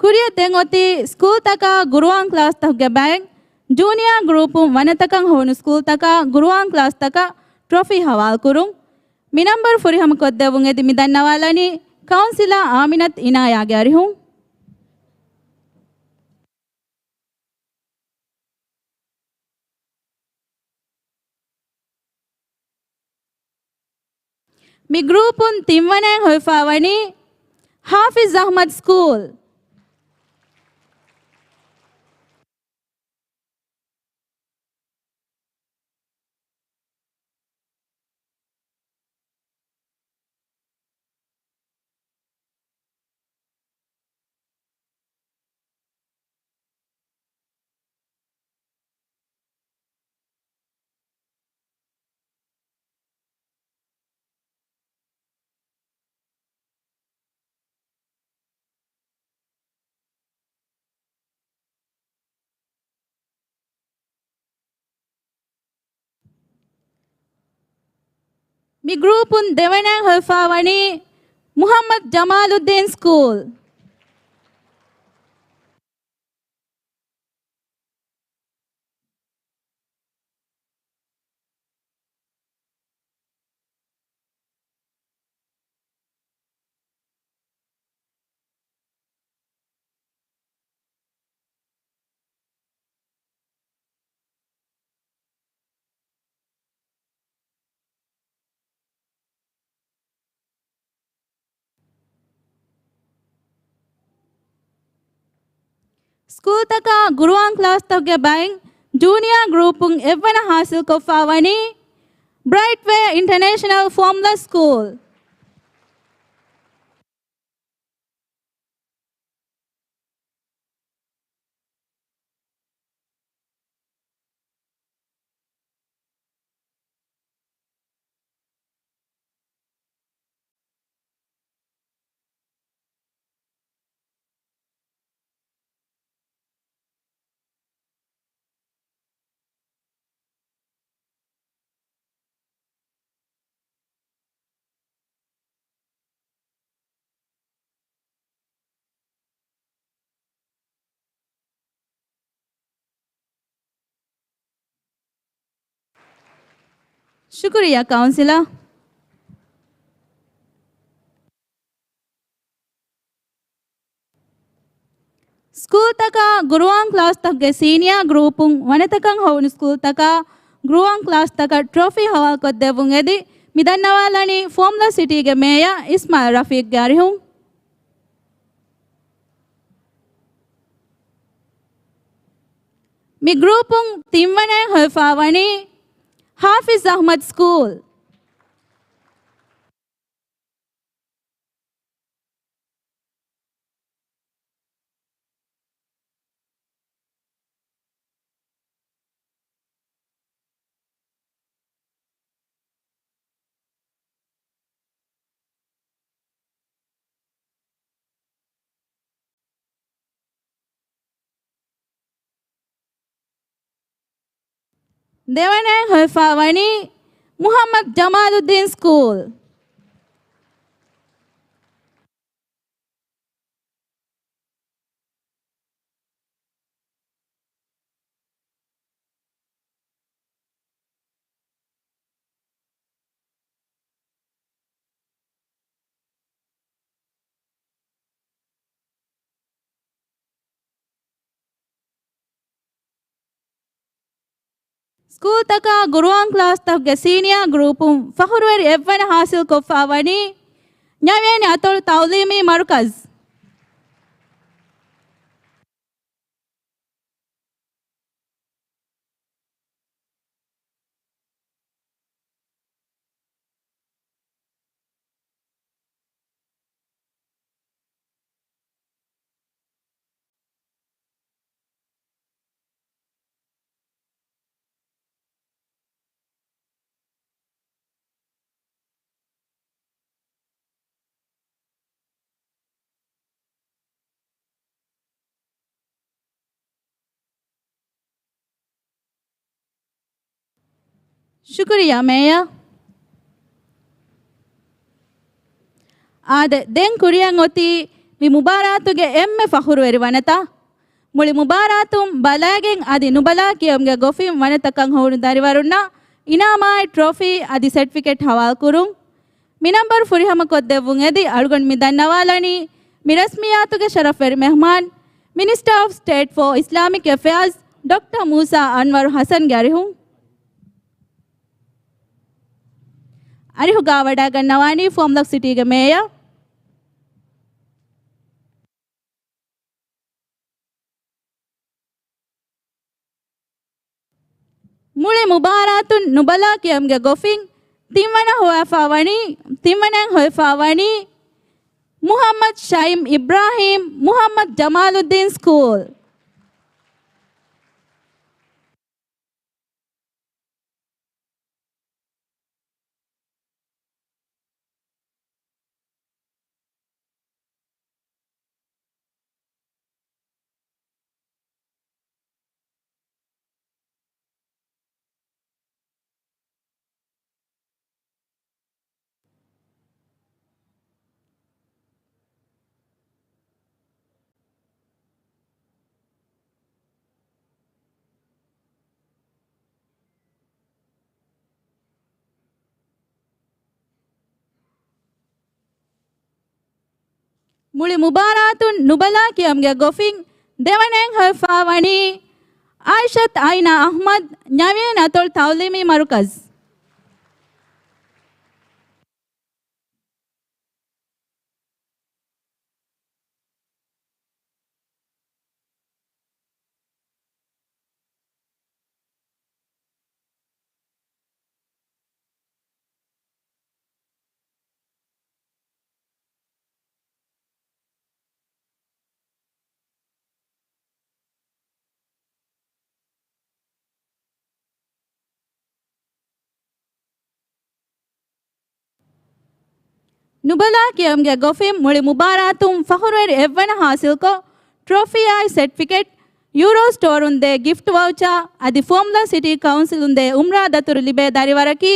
ކުރިއަށް ދެން އޮތީ ސްކޫލްތަކާ ގުރުއާން ކްލާސްތަކުގެ ބައިން ޖޫނިއާ ގްރޫޕުން ވަނަތަކަށް ހޮވުނު ސްކޫލްތަކާ ގުރުއާން ކްލާސްތަކަށް ޓްރޮފީ ހަވާލުކުރުން. މި ނަންބަރު ފުރިހަމަކޮށްދެއްވުން އެދި މި ދަންނަވާލަނީ ކައުންސިލަރ އާމިނަތު އިނާޔާގެ އަރިހުން. މި ގްރޫޕުން ތިންވަނައިން ހޮވިފާވަނީ ޙާފިޒް އަޙްމަދު ސްކޫލް. މި ގްރޫޕުން ދެވަނައިން ހޮވިފާވަނީ މުޙައްމަދު ޖަމާލުއްދީން ސްކޫލް. ސްކޫލްތަކާ ގުރުއާން ކްލާސްތަކުގެ ބައިން ޖޫނިއާ ގްރޫޕުން އެއްވަނަ ހާސިލްކޮށްފާވަނީ ބްރައިޓްވޭ އިންޓަރނޭޝަނަލް ފުވައްމުލައް ސްކޫލް. ޝުކުރިއްޔާ ކައުންސިލަރ. ސްކޫލްތަކާ ގުރުއާން ކްލާސްތަކުގެ ސީނިއާ ގްރޫޕުން ވަނަތަކަށް ހޮވުނު ސްކޫލްތަކާ ގުރުއާން ކްލާސްތަކަށް ޓްރޮފީ ހަވާލުކޮށްދެއްވުން އެދި މި ދަންނަވާލަނީ ފުވައްމުލައް ސިޓީގެ މޭޔަރ އިސްމާއިލް ރަފީޤްގެ އަރިހުން. މި ގްރޫޕުން ތިންވަނައިން ހޮވިފާވަނީ ހާފިޒް އަޙްމަދު ސްކޫލް. ދެވަނައިން ހޮވިފާވަނީ މުޙައްމަދު ޖަމާލުއްދީން ސްކޫލް. ސްކޫލްތަކާ ގުރުއާން ކްލާސްތަކުގެ ސީނިއާ ގްރޫޕުން ފަޚުރުވެރި އެއްވަނަ ޙާޞިލްކޮށްފާވަނީ ނަވީން އަތޮޅު ތަޢުލީމީ މަރުކަޒު. ޝުކުރިއްޔާ މޭޔަރ. އާދެ، ދެން ކުރިއަށް އޮތީ މި މުބާރާތުގެ އެންމެ ފަޚުރުވެރި ވަނަތައް. މުޅި މުބާރާތުން ބަލައިގެން އަދި ނުބަލާ ކިޔަމުގެ ގޮފިން ވަނަތަކަށް ހޮވުނު ދަރިވަރުންނަށް އިނާމާއި ޓްރޮފީ އަދި ސެޓްފިކެޓް ހަވާލުކުރުން. މި ނަންބަރު ފުރިހަމަކޮށްދެއްވުން އެދި އަޅުގަނޑު މި ދަންނަވާލަނީ މި ރަސްމިއްޔާތުގެ ޝަރަފްވެރި މެހްމާން، މިނިސްޓަރ އޮފް ސްޓޭޓް ފޯ އިސްލާމިކް އެފެއާޒް ޑޮކްޓަރ މޫސާ އަންވަރު ޙަސަންގެ އަރިހުން. އަރިހުގާ ވަޑައިގަންނަވާނީ ފުވައްމުލައް ސިޓީގެ މޭޔަރ. މުޅި މުބާރާތުން ނުބަލާ ކިޔަމުގެ ގޮފިން ތިންވަނަ ހޮވާފާވަނީ، ތިންވަނައިން ހޮވިފާވަނީ މުޙައްމަދު ޝައިމް އިބްރާހީމް، މުޙައްމަދު ޖަމާލުއްދީން ސްކޫލް. މުޅި މުބާރާތުން ނުބަލާ ކިޔަމުގެ ގޮފިން ދެވަނައިން ހޮވިފާވަނީ އާއިޝަތު އައިނާ އަޙްމަދު، ނަވީން އަތޮޅު ތަޢުލީމީ މަރުކަޒު. ނުބަލާ ކިޔަމުގެ ގޮފިން މުޅި މުބާރާތުން ފަޚުރުވެރި އެއްވަނަ ހާސިލްކޮށް، ޓްރޮފީއާއި ސެޓްފިކެޓް ޔޫރޯ ސްޓޯރުން ދޭ ގިފްޓް ވައުޗާ އަދި ފުވައްމުލައް ސިޓީ ކައުންސިލުން ދޭ އުމްރާ ދަތުރު ލިބޭ ދަރިވަރަކީ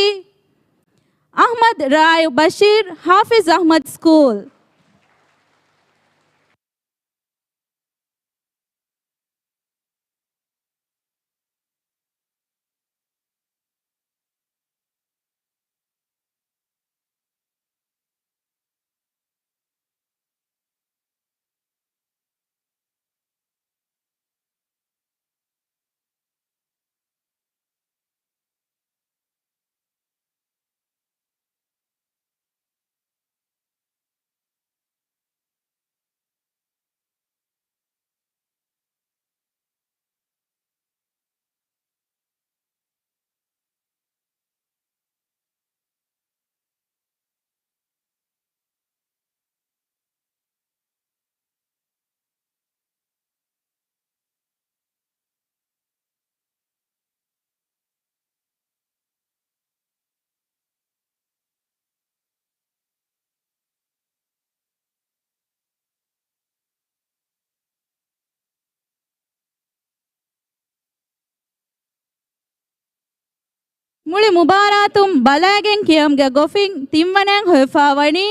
އަޙްމަދު ރާއި ބަޝީރު، ހާފިޒް އަޙްމަދު ސްކޫލް. މުޅި މުބާރާތުން ބަލައިގެން ކިޔަމުގެ ގޮފިން ތިންވަނައިން ހޮވިފާވަނީ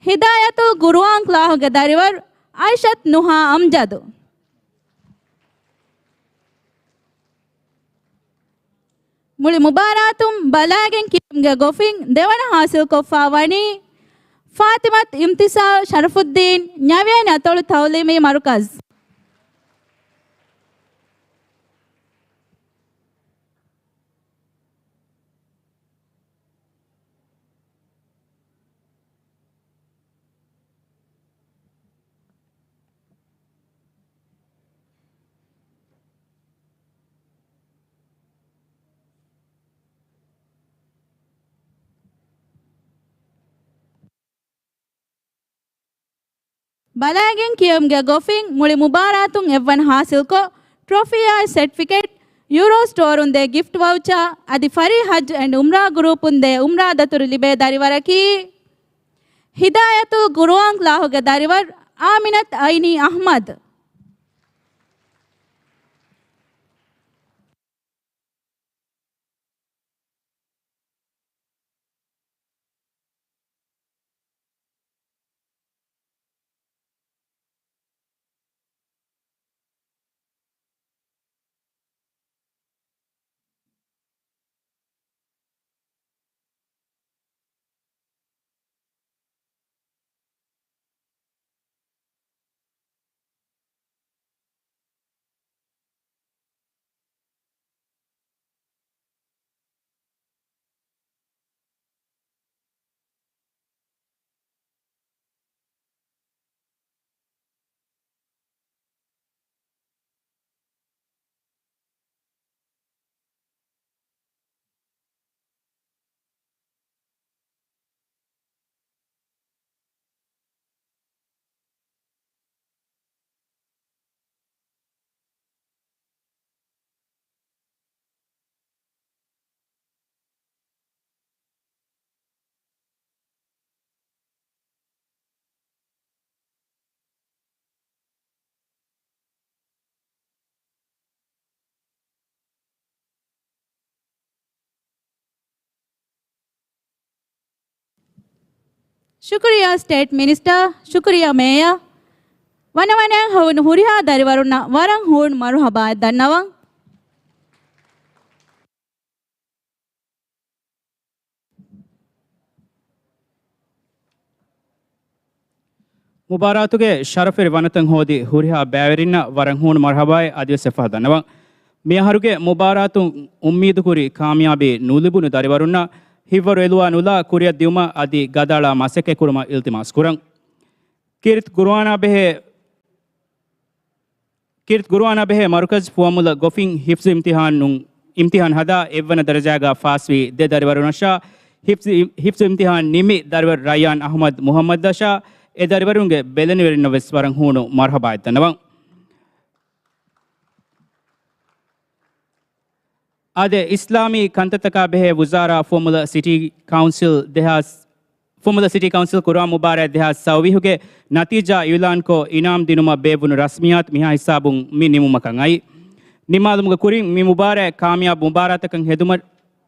ހިދާޔަތުލް ގުރުއާން ކްލާހުގެ ދަރިވަރު އައިޝަތު ނުހާ އަމްޖަދު. މުޅި މުބާރާތުން ބަލައިގެން ކިޔަމުގެ ގޮފިން ދެވަނަ ހާސިލްކޮށްފާ ވަނީ ފާތިމަތު އިމްތިސާލް ޝަރަފުއްދީން، ނަވިޔަނި އަތޮޅު ތައުލީމީ މަރުކަޒް. ބަލައިގެން ކިޔަމުގެ ގޮފިން މުޅި މުބާރާތުން އެއްވަނަ ހާސިލްކޮށް، ޓްރޮފީއާއި ސެޓްފިކެޓް، ޔޫރޯ ސްޓޯރުން ދޭ ގިފްޓް ވައުޗާ އަދި ފަރީ ހައްޖު އެންޑް އުމްރާ ގްރޫޕުން ދޭ އުމްރާ ދަތުރު ލިބޭ ދަރިވަރަކީ ހިދާޔަތުލް ގުރުއާން ކްލާހުގެ ދަރިވަރު އާމިނަތު އައިނީ އަޙްމަދު. ޝުކުރިއްޔާ ސްޓޭޓް މިނިސްޓަރ، ޝުކުރިއްޔާ މޭޔަރ. ވަނަވަނައިން ހޮވުނު ހުރިހާ ދަރިވަރުންނަށް ވަރަށް ހޫނު މަރުޙަބާއެއް ދަންނަވަން. މުބާރާތުގެ ޝަރަފުވެރި ވަނަތައް ހޯދި ހުރިހާ ބައިވެރިންނަށް ވަރަށް ހޫނު މަރުޙަބާއެއް އަދިވެސް އެއްފަހަށް ދަންނަވަން. މިއަހަރުގެ މުބާރާތުން އުއްމީދުކުރި ކާމިޔާބީ ނުލިބުނު ދަރިވަރުންނަށް ހިތްވަރު އެލުވާ ނުލާ ކުރިއަށް ދިއުމަށް އަދި ގަދައަޅާ މަސައްކަތްކުރުމަށް އިލްތިމާސް ކުރަން. ކީރިތި ޤުރުއާނާ ބެހޭ، ކީރިތި ޤުރުއާނާ ބެހޭ މަރުކަޒު ފުވައްމުލައް ގޮފިން ހިފްޒު އިމްތިހާނުން، އިމްތިހާން ހަދާ އެއްވަނަ ދަރަޖާގަ ފާސްވި ދެ ދަރިވަރުންނަށާ ހިފްޒު، ހިފްޒު އިމްތިހާން ނިމި ދަރިވަރު ރައްޔާން އަޙްމަދު މުޙައްމަދަށާ އެ ދަރިވަރުންގެ ބެލެނިވެރިންނަށް ވެސް ވަރަށް ހޫނު މަރުޙަބާއެއް ދަންނަވަން. އާދެ، އިސްލާމީ ކަންތައްތަކާ ބެހޭ ވުޒާރާ ފުވައްމުލައް ސިޓީ ކައުންސިލް ދެހާސް، ފުވައްމުލައް ސިޓީ ކައުންސިލް ޤުރުއާން މުބާރާތް ދެހާސް ސައުވީހުގެ ނަތީޖާ އިޢުލާންކޮށް، އިނާމް ދިނުމަށް ބޭއްވުނު ރަސްމިއްޔާތު މިހާ ހިސާބުން މި ނިމުމަކަށް އައީ. ނިންމާލުމުގެ ކުރިން މި މުބާރާތް ކާމިޔާބު މުބާރާތަކަށް ހެދުމަށް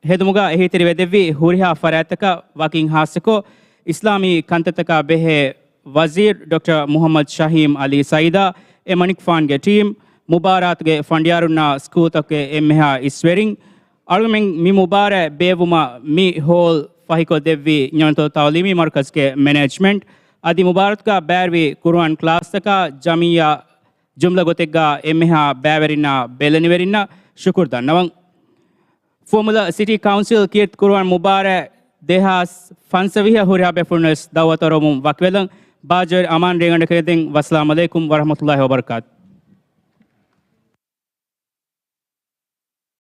ހެދުމުގަ އެހީތެރިވެދެއްވި ހުރިހާ ފަރާތްތަކަށް ވަކިން ހާއްސަކޮށް، އިސްލާމީ ކަންތައްތަކާ ބެހޭ ވަޒީރު ޑޮކްޓަރ މުޙައްމަދު ޝަހީމް ޢަލީ ސައީދާ، އެމަނިކުފާނުގެ ޓީމް، މުބާރާތުގެ ފަނޑިޔާރުންނާ ސްކޫލްތަކުގެ އެންމެހާ އިސްވެރިން، އަޅުގަނޑުމެން މި މުބާރާތް ބޭއްވުމަށް މި ހޯލް ފަހިކޮށްދެއްވި ނިޢުމަތުލް ތަޢުލީމީ މަރުކަޒުގެ މެނޭޖްމަންޓް އަދި މުބާރާތުގަ ބައިވެރިވި ޤުރުއާން ކްލާސްތަކާ ޖަމިއްޔާ ޖުމްލަ ގޮތެއްގަ އެންމެހާ ބައިވެރިންނާ ބެލެނިވެރިންނަށް ޝުކުރު ދަންނަވަން. ފުވައްމުލައް ސިޓީ ކައުންސިލް ކީރިތި ޤުރުއާން މުބާރާތް ދެހާސް ފަންސަވީހަށް ހުރިހާ ބޭފުޅުންވެސް ދަޢުވަތު އަރުވަމުން ވަކިވެލަން. ބާއްޖަވެރި އަމާން ރޭގަނޑަކަށް އެދެން. ވައްސަލާމް ޢަލައިކުމް ވަރަޙްމަތުﷲި ވަބަރަކާތު.